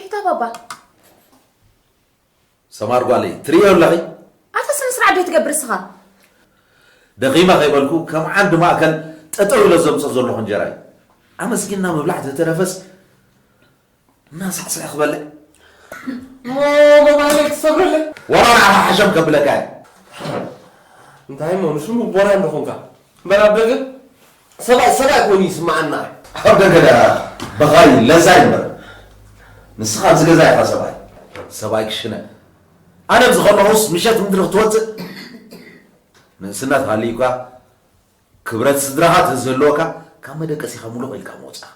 ኢታ ባባ። ሰማር ጓለይ፣ ትርእዮ ኣለኺ? ኣታ ስነ ስርዓት ዶ ትገብር እስኻ? ደኺመ ከይበልኩ፣ ከም ዓንዲ ማእከል ጠጠው ኢለ ዘምጽኦ ዘለኹ እንጀራ እዩ። ኣመስጊንና ምብላዕ ተተረፈስ፣ እናሳዕሳዕ ክበልዕ። ሞ፣ ሞባይለይ ትሰብረለይ? ወላ ንዓኻ ሓሸም ከብለካ እየ። እንታይ እሞ፣ ንስሙ ቦራ እንዶ ኾንካ? እምበር ኣብ ደገ ሰብኣይ፣ ሰብኣይ ኮይኑ ይስምዓና። ኣብ ደገ ደኣ በኻይ ለዛይ እምበር። ንስኻ ኣብዚ ገዛ ኢኻ ሰብኣይ። ሰብኣይ ክሽነ። ኣነ ኣብዚ ከለኹስ ምሸት ምድሪ ክትወጽእ? ንእስነት ሃልዩካ፣ ክብረት ስድራኻ ተዝህልወካ፣ ካብ መደቀሲኻ ሙሉቕ ኢልካ ምወጻእካ።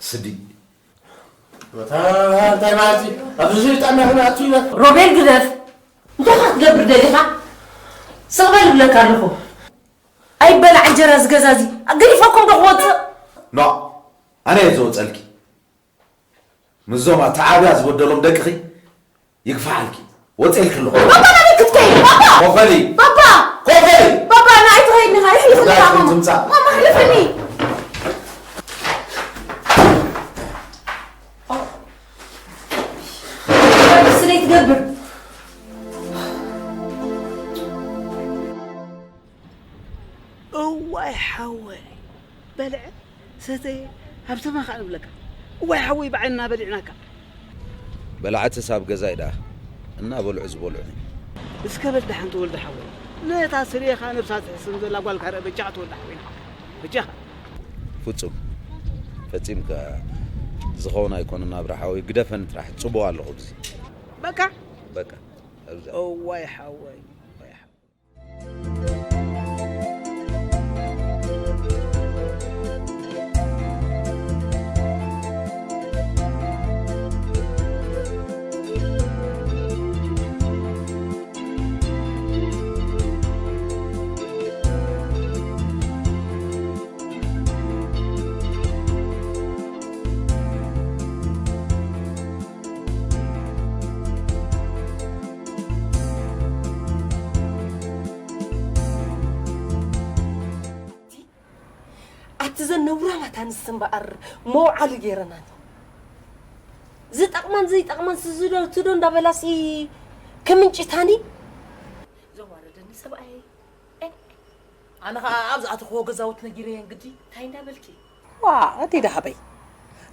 ስዲ። እታ እንታይ ማለት እዩ? ኣብዚ ዙይ ጣና ሆነ ኣቱ ኢና። ሮቤል ግደፍ። እንታይ ኢኻ ክትገብር ደሊኻ? ስቕ በል እብለካ ኣለኹ። ኣይበላዕ እንጀራ እዚ ገዛ እዚ። ገዲፈኩም ዶ ክወፅእ? ኖ፣ ኣነ እየ ዝወፀልኪ። ምስዞም ኣተዓብያ ዝበደሎም ደቅኺ ይግፋዓልኪ። ወፂኤልኪ ኣለኹ። ባባ ናበይ ክትከይድ? ባባ! ኮፈሊ! ባባ! ኮፈሊ! ባባ ንዓይ ትኸይድኒ ኢኻ፣ ይሕልፍኒ ኢኻ። ትምጻእ። ማማ፣ ሕልፍኒ። ስለ ትገብር። እዋይ ሓወይ፣ በልዐ ሰተየ ሃብተማ ከኣ ንብለካ። እዋይ ሓወይ፣ ብዓይንና በሊዕናካ። በላዕትስ ኣብ ገዛይ ደኣ እናበልዑ ዝበልዑኒ። እስከ በል ደሓን ተወልደ ሓወይ፣ ነታ ስርየኻ ነብሳ ትሕስም ዘላ ጓልካ ርአ በጃኻ ተወልደ ሓወይና። በጃኻ። ፍጹም፣ ፈጺምካ ዝኸውን ኣይኮነን ናብራ ሓወይ፣ ግደፈኒ ጥራሕ፣ ጽቡቕ ኣለኹ ብዚ። በቃ? በቃ፣ ኣብዛ። እዋይ ሓወይ፣ እዋይ ሓወይ። እዘን ነውራማት ኣንስቲ እምበኣር መውዓሊ ገይረናን። ዝጠቕማን ዘይጠቕማን ስዝዶ ትዶ እንዳበላሲ ከምንጭታኒ። ዘዋረደኒ ሰብኣይ። ኣነ ኸዓ ኣብ ዝኣተኽዎ ገዛውት ነጊረየን ግዲ። እንታይ እንዳበልኪ? ዋ፣ ኣደይ ደሃበይ።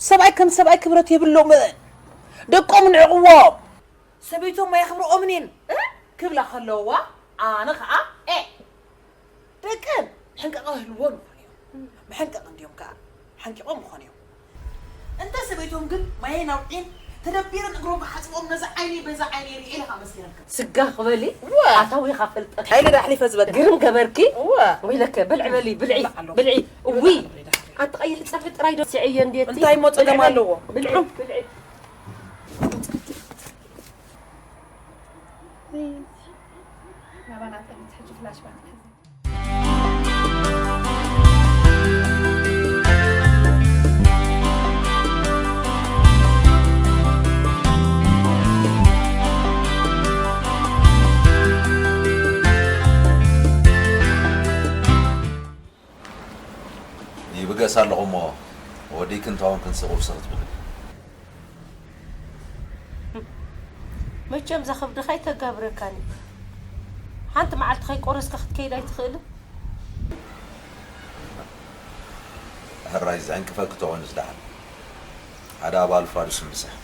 ሰብኣይ ከም ሰብኣይ ክብረት የብሎም። ደቆም ንዕቕዎም። ሰበይቶም ኣየኽብርኦምን እየን፣ እ? ክብላ ከለዋ፣ ኣነ ኸዓ፣ ኤ፣ ደቀን ሕንቀቐ ህልዎ ምኾን እዮም። መሐንቀቕ እንዲዮም ከኣ፣ ሓንቂቖም ምኾን እዮም። እንተ ሰበይቶም ግን ማየን ኣውዒን ተደቢረን እግሮም ክሓጽብኦም ነዚ ዓይነይ በዚ ዓይነይ ርእየ ኢለ ከኣ መስኪረልክን። ስጋ ክበሊ እወ። ኣታዊኻ ፈልጠት። ሓይሊ ዳሕሊፈ ዝበል። ግርም ገበርኪ። እወ። ወይለከ፣ ብልዒ በሊ፣ ብልዒ፣ ብልዓ ኣለኹ። ብልዒ። እውይ። ብልዓ ኣለኹ። ኣቲ ቀይሕ ጸብሒ ጥራይ ዶ ስዕየ እንዴት? እንታይ እሞ ጸገም ብልዒ፣ ኣለዎ? ብልዒ፣ ብልዒ። ናባና ጠሊት ሕጂ ፍላሽ ባክ። ይብገስ ኣለኹ እሞ ወዲእክን ተወንክን ስቕ ቁርሲ ክትብልን። መቸም እዛ ከብድኻ ኣይተጋብረካን እዩ። ሓንቲ መዓልቲ ከይቆረስካ ክትከይድ ኣይትኽእልን? ሕራይ ዘዕንቅፈኪ ተኾይኑስ ደሓን። ሓደ ኣባል ፋዱስ ምሳሕ።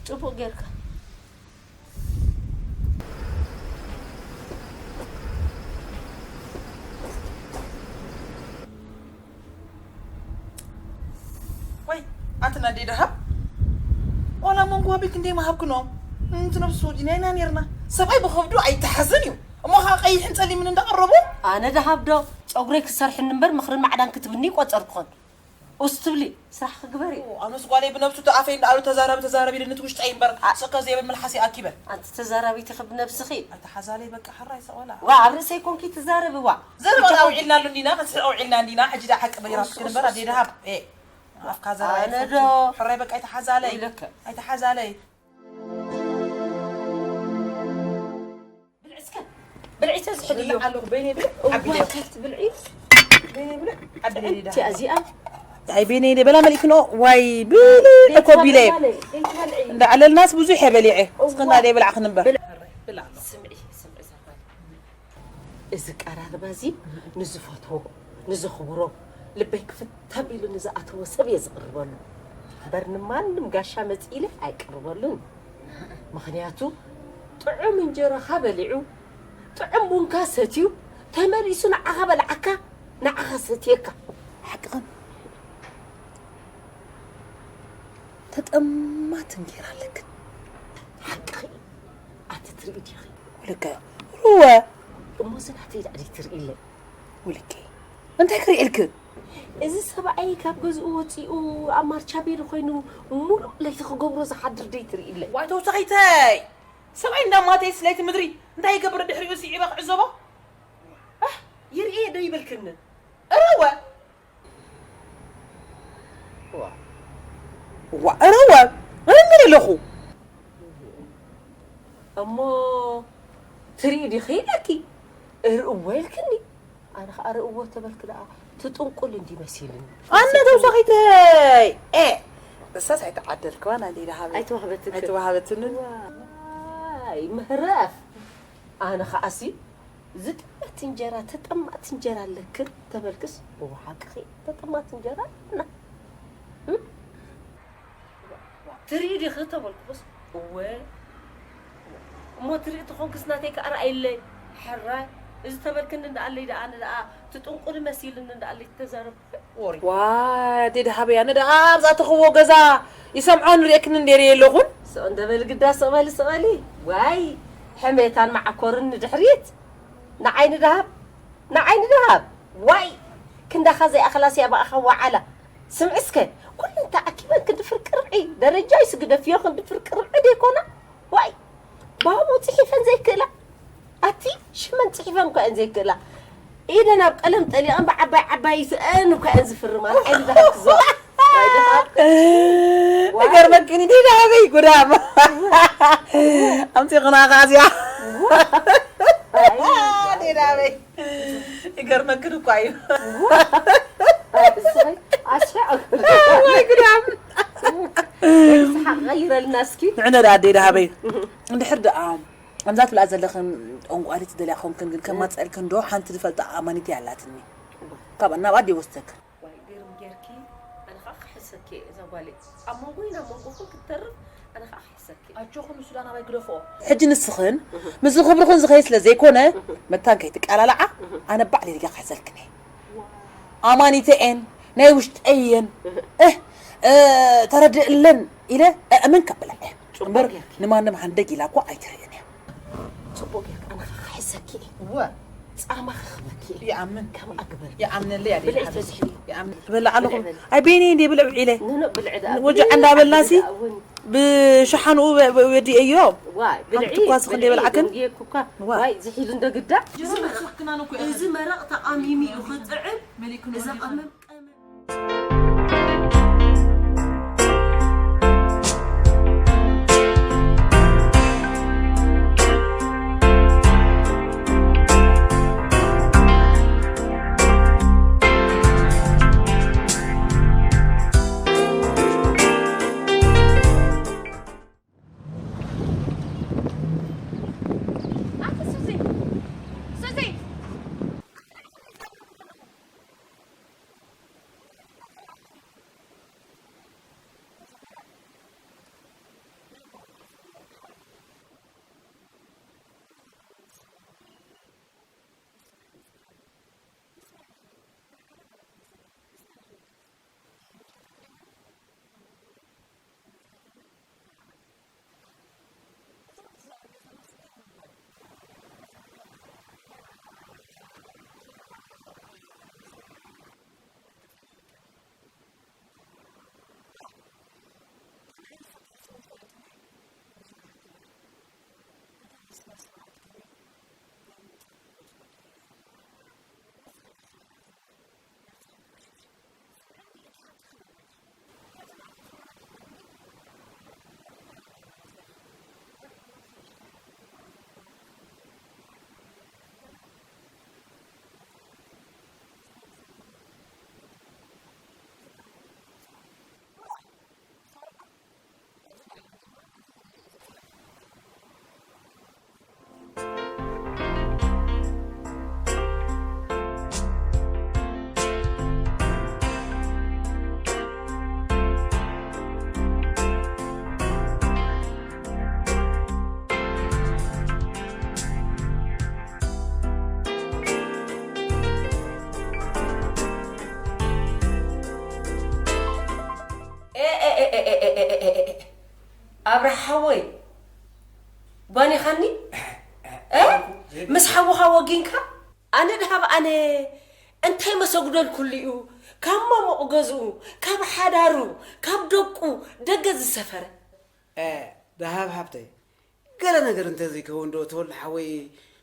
ጽቡቕ ጌርካ። ወይ ኣቲ ናደይ ደሃብ ዋላ መንጎ ኣቢል ክንደይ መሃብክኖም። እንቲ ነብሱ ወዲና ኢና ነርና። ሰብኣይ ብኸብዱ ኣይተሓዝን እዩ። እሞ ኸዓ ቀይሕን ጸሊምን እንዳቐረቡ ኣነ ደሃብ ዶ ጸጉረይ ክሰርሕኒ እምበር ምኽርን ማዕዳን ክትብኒ ይቆጸርኩኸን። ኡስ ትብሊ፣ ስራሕ ክግበር እዩ። ኣነስ ጓለይ ብነብሱ ተኣፈይ እንዳኣሉ ተዛራቢ ተዛራቢ ኢለ ንቲ ውሽጠይ እምበር ስቀ ዘይብል መልሓስ ይኣኪበ። ኣንቲ ተዛራቢት ኢኺ ብነብስኺ። ኣይተሓዛለይ በቃ ሕራይ ሰቆላ። ዋ ኣብ ርእሰይ ኮንኪ ትዛረቢ ዋ። ዘረባ ኣውዒልና ኣሉ እንዲና፣ ከስሕቕ ኣውዒልና እንዲና፣ ሕጂ ደኣ ሓቂ በይራስ ክንበር ኣዴ ደሃብ። ኤ፣ ኣፍካ ዘረባ ኣነ ኣይፈቱ። ዶ? ሕራይ በቃ ኣይተሓዛለይ። ኢለከ። ኣይተሓዛለይ። ብልዒ እስከ። ብልዒ ተዝሕልዮ። ብልዕ ኣለኹ፣ በይነይ ብልዕ፣ ዓቢ እዋ፣ ድዮ። ከብቲ ብልዒ። በይነይ ብልዕ፣ ዓቢ ድዮ ጥዕምቲ እያ እዚኣ። ኣይ፣ በይነይ ድዮ፣ በላ መሊእክኖ፣ ዋይ፣ ብልዕ እኮ ቢለ። ዘይትበልዒ፣ ዘይትበልዒ። እንዳ ዓለልናስ ብዙሕ እየ በሊዐ። እዋ። እስኽና ደይ ብላዕ ክንበር። ብልዕ። ብልዕ ኣሎ። ስምዒ፣ ስምዒ፣ ሰፋሪ። እዚ ቀራርባ እዚ ንዝፈትዎ፣ ንዘኽብሮ፣ ልበይ ክፍት ተቢሉ ንዝኣተወ ሰብ እየ ዝቕርበሉ። እምበር ንማንም ጋሻ መጺእ ኢለ ኣይቅርበሉን። ምኽንያቱ ጥዑም እንጀራኻ በሊዑ፣ ጥዑም ቡንካ ሰትዩ፣ ተመሊሱ ንዓኻ በልዓካ፣ ንዓኻ ሰትየካ። ሓቅኽን። ተጠማት እንጌራ ኣለክን። ሓቅኺ። ኣቲ ትርኢ ዲኺ? ወለከ፣ ሩወ። እሞ እዚ ናተይ ደኣ ደይትርእይለይ? ወለከ፣ እንታይ ክርእየልክ? እዚ ሰብኣይ ካብ ገዝኡ ወፂኡ ኣብ ማርቻ ቤድ ኮይኑ ሙሉእ ለይቲ ክገብሮ ዝሓድር ደይትርእይለይ? ዋይ ተውሳኺተይ! ሰብኣይ እንዳማተይስ ለይቲ ምድሪ እንታይ ይገብር ድሕሪኡ ስዒበ ክዕዘቦ? ኣህ፣ ይርእየ ዶ ይበልክኒ? እረወ! ዋ። ዋ፣ እረ ዋ፣ እረ ምን ኣለኹ? እሞ ትርኢ ዲኺ ኢለኪ፣ እርእዎ ኢልክኒ። ኣነ ኸዓ እርእዎ ተበልክ ደኣ ትጥንቁል እንዲ መሲልኒ። ኣነ ተውሳኺተይ፣ ኤ፣ እሳስ ኣይተዓደልክዋን ኣንዲ ኢላ ሃበይ። ኣይተዋህበትክን። ኣይተዋህበትንን። ዋይ፣ ምህረፍ። ኣነ ኸዓሲ ዝጠመት እንጀራ፣ ተጠማእቲ እንጀራ ኣለክን ተበልክስ፣ እወ ሓቅኺ፣ ተጠማእቲ እንጀራ ኣለና። እም? ትርኢ ዲኺ ተበልኩኽስ፣ እወ። እሞ ትርኢ ተኾንክስ ናተይ ከኣ ርኣይለይ። ሕራይ፣ እዚ ተበልክኒ እንዳኣለይ ደኣ፣ ኣነ ደኣ ትጥንቁሊ መሲልኒ እንዳኣለይ ተዛረብኩ። ዋ፣ ኣደይ ደሃበይ፣ ኣነ ደኣ ኣብ ዝኣተኽዎ ገዛ ይሰምዖን ርእየክን እንዴ ርእየ ኣለኹን። ስቕ እንደ በሊ ግዳ፣ ስቕ በሊ፣ ስቕ በሊ። ዋይ፣ ሕሜታን መዓኮርን ንድሕሪት። ንዓይኒ ደሃብ፣ ንዓይኒ ደሃብ። ዋይ፣ ክንዳኻ ዘይኣኽላስ እያ ብኣኻ ዋዓላ። ስምዒ እስከ፣ ኩለን ተኣኪበን ክንዲ ፍርቂ ርብዒ፣ ደረጃይስ ግደፍዮ ክንዲ ፍርቂ ርብዒ ደይኮና? ዋይ፣ ባቡ ጽሒፈን ዘይክእላ። ኣቲ ሽመን ጽሒፈን እኳ እየን ዘይክእላ። ኢደን ኣብ ቀለም ጠሊቐን ብዓባይ ዓባይ ስአን እኳ እየን ዝፍርማ። ንዓይኒ ደሃብ ክዘ-፣ ዋይ ደሃብ። ዋይ። ይገርመክን እንዲ ደሃበይ ጉዳም። ኣምጺኽና ኸኣ እዚኣ። ዋይ። እንዲ ደሃበይ። ይገርመክን እኳ እዩ። ዋይ። ኣስሐ ወይ ግዳም። ስሓቕ ቀይረልና እስኪ። ንዕነ ደኣ ኣደይ ደሃበይ፣ እንድሕር ደኣ ከምዛ ትብላ ዘለኽን ጠንቋሊት ትደልያ ኮንክን፣ ግን ከማፀልክን ዶ ሓንቲ ዝፈልጣ ኣማኒት እያ ኣላትኒ። ካብ ናብ ኣደይ ወስደክን። ዋይ ግርም ጌርኪ። ኣነ ከዓ ክሕሰኪ እየ እዛ ጓለይ፣ ኣብ መንጎይ ናብ መንጎኹም ክትተርፍ። ኣነ ከዓ ክሕሰኪ። ኣጆኹም ንሱ ዳ ናባይ ግደፍኦ። ሕጂ ንስኽን ምስ ክብርኽን ዝኸይድ ስለ ዘይኮነ፣ መታን ከይትቃላልዓ፣ ኣነ ባዕለይ ዲጋ ክሕዘልክን እየ። ኣማኒተኤን ናይ ውሽጠየን እህ፣ እ፣ ተረድእለን ኢለ እእምን ከብላ እየ። እምበር ንማንም ሃንደግ ኢላ እኳ ኣይትርእን እያ። ፅቡቅ ጌርካ ኣነ ከዓ ክሕሰኪ እየ። እወ ፃማ ክኽበኪ እየ። ይኣምን ከምኣ ግበሪ። ይኣምነለይ ኣደይ ብልዒ ሓበስ ተዝሕሊ ይኣምን ትበላ ኣለኹም። ኣይ ቤኒ እንዴ ብልዕ ውዒለ ንኖ ብልዒ ደኣ ወጃዕ እንዳበላሲ ብሸሓንኡ ወዲአዮ። ዋይ ብልዒ ሓንቲ ኳስ ክንደይ በልዓክን? ጌኩካ ዋይ። ዋይ ዝሒሉ እንደ ግዳ። እዚ መረቕ ተቓሚሙ እዩ ክጥዕም። እዛ ቀመም ቀመም ኣብርሓ ሓወይ ጓኒኻኒ ምስ ሓውኻ ወጊንካ ኣነ ድሃብ ኣነ እንታይ መሰጉደልኩሉ እዩ ካብ ማሙቕ ገዝኡ ካብ ሓዳሩ ካብ ደቁ ደገ ዝሰፈረ ደሃብ ሓብተይ ገለ ነገር እንተዘይከውን ዶ ተወልደ ሓወይ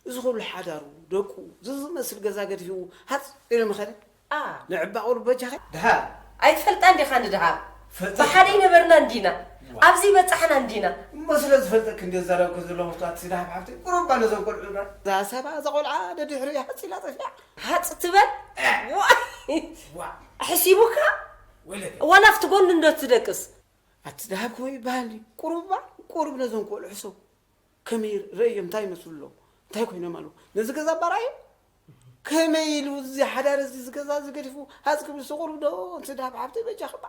እዚ ኩሉ ሓዳሩ ደቁ ዝዝመስል ገዛ ገዲፉ ሃፅ ኢሉ ምኸደ ንዕባ ቁሩብ በጃኺ ድሃብ ኣይትፈልጣ እንዲኻ ንድሃብ ብሓደ ይነበርና እንዲና ኣብዚ በፃሕና እንዲና እሞ ስለ ዝፈልጠክ እንደ ዛረብኩ ዘለኹ ኣቲ ድሃብ ሓብተይ ቁሩብ ባ ነዞም ቆልዑ ዳ እዛ ሰባ እዛ ቆልዓ ደድሕሪ ሃፅ ኢላ ጠፊኣ ሃፅ ትበል ሕሲቡካ ዋላ ኣብቲ ጎኒ እንዶ ትደቅስ ኣቲ ደሃብ ከመይ ይበሃል ድዩ? ቁሩብ እባ ቁሩብ ነዞም ቆልዑ ሕሰቡ። ከመይ ረእዮም እንታይ ይመስሉ ኣለዉ? እንታይ ኮይኖም ኣለዉ? ነዚ ገዛ እባ ረኣዮ። ከመይ ኢሉ እዚ ሓዳር እዚ እዚ ገዛ እዚ ገዲፉ ሃፅ ክብል ዝሰ ቁሩብ ዶ እቲ ደሃብ ሓብተይ በጃኺ እባ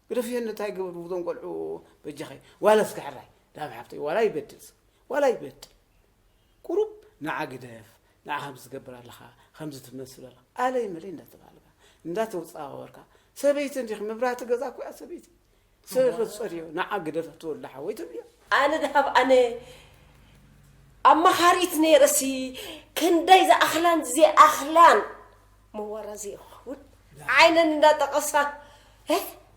ግደፍዮ እንታይ ገበሩ እዞም ቆልዑ በጃኺ ዋላ እስኪ ሕራይ ደሃብ ሓብተይ ዋላ ይበድል ዋላ ይበድል ቁሩብ ንዓ ግደፍ ንዓ ከምዚ ትገብር ኣለኻ ከምዚ ትመስል ኣለኻ ኣለይ መለይ እንዳተባሃልካ እንዳተውፃወርካ ሰበይቲ እንዲኺ መብራህቲ ገዛ እኮ እያ ሰበይቲ ሰበይቲ ክትፀርዮ ንዓ ግደፍ ትወልዳ ሓወይ ትብልዮ ኣነ ድሃብ ኣነ ኣማኻሪት ነይረሲ ክንደይ ዝኣኽላን ዘይኣኽላን መዋራ ዘይኸውን ዓይነን እንዳጠቐሳ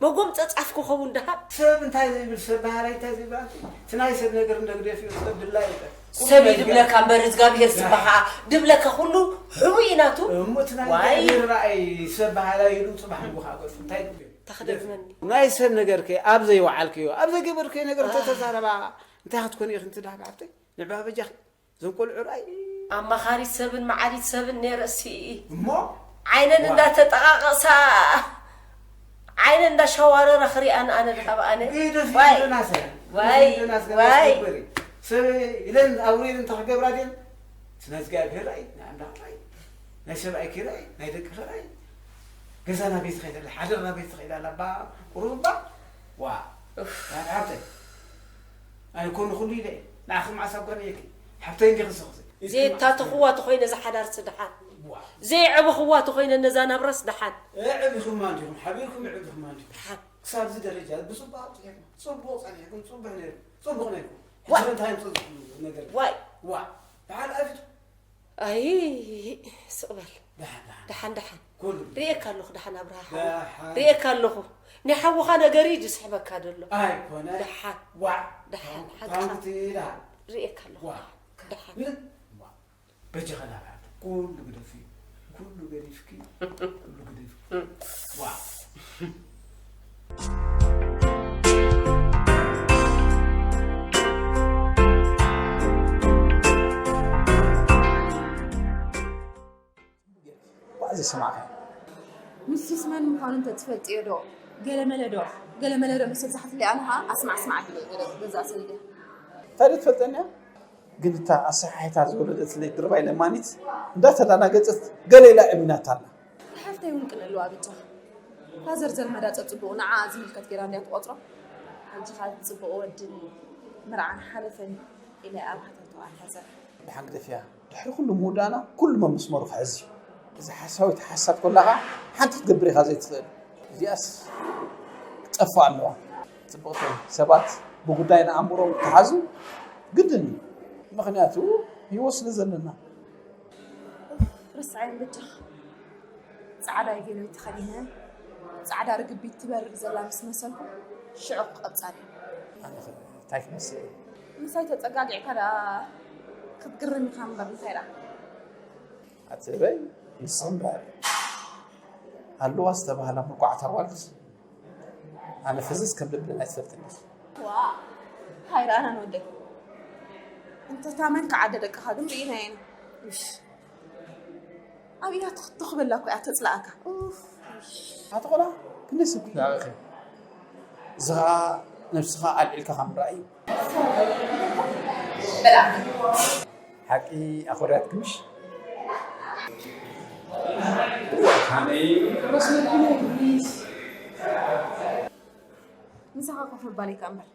መጎምፀፃፍ ክኸውን ድሃብ ሰብ እንታይ ዘይብል ሰብ ባህራይ እንታይ ዘይብል ኣንቲ እቲ ናይ ሰብ ነገር እንደ ግደፍዮ ሰብ ድላ ይበል ሰብ እዩ ድብለካ እምበር እግዚኣብሄር ስብሓ ድብለካ ኩሉ ሕቡእ እዩ ናቱ እሞ እቲ ናይ ዋይ እግዚኣብሄር ራእይ ሰብ ባህራይ ኢሉ ፅባሕ ንጉኻ ገፁ እንታይ ትብል ተኽደግመኒ ናይ ሰብ ነገር ከ ኣብ ዘይወዓልክዮ ኣብ ዘይገበርክዮ ነገር እንተተዛረባ እንታይ ክትኮን ኢኺ እንትዳሃብ ሓብተይ ንዕባ በጃኺ እዞም ቆልዑ ራእይ ኣማኻሪት ሰብን መዓሊት ሰብን ነይረ እሲ እሞ ዓይነን እንዳተጠቓቐሳ ዓይነን እንዳሸዋረረ ክሪኣን ኣነ ድሃብ ኣነ ግደፊ ዋይ ደናሰ ዋይ ደናሰ ዋይ ሰበ ኢለን ኣውሪድ እንተ ክገብራ ድን ስነ እግዚኣብሔር ራይ ናይ ኣምላኽ ራይ ናይ ሰብኣይ ኪራይ ናይ ደቂ ራይ ገዛና ቤት ኸይደለ ሓደርና ቤት ኸይዳላ ባ ቁሩባ ዋ ሓብተይ ኣነ ኮኑ ኩሉ ኢለ ንዓኺ መዓስ ኣጓንየኪ ሓብተይ እንዲኺ ዝኽዚ ዘየታተኽዋ ተኾይነ ዝሓዳር ስድሓን ዘየዕበኽዋ ተኾይነ ነዛ ናብራስ ድሓን ዕብኹማ እንዲኹም ሓቢርኩም ዕብኹማ እንዲኹም ድሓን ክሳብ እዚ ደረጃ ብፅቡቅ ኣብፅሒኩም ፅቡቅ ፀኒሕኩም ፅቡቅ ነይሩ ፅቡቅ ነይርኩም ዋ- ሕጂ እንታይ ምፅእ ነገር ዋይ ዋ ብሓደ ኣፊቱ ኣይ ስቕበል ደሓን ደሓን ደሓን ደሓን ኩሉ ርእየካ ኣለኹ ደሓን ኣብርሃ ሓወይ ደሓን ርእየካ ኣለኹ ናይ ሓውኻ ነገር እዩ ዝስሕበካ ዘሎ ኣይኮነ ደሓን ዋዕ ደሓን ሓቅኻ ታንክቲ ደሓን ርእየካ ኣለኹ ዋዕ ደሓን ምን ዋዕ በጃኻ ናብዓት ኩሉ ግደፊ ኩሉ ገዲፍኪ ኩሉ ግደፊ ዋዕ ባእ ዘይሰማዕካ ንሱስ መን ምዃኑ እንተትፈልጥዮ ዶ ገለመለ ዶ ገለመለ ዶ ምስ ኣብዛሓትለይ ኣነ ኸዓ ኣስማዕ ኣስማዕ ኣቢለ ገለ ገዛእ ሰሪደ እንታይ ዶ ትፈልጠኒ እያ ግን እታ ኣሰሓሒታ ዝወለደትለይ ድርባይ ለማኒት እንዳተዳናገፀት ገለ ኢላ እሚናታ ኣላ ሓፍተይ እውን ቅን ኣለዋ ብቻ ፋዘር ዘልመዳ ፀፅቡቑ ንዓ ዝምልከት ገይራ እንድያ ትቆፅሮ ሕጂ ኸዓ ፅቡቕ ወድን መርዓን ሓለፈን ኢለ ኣብ ሃተተዋ ሓዘር ድሓን ግደፍያ ድሕሪ ኩሉ ምውዳእና ኩሉ መመስመሩ ክሕዝ እዩ እዚ ሓሳዊት ሓሳብ ከላኻ ሓንቲ ክትገብር ኢኻ ዘይትኽእል እዚኣስ ክትጠፍእ ኣለዋ ፅብቕቲ ሰባት ብጉዳይ ንኣእምሮም ክተሓዙ ግድን እዩ ምኽንያቱ ህይወት ስለ ዘለና ርስዓዮም በጃኻ ፃዕዳ ቬሎ ተኸዲነ ፃዕዳ ርግቢት ትበርር ዘላ ምስ መሰልኩ ሽዑ ክቐብፃን እዩ ኣነ ኸ እንታይ ክመስል እየ ምሳይ ተፀጋጊዕካ ደኣ ክትግርም ኢኻ እምበር እንታይ ደኣ ኣቲ ህበይ ንስኺ እምበር ኣለዋ ዝተባህላ ምልኩዓት ኣዋልድ ኣነ ፍዝዝ ከም ልብለን ኣይትፈልጥን ኢኺ ዋ ሃይ ረኣና ንወደይ እንተ ታመን ከዓደ ደቅኻ ግን ርኢናዮ ኢና እሽ ኣብ ኢዳ ትኽቶ ክበላ እኮ እያ ተፅላኣካ ኡፍ ኣቲ ቆልዓ ክንደይ ሰብ ክትናቕኺ እዚ ኸዓ ነብስኻ ኣልዒልካ ካብ ምርኣይ እዩ በላ ሓቂ ኣኾርያት ግምሽ ምሳኻ ኮፍ ምባል ይከኣ እምበር